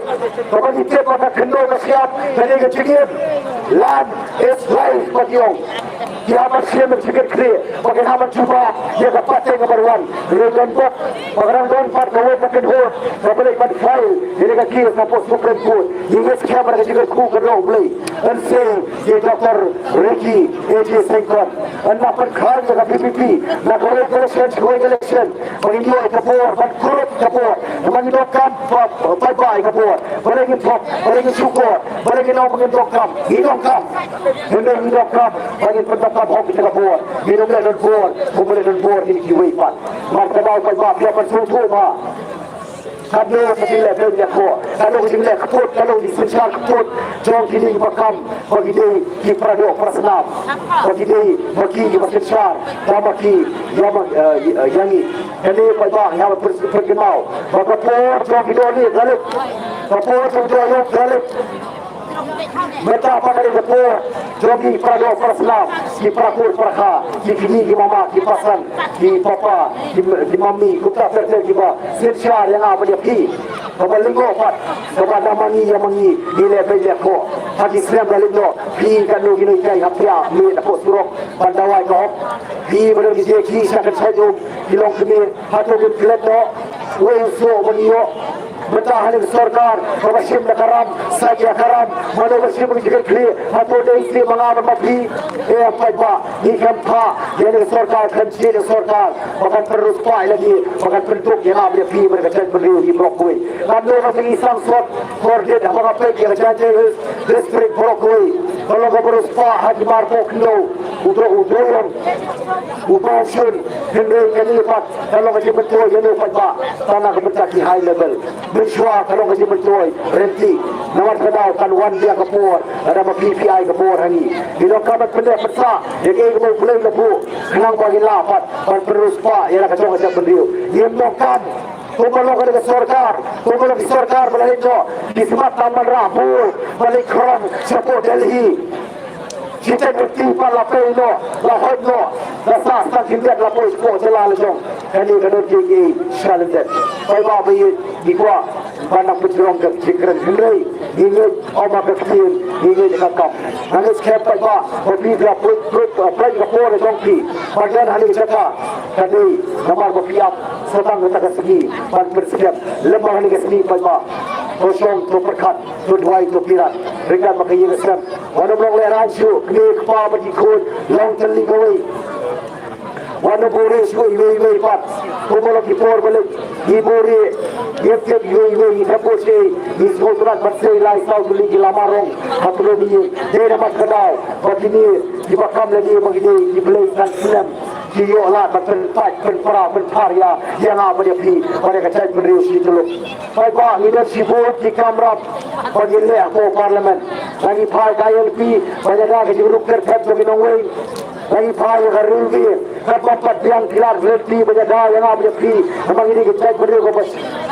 kaba ngi tip ba ka khyndew ka shyiap? Kane ka jingim, land is life, ba ki ong. Ki hap ban shim ka jingkitkhlieh ba kin hap ban jubab ïa ka pateng kaba wan. Hynrei don bok ba ka dang don pat kawei ka kynhun kaba leit ban file ïa ka case hapoh Supreme Court. Ngi ngeit skhem ba ka jingkyrkhu ka long U Blei. Yn seng ïa Doctor Ricky A J Syngkon. Yn nang pynkhlaiñ ïa ka V P P na kawei ka election sha kawei ka election. Ba ngin ïoh ïa ka bor, ban kurup ïa ka bor. Ba ngin donkam ba, ba, bad ïa ka bor. Balei ngin thok, balei ngin shukor, balei ngin ong ba ngin donkam? Ngin donkam. Hynrei ngin donkam ba ngin pyndonkam hok ïa ka bor. Ngin ym leh donbor kumba leh donbor ïa kiwei pat. Mar kata u paidbah, phi hap ban sngewthuh ba katno ka jingleh beiñ leh khoh, katno ka jingleh kput, katno ka jingsynshar kput jong kine kiba kam ba ki dei ki paradoh parasnam, ba ki dei ba ki kiba synshar da ma ki ïa ma, eh, ïa ngi. Kane paidbah, ngi hap ban pynkynmaw ba ka por jong ki dohlieh ka la leit, ka por jong ki dohlieh ka la leit. Mynta pat ka dei ka por jong ki paradoh parasnam, ki parakur parakha, ki kñi ki mama, ki pasan, ki papa, ki, ki mami, kumta ter ter kiba synshar ïa nga bad ïa phi. Kaba lyngngoh pat, kaba da ma ngi ïa ma ngi ngi leh beiñ leh khoh. Ha ki snem ba la leit noh, phi katno kino ki kai hapdeng miet hapoh surok ban dawai ka hok? Phi ba don ki jingïakhih sha kynshait um, ki longkmie, hato kin klet noh? Uei u soh ba ngi ïoh? Mynta ha kane ka sorkar kaba shim da ka ram, sait ïa ka ram, mano ba shim ka jingkitkhlieh? Hato dei seh ma nga bad ma phi? Em paidbah, ngi khlem phah ïa kane ka sorkar, khlem jied ïa ka sorkar ba kan pynriewspah ïa lade, ba kan pynduk ïa nga bad ïa phi bad ka jaitbynriew hi baroh kawei. Katno ka jingïaseng sot kordit haba nga peit ïa ka Jaintia Hills District baroh kawei. Ka long kaba riewspah ha ki mar poh khyndew, u Dro-, u Droiram, u Bawshun, hynrei kane pat ka long ka jingmyntoi ïa u paidbah, tang na ka bynta ki high level. Mynshuwa ka long ka jingmyntoi ryntih. Namar kata kan wan biang ka por lada ma phi phi ai ka bor ha ngi. Ngi donkam ban pynneh pynsah ïa kaei kaba U Blei u la buh khnang ba ngin lah pat ban pynriewspah ïa la ka jong ka jaitbynriew. Ngim donkam kumba long kane ka sorkar, kumba long ki sorkar ba la leit noh, ki smat tam ban rah bor, ban leit khrong shapoh Delhi. Shiteng lynti pat la poi noh, la hoid noh, la sah tang khyndiat la poi shapoh jylla la jong. Kane ka don kiei kiei sha lyndet. Paidbah ba ïeit, ngi kwah ban nang pynjrong ka jingkren, hynrei ngi ngeit ym ha ka ktien, ngi ngeit ha ka kam. Nga ngeit skhem paidbah ba phi la pynjrong, pynjrong ka por jong phi ban don ha kane ka jaka. Ka dei namar ba phi ap sa tang kata ka sngi ban pynskhem. Lem ba ha kane ka sngi paidbah, to shong, to pyrkhat, to duwai, to pyrkhat. Ryngkat bad ka ïing ka sem. Wat nym long lehraiñ shuh, kmie kpa bad ki khun, long tylli kawei. Wat nym buhrieh shuh iwei iwei pat. Kumba long ki por ba la leit, ngi buhrieh, ngi tip iwei iwei, ngi thep buh seh, ngi sngewtynnat ban sei lai saw tylli ki lama rong ha kano ka ïing. Dei namar ka daw ba kine kiba kam lade ba ki dei ki blei san snem, ki ïoh lad ban pynpait, pynpra, pynpar ïa, ïa nga bad ïa phi bad ïa ka jaitbynriew shi tyllup. Paidbah, ngi don shibun ki kamram ba ngin leh hapoh Parliament. Ngi phai ka I L P ban ïada ka jingrung kyrthep jong ki nongwei. Ngi phai ïa ka railway, katba pat biang ki lad railway ban ïada ïa nga bad ïa phi. Namar ngi dei ka jaitbynriew kaba,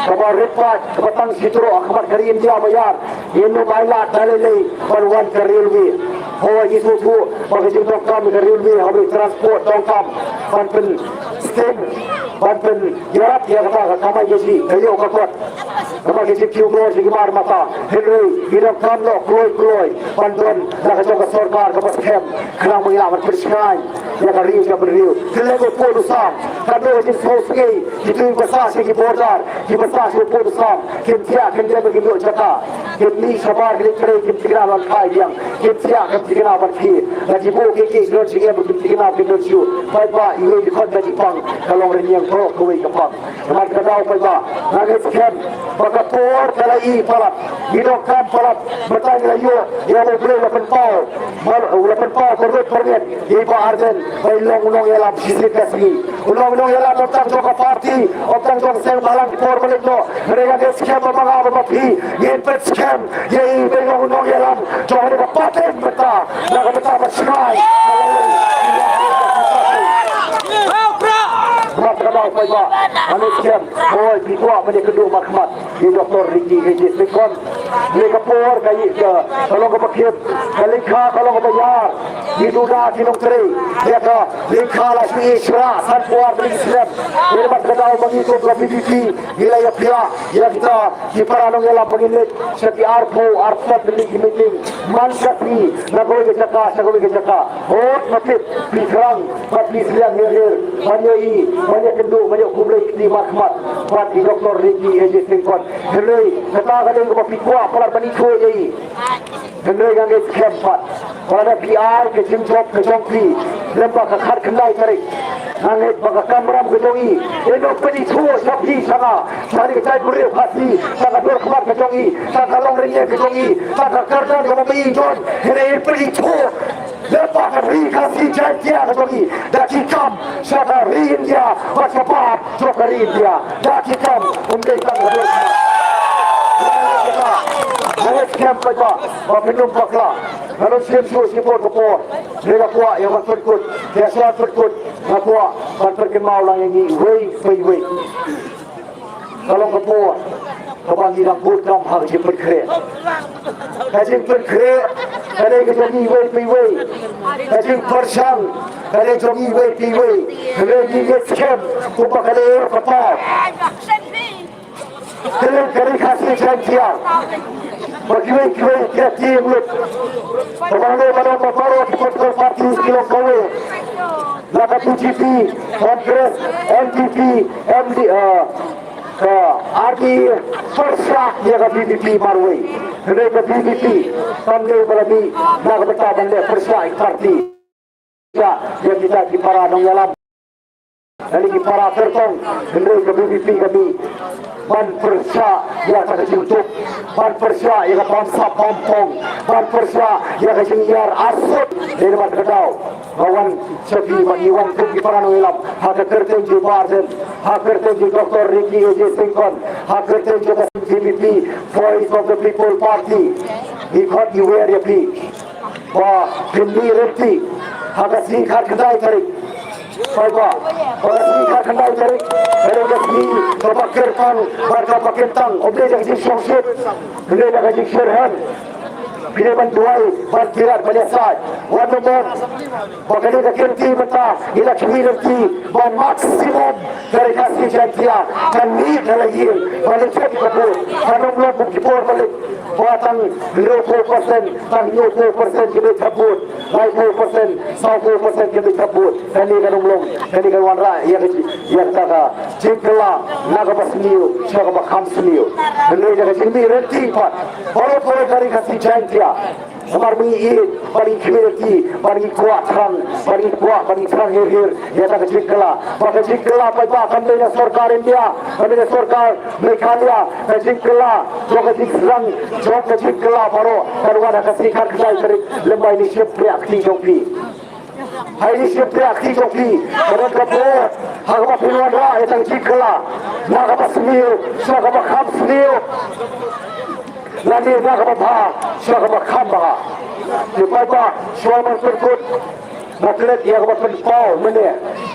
kaba rit paid, kaba tang shi troh ha khmat ka ri India ba ïar. Ngin ym ailad da lei lei ban wan ka railway. Hooid, ngi sngewthuh ba ka jingdonkam ka railway ha kaba ïa transport donkam ban pynsting, ban pynïarap ïa kata ka kamai kajih, ka ïoh ka kot. Namar ka jingkiew bor jong ki mar mata. Hynrei ngi donkam noh kloi kloi ban don la ka jong ka sorkar kaba skhem khnang ba ngin lah ban pynshngaiñ Ïa ka ri ka briew. Ki leh ko pud u sam. Ka dei ka jingsngewsih. Ki tu ba sah sha ki border. Ki ba sah sha pud u sam. Kim thiah kim dem ba kim ïoh jaka. Kim mih shabar ki leit trei kim thikna ban khai biang. Kim thiah kim thikna ban khie. La ki buh ki ki don sha ki em kim thikna kim don shuh. Paidbah iwei ki khot ba ki pang. Ka long rynïeng ko kawei ka pang. Namar ka daw paidbah. Nga ngeit skhem. Ba ka por ka la ïoh palat. Ngi donkam palat. Mynta ngi la ïoh. Ïa U Blei la pynpaw. Mar, la pynpaw ka lut permit. Ïa i Bah Ardent, ba i long u nongïalam shisien ka sngi. U long u nongïalam ym tang jong ka party, ym tang jong seng bhalang por ba leit noh. Hynrei nga ngeit skhem ba ma nga bad ma phi, ngin pynskhem ïa i ba i long u nongïalam jong kane ka party mynta, na ka bynta ba shngaiñ. Bad ka daw paidbah, nga ngeit skhem, hooid, phi kwah ban ïakynduh markhmat ïa i Doctor Ricky A J Syngkon. Ïa ka por ka ïa ka, ka long kaba khim, ka leit kha ka long kaba ïar. Ngi duda ki nongtrei ïa ka leit kha la shu ïa shra san phew ar tylli ki snem. Ïa bad ka daw ba ngi kum ka V P P ngi la ïa pdiang ïa kita ki para nongïalam ba ngin leit sha ki arphew arphew tylli ki meeting man ka sngi na kawei ka jaka sha kawei ka jaka. Hooid ma phi, phi thrang bad phi sliang her her ban ïohi, ban ïakynduh, ban ïoh khublei kti markhmat bad i Doctor Ricky A J Syngkon. Hynrei kata ka dei kaba phi kwah palat ban ithuh ïa i. Hynrei nga ngeit skhem pat ba lada phi ai ka jingjop ka jong phi lem bad ka khatkhyndai tarik, nga ngeit ba ka kamram ka jong i, i nongpynithuh sha phi sha nga, sha kane ka jaitbynriew Khasi, sha ka dur khmat ka jong i, sha ka longrynïeng ka jong i, sha ka kyrdan kaba ma i don, hynrei i pynithuh lem bad ka ri Khasi Jaiñtia ka jong i da ki kam sha ka ri India bad shabar jong ka ri India da ki kam. Ym dei tang ka dur khmat. Nga ngeit skhem pat ba, ba phin ym bakla. Nga ong shim shuh shipor ka por. Nga kwah ïa ban pynkut, ïa shuwa pynkut nga kwah ban pynkynmaw lang ïa ngi iwei pa iwei. Ka long ka por kaba ngi dang bud kam ha ka jingpynkhreh. Ka jingpynkhreh ka dei ka jong ngi iwei pa iwei. Ka jingpyrshang ka dei jong ngi iwei pa iwei. Hynrei ngi ngeit skhem kumba ka dei ka por. Ka long ka ri Khasi Jaiñtia. Ba kiwei kiwei ki la tieng lut. Ba ban long, ba long ba baroh ki political parties ki long kawei. La ka B J P, Congress, N P P, M D, eh, ka R D A, pyrshah ïa ka V P P marwei. Hynrei ka V P P kam dei ba la mih na ka bynta ban leh pyrshah ïa ka party. Ïa, ïa kita ki para nongïalam. Lane ki para kyrtong, hynrei ka V P P ka mih ban pyrshah ïa ka jingduk, ban pyrshah ïa ka bamsap bampong, ban pyrshah ïa ka jingïar arsut. Dei namar kata nga wan sha phi ba ngi wan kum ki para nongïalam ha ka kyrteng jong i Bah Ardent, ha ka kyrteng jong i Doctor Ricky A J Syngkon, ha ka kyrteng jong ka V P P, Voice of the People Party. Ngi khot ngi wer ïa phi ba phin mih ryntih ha ka sngi khatkhyndai tarik. Paidbah, ha ka sngi khatkhyndai tarik ka dei ka sngi kaba kyrpang bad kaba kyntang. Ym dei da ka jingshongshit, ym dei da ka jingshitrhem. Phi dei ban duwai, ban kirat, ban ïasaid. Wat nym ong ba kane ka kynti mynta ngi la khmih lynti ba maximum ka ri Khasi Jaiñtia kan mih na la ïing ban leit thep ka vote. Kan ym long kum ki por ba leit ba tang hynriewphew percent, tang hynñiewphew percent ki leit thep vote, laiphew percent, sawphew percent ki leit thep vote. Kane kan ym long, kane kan wanrah ïa ka, ïa kata ka jingkylla na kaba sniew sha kaba kham sniew. Hynrei da ka jingmih lynti pat baroh baroh ka ri Khasi Jaiñtia. Namar ba ngi ïeit, ba ngi khmih lynti, ba ngi kwah thrang, ba ngi kwah, ba ngi thrang her her ïa kata ka jingkylla. Ba ka jingkylla paidbah kam dei na sorkar India, kam dei na sorkar Meghalaya. Ka jingkylla jong ka jingsdang jong ka jingkylla baroh kan wan ha ka sngi khatkhyndai tarik lem bad ine i shympriah kti jong phi. Ha ine i shympriah kti jong phi ka don ka bor ha kaba phin wanrah ïa kata ka jingkylla na kaba sniew sha kaba kham sniew. Lane na kaba bha sha kaba kham bha. Te paidbah, shuwa ban pynkut, nga klet ïa kaba pynpaw mynne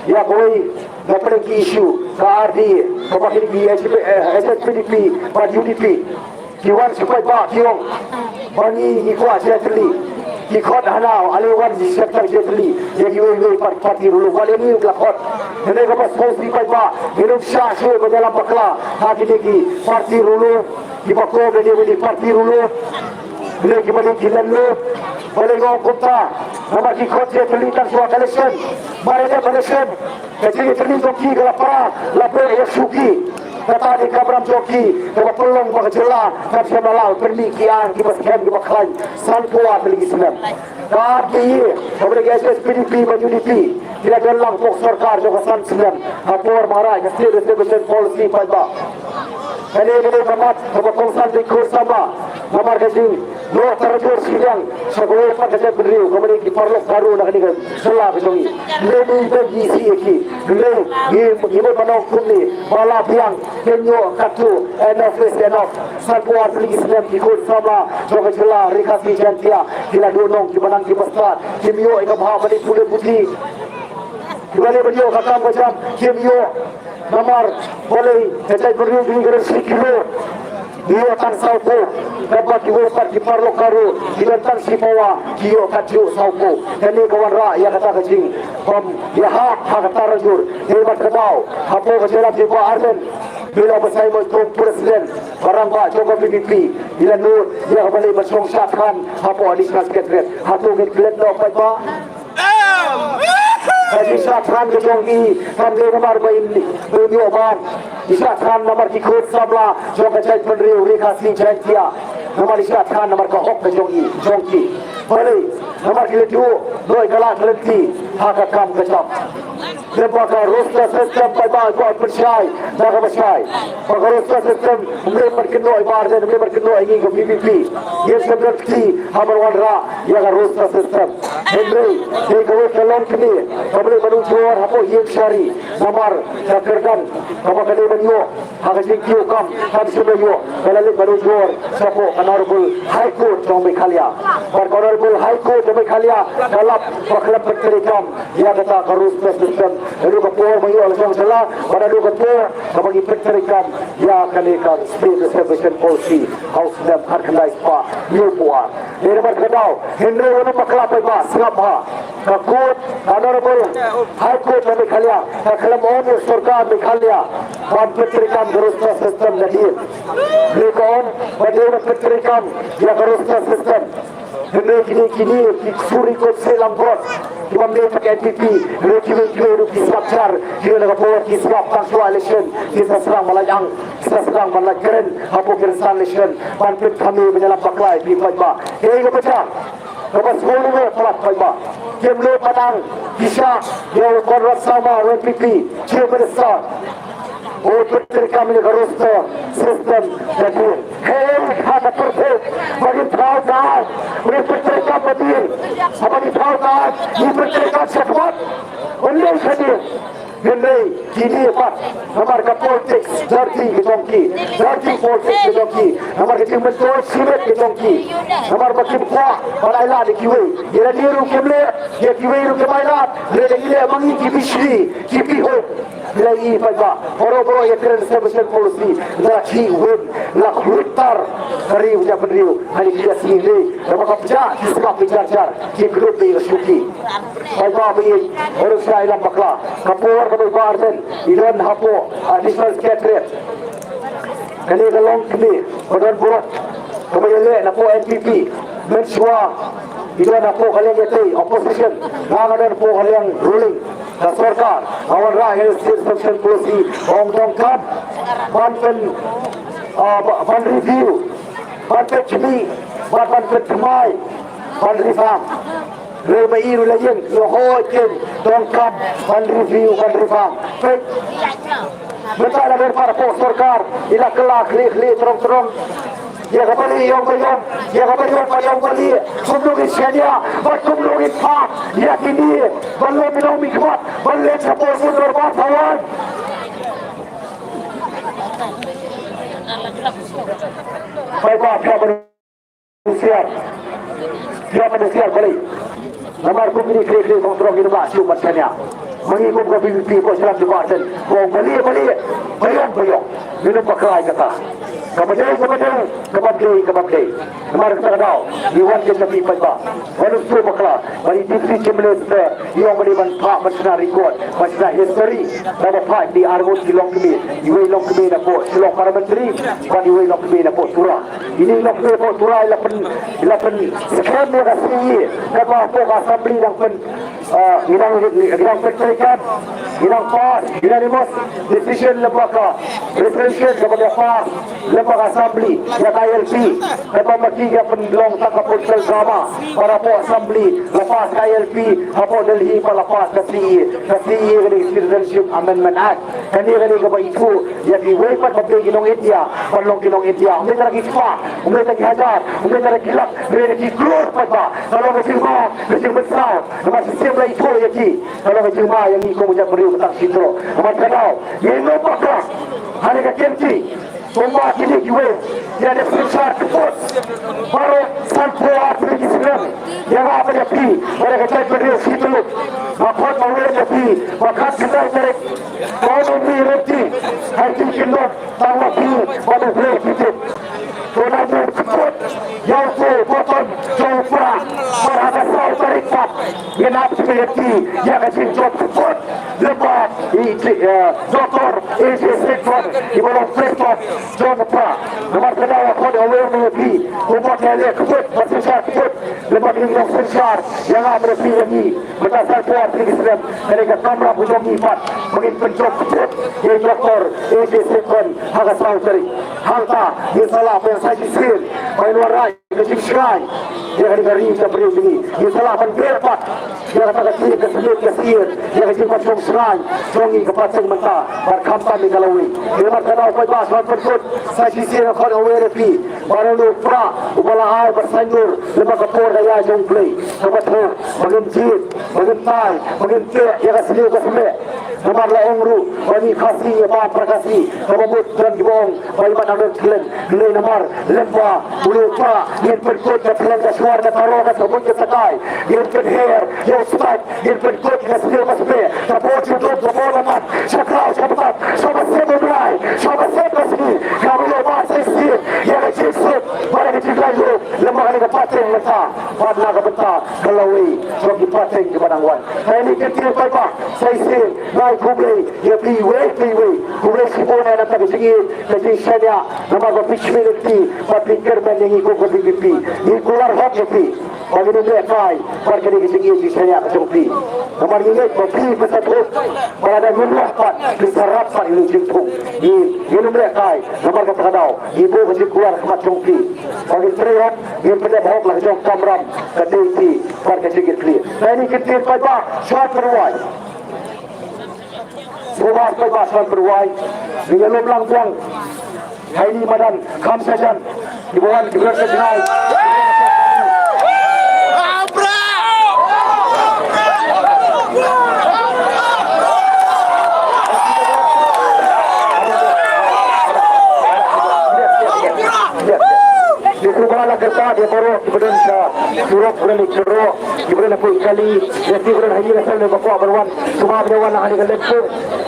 ïa kawei na pdeng ki issue ka R D A kaba kine ki H P, eh, H S P D P bad U D P ki wan sha paidbah ki ong ba ngi ngi kwah jingïatylli. Ki khot hana ale wan sha ka jingïatylli ïa kiwei kiwei pat party ruling, wat ïa ngi la khot. Hynrei kaba sngewsih paidbah, ngin ym shah shuh ban ïalam bakla ha kine ki party ruling. Kiba kum lane ine i party ruling, lane kiba dei ki landlord, Balei nga ong kumta? Namar ki khot jingïatylli tang shuwa ka election. Mar ïa ka election, ka jingïatylli jong ki ka la pra la poi ïa shuki. Kata dei ka kamram jong ki kaba pynlong ba ka jylla kam shym la lah pynmih ki aiñ kiba skhem kiba khlaiñ sanphew ar tylli ki snem. Ka ar tylli ki, kaba dei ka H S P D P bad U D P, ki la don lang hapoh sorkar jong ka san snem ha por ba la rai ka State Reservation Policy paidbah. Kane ka dei ka mat kaba kongsan bad khuid samla. Namar ka jingïoh tarajur shiliang sha kawei pat ka jaitbynriew, kaba dei ki paralok Garo na kane ka jylla ka jong ngi. Lei ngi dei ngi sih ïa ki. Lei ngi, ngi mut ban ong kumne, ba la biang, kin ïoh katto, enough is enough. Sanphew ar tylli ki snem ki khun samla jong ka jylla Ri Khasi Jaiñtia ki la duh nong, kiba nang kiba stad, kim ïoh ïa ka bha ban ïa pule puthi. Kiba leh ban ïoh ka kam ka jam kim ïoh. Namar balei ka jaitbynriew jong ngi ka don shi kilo, ngi ïoh tang saw ko. Katba kiwei pat ki paralok Garo ki don tang shi pawa, ki ïoh katjuh saw ko. Kane ka wanrah ïa kata ka jingbym ïahap ha ka tarajur. Dei bad ka daw hapoh ka jylla jong i Bah Ardent, Bill of Assignment, President, ba rangbah jong ka V P P, i la nud ïa ka balei ban shong shad than hapoh Additional Secretariat. Hato ngin klet noh paidbah? Ka jingshad than ka jong i kam dei namar ba im, ba im ïoh ban. I shad than namar ki khun samla jong ka jaitbynriew Ri Khasi Jaiñtia. Namar i shad than namar ka hok ka jong i, jong ki. Balei? Namar ki la duh noh ïa ka lad ka lynti ha ka kam ka jam. Lem bad ka roster system paidbah, kwah pynshai da kaba shai ba ka roster system ym dei ban kynnoh ïa i Bah Ardent, ym dei ban kynnoh ïa ngi ka V P P. Ngim shym don kti ha ban wanrah ïa ka roster system. Hynrei dei kawei ka longkmie kaba leh ban ujor hapoh ïing shari namar ka kyrdan kaba ka dei ban ïoh ha ka jingkiew kam, kam shym la ïoh. Ka la leit ban ujor shapoh ka Honorable High Court jong Meghalaya. Bad ka Honorable High Court jong Meghalaya ka lap ba khlem pyntreikam ïa kata ka roster system. Naduh ka por ba ïoh la jong shala, bad naduh ka por kaba ngi pyntreikam ïa kane ka State Reservation Policy ha u snem khatkhyndai spah hynñiewphew ar. Dei namar ka daw, hynrei wat nym bakla paidbah, sngap bha. Ka court, ka Honorable High Court na Meghalaya ka khlem ong ïa sorkar Meghalaya ban pyntreikam ka roster system na dien. Hynrei ka ong ba dei ban pyntreikam ïa ka roster system. Hynrei kine, kine ki suri kot se lang kot, ki bym dei ka N P P, hynrei kiwei kiwei ruh ki sngap jar, kiwei na ka por ki sngap tang shuwa election, ki sa sdang ban lait ang, ki sa sdang ban lait kren hapoh ki rynsan election ban pynkham ïa ban ïalam bakla ïa phi paidbah. Kaei kaba jia? Kaba sngewlyngngoh palat paidbah. Kim lut ban nang ki shah ïa u Conrad Sangma u N P P Chief Minister. U pyntreikam ïa ka roster system na dien. Hei ha ka pyrthei ba ngin thaw ka, ba ngin pyntreikam ba dien. Haba ngin thaw ka, ngin pyntreikam shakhmat. Ym dei shadien. Hynrei kine pat namar ka politics, dirty ka jong ki, dirty politics ka jong ki, namar ka jingmyntoi shimet ka jong ki, namar ba kim kwah ban ailad ïa kiwei, ïa lade ruh kim leh, ïa kiwei ruh kim ailad, leh ïa ki leh ma ngi ki bishni, ki bihok. Leh i paidbah, baroh baroh ïa kren Reservation Policy, la ki win, la khlutar ka ri u jaitbynriew ha kine ki sngi lei, namar ka pjah ki sngap ki jar jar, ki khlem dei ka shuki. Paidbah ba ïeit, baroh shai lam bakla. Ka por kaba i Bah Ardent i don hapoh Additional Secretariat, kane ka long kmie ba don burom kaba ïaleh na poh N P P. Mynshuwa i don hapoh ka liang ïatei, opposition, nga nga don hapoh ka liang ruling, ka sorkar. Nga wanrah ïa ka State Sanction Policy, ong donkam ban pyn, ah, ba-, ban review, ban pynkhmih, ban, ban pynthymmai, ban revamp. Ruh ba i ruh la ïeng, ïoh hoi ken, donkam ban review, ban revamp. Peit. Mynta la don para pok sorkar, i la kylla khlieh khlieh trong trong. Ïa kaba lieh ïong ba ïong, ïa kaba ïong ba ïong ba lieh. Kumno ngin shaniah bad kumno ngin phah ïa kine ban long ki nongmihkhmat, ban leit shapoh shnong dorbar thawaiñ. Paidbah, phi hap ban husiar. Phi hap ban husiar balei? Namar kum kine khlieh khlieh trong trong ngin ym lah shuh ban shaniah. Ma ngi kum ka V P P, ko shlem jubab ten, ko balei balei, ba ïong ba ïong. Ngin ym bakla ïa kata. Kaba dei, kaba dei, kaba dei, kaba dei. Namar kata ka daw, ngi wan kynmaw ïa phi paidbah. Wat ym sngewbakla, ba i Deputy Chief Minister i ong ba dei ban phah ban shna record, ban shna history. Naba phah ïa ki ar ngut ki longkmie, iwei i longkmie napoh Shillong Parliamentary, bad iwei i longkmie napoh Tura. Ine i longkmie napoh Tura i la pyn, i la pynskhem ïa ka C A A, katba hapoh ka Assembly dang pyn Ah, ngi dang, ngi dang pyntrei kat, ngi dang pass unanimous decision lyngba ka resolution kaba ngi la pass lyngba ka assembly ïa ka I L P. Kaba ma ki ïa pynlong tang ka political drama. Bad hapoh assembly la pass ka I L P, hapoh Delhi pat la pass ka C A A, ka C A A ka dei Citizenship Amendment Act. Kane ka dei kaba ithuh ïa kiwei pat ba dei ki nong India ban long ki nong India. Ym dei tang ki spah, ym dei tang ki hajar, ym dei tang ki lak, hynrei ki klur pat ba ka long ka jingma, ka jingmynsaw. Namar shisien la ithuh ïa ki, ka long ka jingma ïa ngi kum ka jaitbynriew ka tang shi troh. Namar kata ka daw, ïa ngi nong bakla ha kane ka kynti, kumba kine kiwei ki la dep synshar kput baroh sanphew ar tylli ki snem. Ïa nga bad ïa phi bad ïa ka jaitbynriew shi tylli, nga khot nga wer ïa phi ba khatkhyndai tarik, ka long ka mih ryntih ha ki kyndon. Tang ma phi bad U Blei ki tip. To nang ïa kput ïa uto u bottom jong u Prah bad ha ka saw tarik pat ngin ap sha ka lynti ïa ka jingjop kput lyngba i, eh, Doctor A J Singson iba long President jong u Prah. Namar kata nga khot nga wer ïa phi, kumba ki la leh kput bad synshar kput lyngba kine ki nongsynshar, ïa nga bad ïa phi, ïa ngi mynta sanphew ar tylli ki snem, kane ka kamram ka jong ngi pat ba ngin pynjop kput ïa i Doctor A J Singson ha ka saw tarik. Hangta ngin sa lah ban sa shisien ba ngin wanrah ka jingshngaiñ ïa kane ka ri ka briew jong ngi. Ngin sa lah ban beh pat ïa kata ka sien ka sien ka sien ïa ka jingpynshngaiñ jong ngi ka pateng mynta bad khamtam ïa ka lawei. Namar kata u paidbah, sngewbha pynkut sa shisien, nga khot nga wer ïa phi ba u Prah uba la ai bad saiñdur lyngba ka por ka ïa jong U Blei kaba thuh, ba ngin jied, ba ngin tai, ba ngin teh ïa ka sniew ka smeh. Namar la ong ruh ba ngi Khasi ngi bam para Khasi, kaba mut don kiba ong ba i mat nang don khlem. Hynrei namar lem ba u Prah ngin pynkut ka thleng ka shuwa ka taro ka sabut ka sakai, ngin pynher ïa u stait, ngin pynkut ka sniew ka smeh. Ka por shu dum, ka por la mat, sha khraw sha btap, sha ba sep u Blai, sha ba sep ka sngi, kaba ïoh ba sa shisien ïa ka jingsuk bad ka jinglaitluid lem bad kane ka pateng mynta bad na ka bynta ka lawei jong ki pateng kiba dang wan. Kane ka kynti paidbah, sa shisien nga ai khublei ïa phi iwei pa iwei. Khublei shibun na ka bynta ka jingïeit, ka jingshaniah, namar ba phi shim lynti bad phi kyrmen ïa ngi kum ka V P P. Ngi kular hok ïa phi ba ngin ym lehkai bad kane ka jingïeit jingshaniah ka jong phi. Namar ngi ngeit ba phi phin sa thuh, ba lada ngim lah pat phin sa rap pat ïa u jingthung. Ngi, ngin ym lehkai, namar kata ka daw ngi buh ka jingkular ha khmat jong phi ba ngin trei hok, ngin pyndep hok la ka jong ka kamram, ka dei phi bad ka jingkitkhlieh. Kane ka kynti paidbah, sngewbha pynrwai. Sngewbha paidbah, sngewbha pynrwai. Ngi ïalum lang biang ha ine i madan kham sajan. Kiba wan kiba rung ka jngai. Ngi kyrpad ïa baroh kiba don sha surok, kiba don sha surok, kiba don hapoh kali, ïa kiba don ha ïing ha sem, ba kwah ban wan, sngewbha ban wan ha kane ka lynti.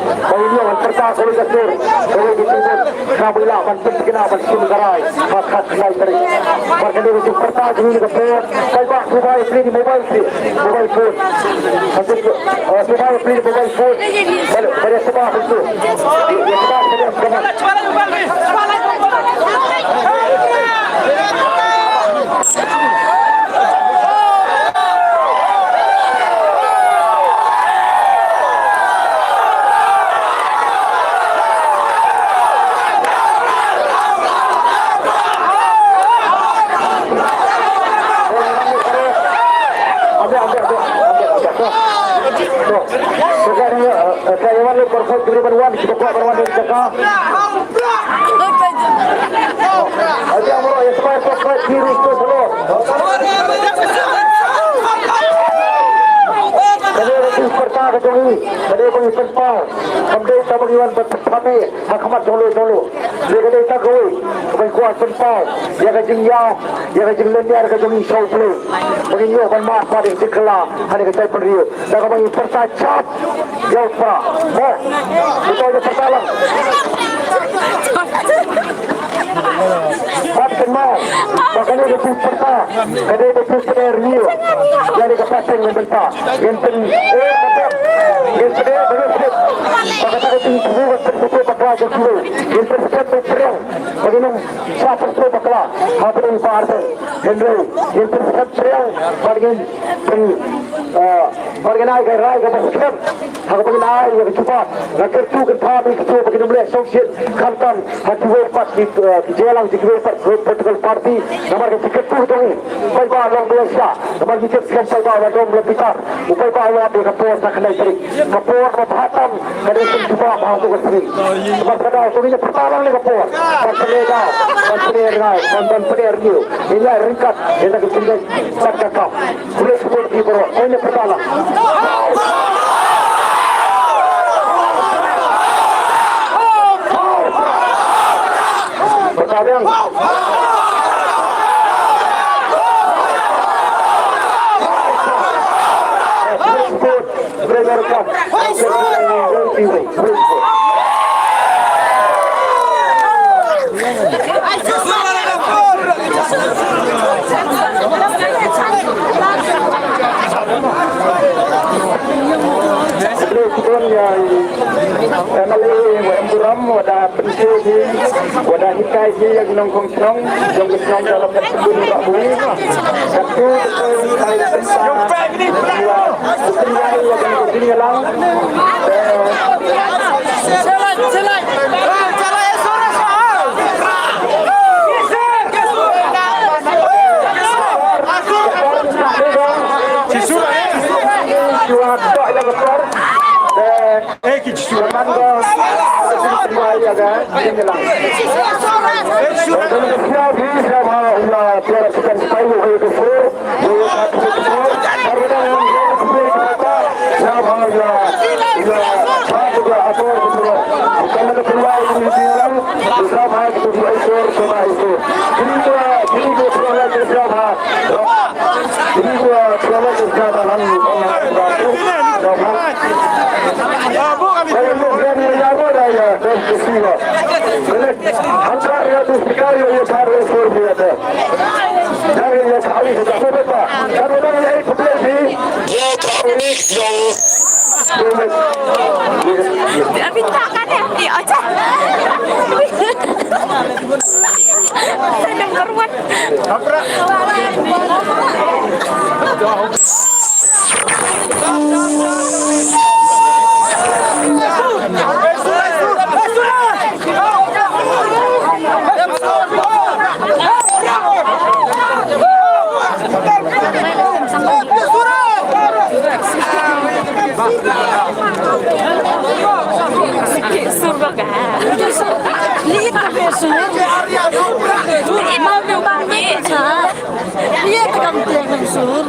Ba ngin ïoh ban pyrta kawei ka sur, kawei ka jingmut, kaba lah ban pynthikna ban shim ka rai ha ka khatkhyndai tarik. Bad kane ka jingpyrta jong ngi ka por, paidbah, sngewbha ïa plie ïa ki mobile, plie mobile phone. Sngewbha ïa plie ïa ki mobile phone. Bad, bad ïa sngewbha ïa ki, ïa sngewbha ïa ki. Kane ka jingpyrta ka jong ngi, kane ka jingpynpaw. Kam dei tang ba ngi wan ban pynpaw ha khmat jong lei jong lei. Dei ka dei tang kawei kaba ngi kwah pynpaw ïa ka jingïaw, ïa ka jinglynñiar ka jong ngi sha U Blei, ba ngin ïoh ban mad pat ïa ka jingkylla ha kane ka jaitbynriew. Da kaba ngi pyrta jop ïa U Prah. Mo, ngi to ïa pyrta lang. Bad kynmaw ba kane ka pyrta ka dei ka pyrta renew. Ïa kane ka pateng mynta ngin pyn, eh, ngin pyneh ba ngin pyneh ba kata ka jingthmu ka pyrta bakla jong kiwei ngin pynskhem ba triang ba ngin ym shah pyrta bakla ha pyrta ba ardeng. Hynrei ngin pynskhem triang ba ngin pyn, eh, ba ngin ai ka rai kaba skhem. Ha kaba ngin ai ïa ka jubab, nga kyrkhu kynpham ïa kito ba kin ym leh shongshit khamtam ha kiwei pat ki, eh, ki jingïalang jong kiwei pat political party. Namar ka jingkyrkhu jong ngi, paidbah long Malaysia, namar ngi tip skhem paidbah ba dom la bitar. U paidbah u ïa ka por sa khyndai tarik, ka por ba bha tam ka dei ka jubab ha tu ka sngi. Namar ka daw to ngin ïa pyrta lang ne ka por ban pynlong daw, ban pynlong rngai, ban, ban pynlong renew. Ngin ïa ryngkat ïa ka jingdon bad ka kam. Khublei shibun ïa phi baroh. Khublei pyrta lang. Pyrta biang. Khublei shibun. Khublei shibun. Khublei shibun ïa i M L A wa Emburam, wa da pynshai hi, wa da hikai hi ïa ki nongkong shnong jong ka shnong Jalap Pynbun Rabui. Katto katne kai pynta ïa u pynïaid ïa ka jingïalang. Abi tak kan eh? Eh, aja. Number one. Sur ba ka. Liit ka be sur. Liit ma be ba ni ka. Liit ka kam tiang sur.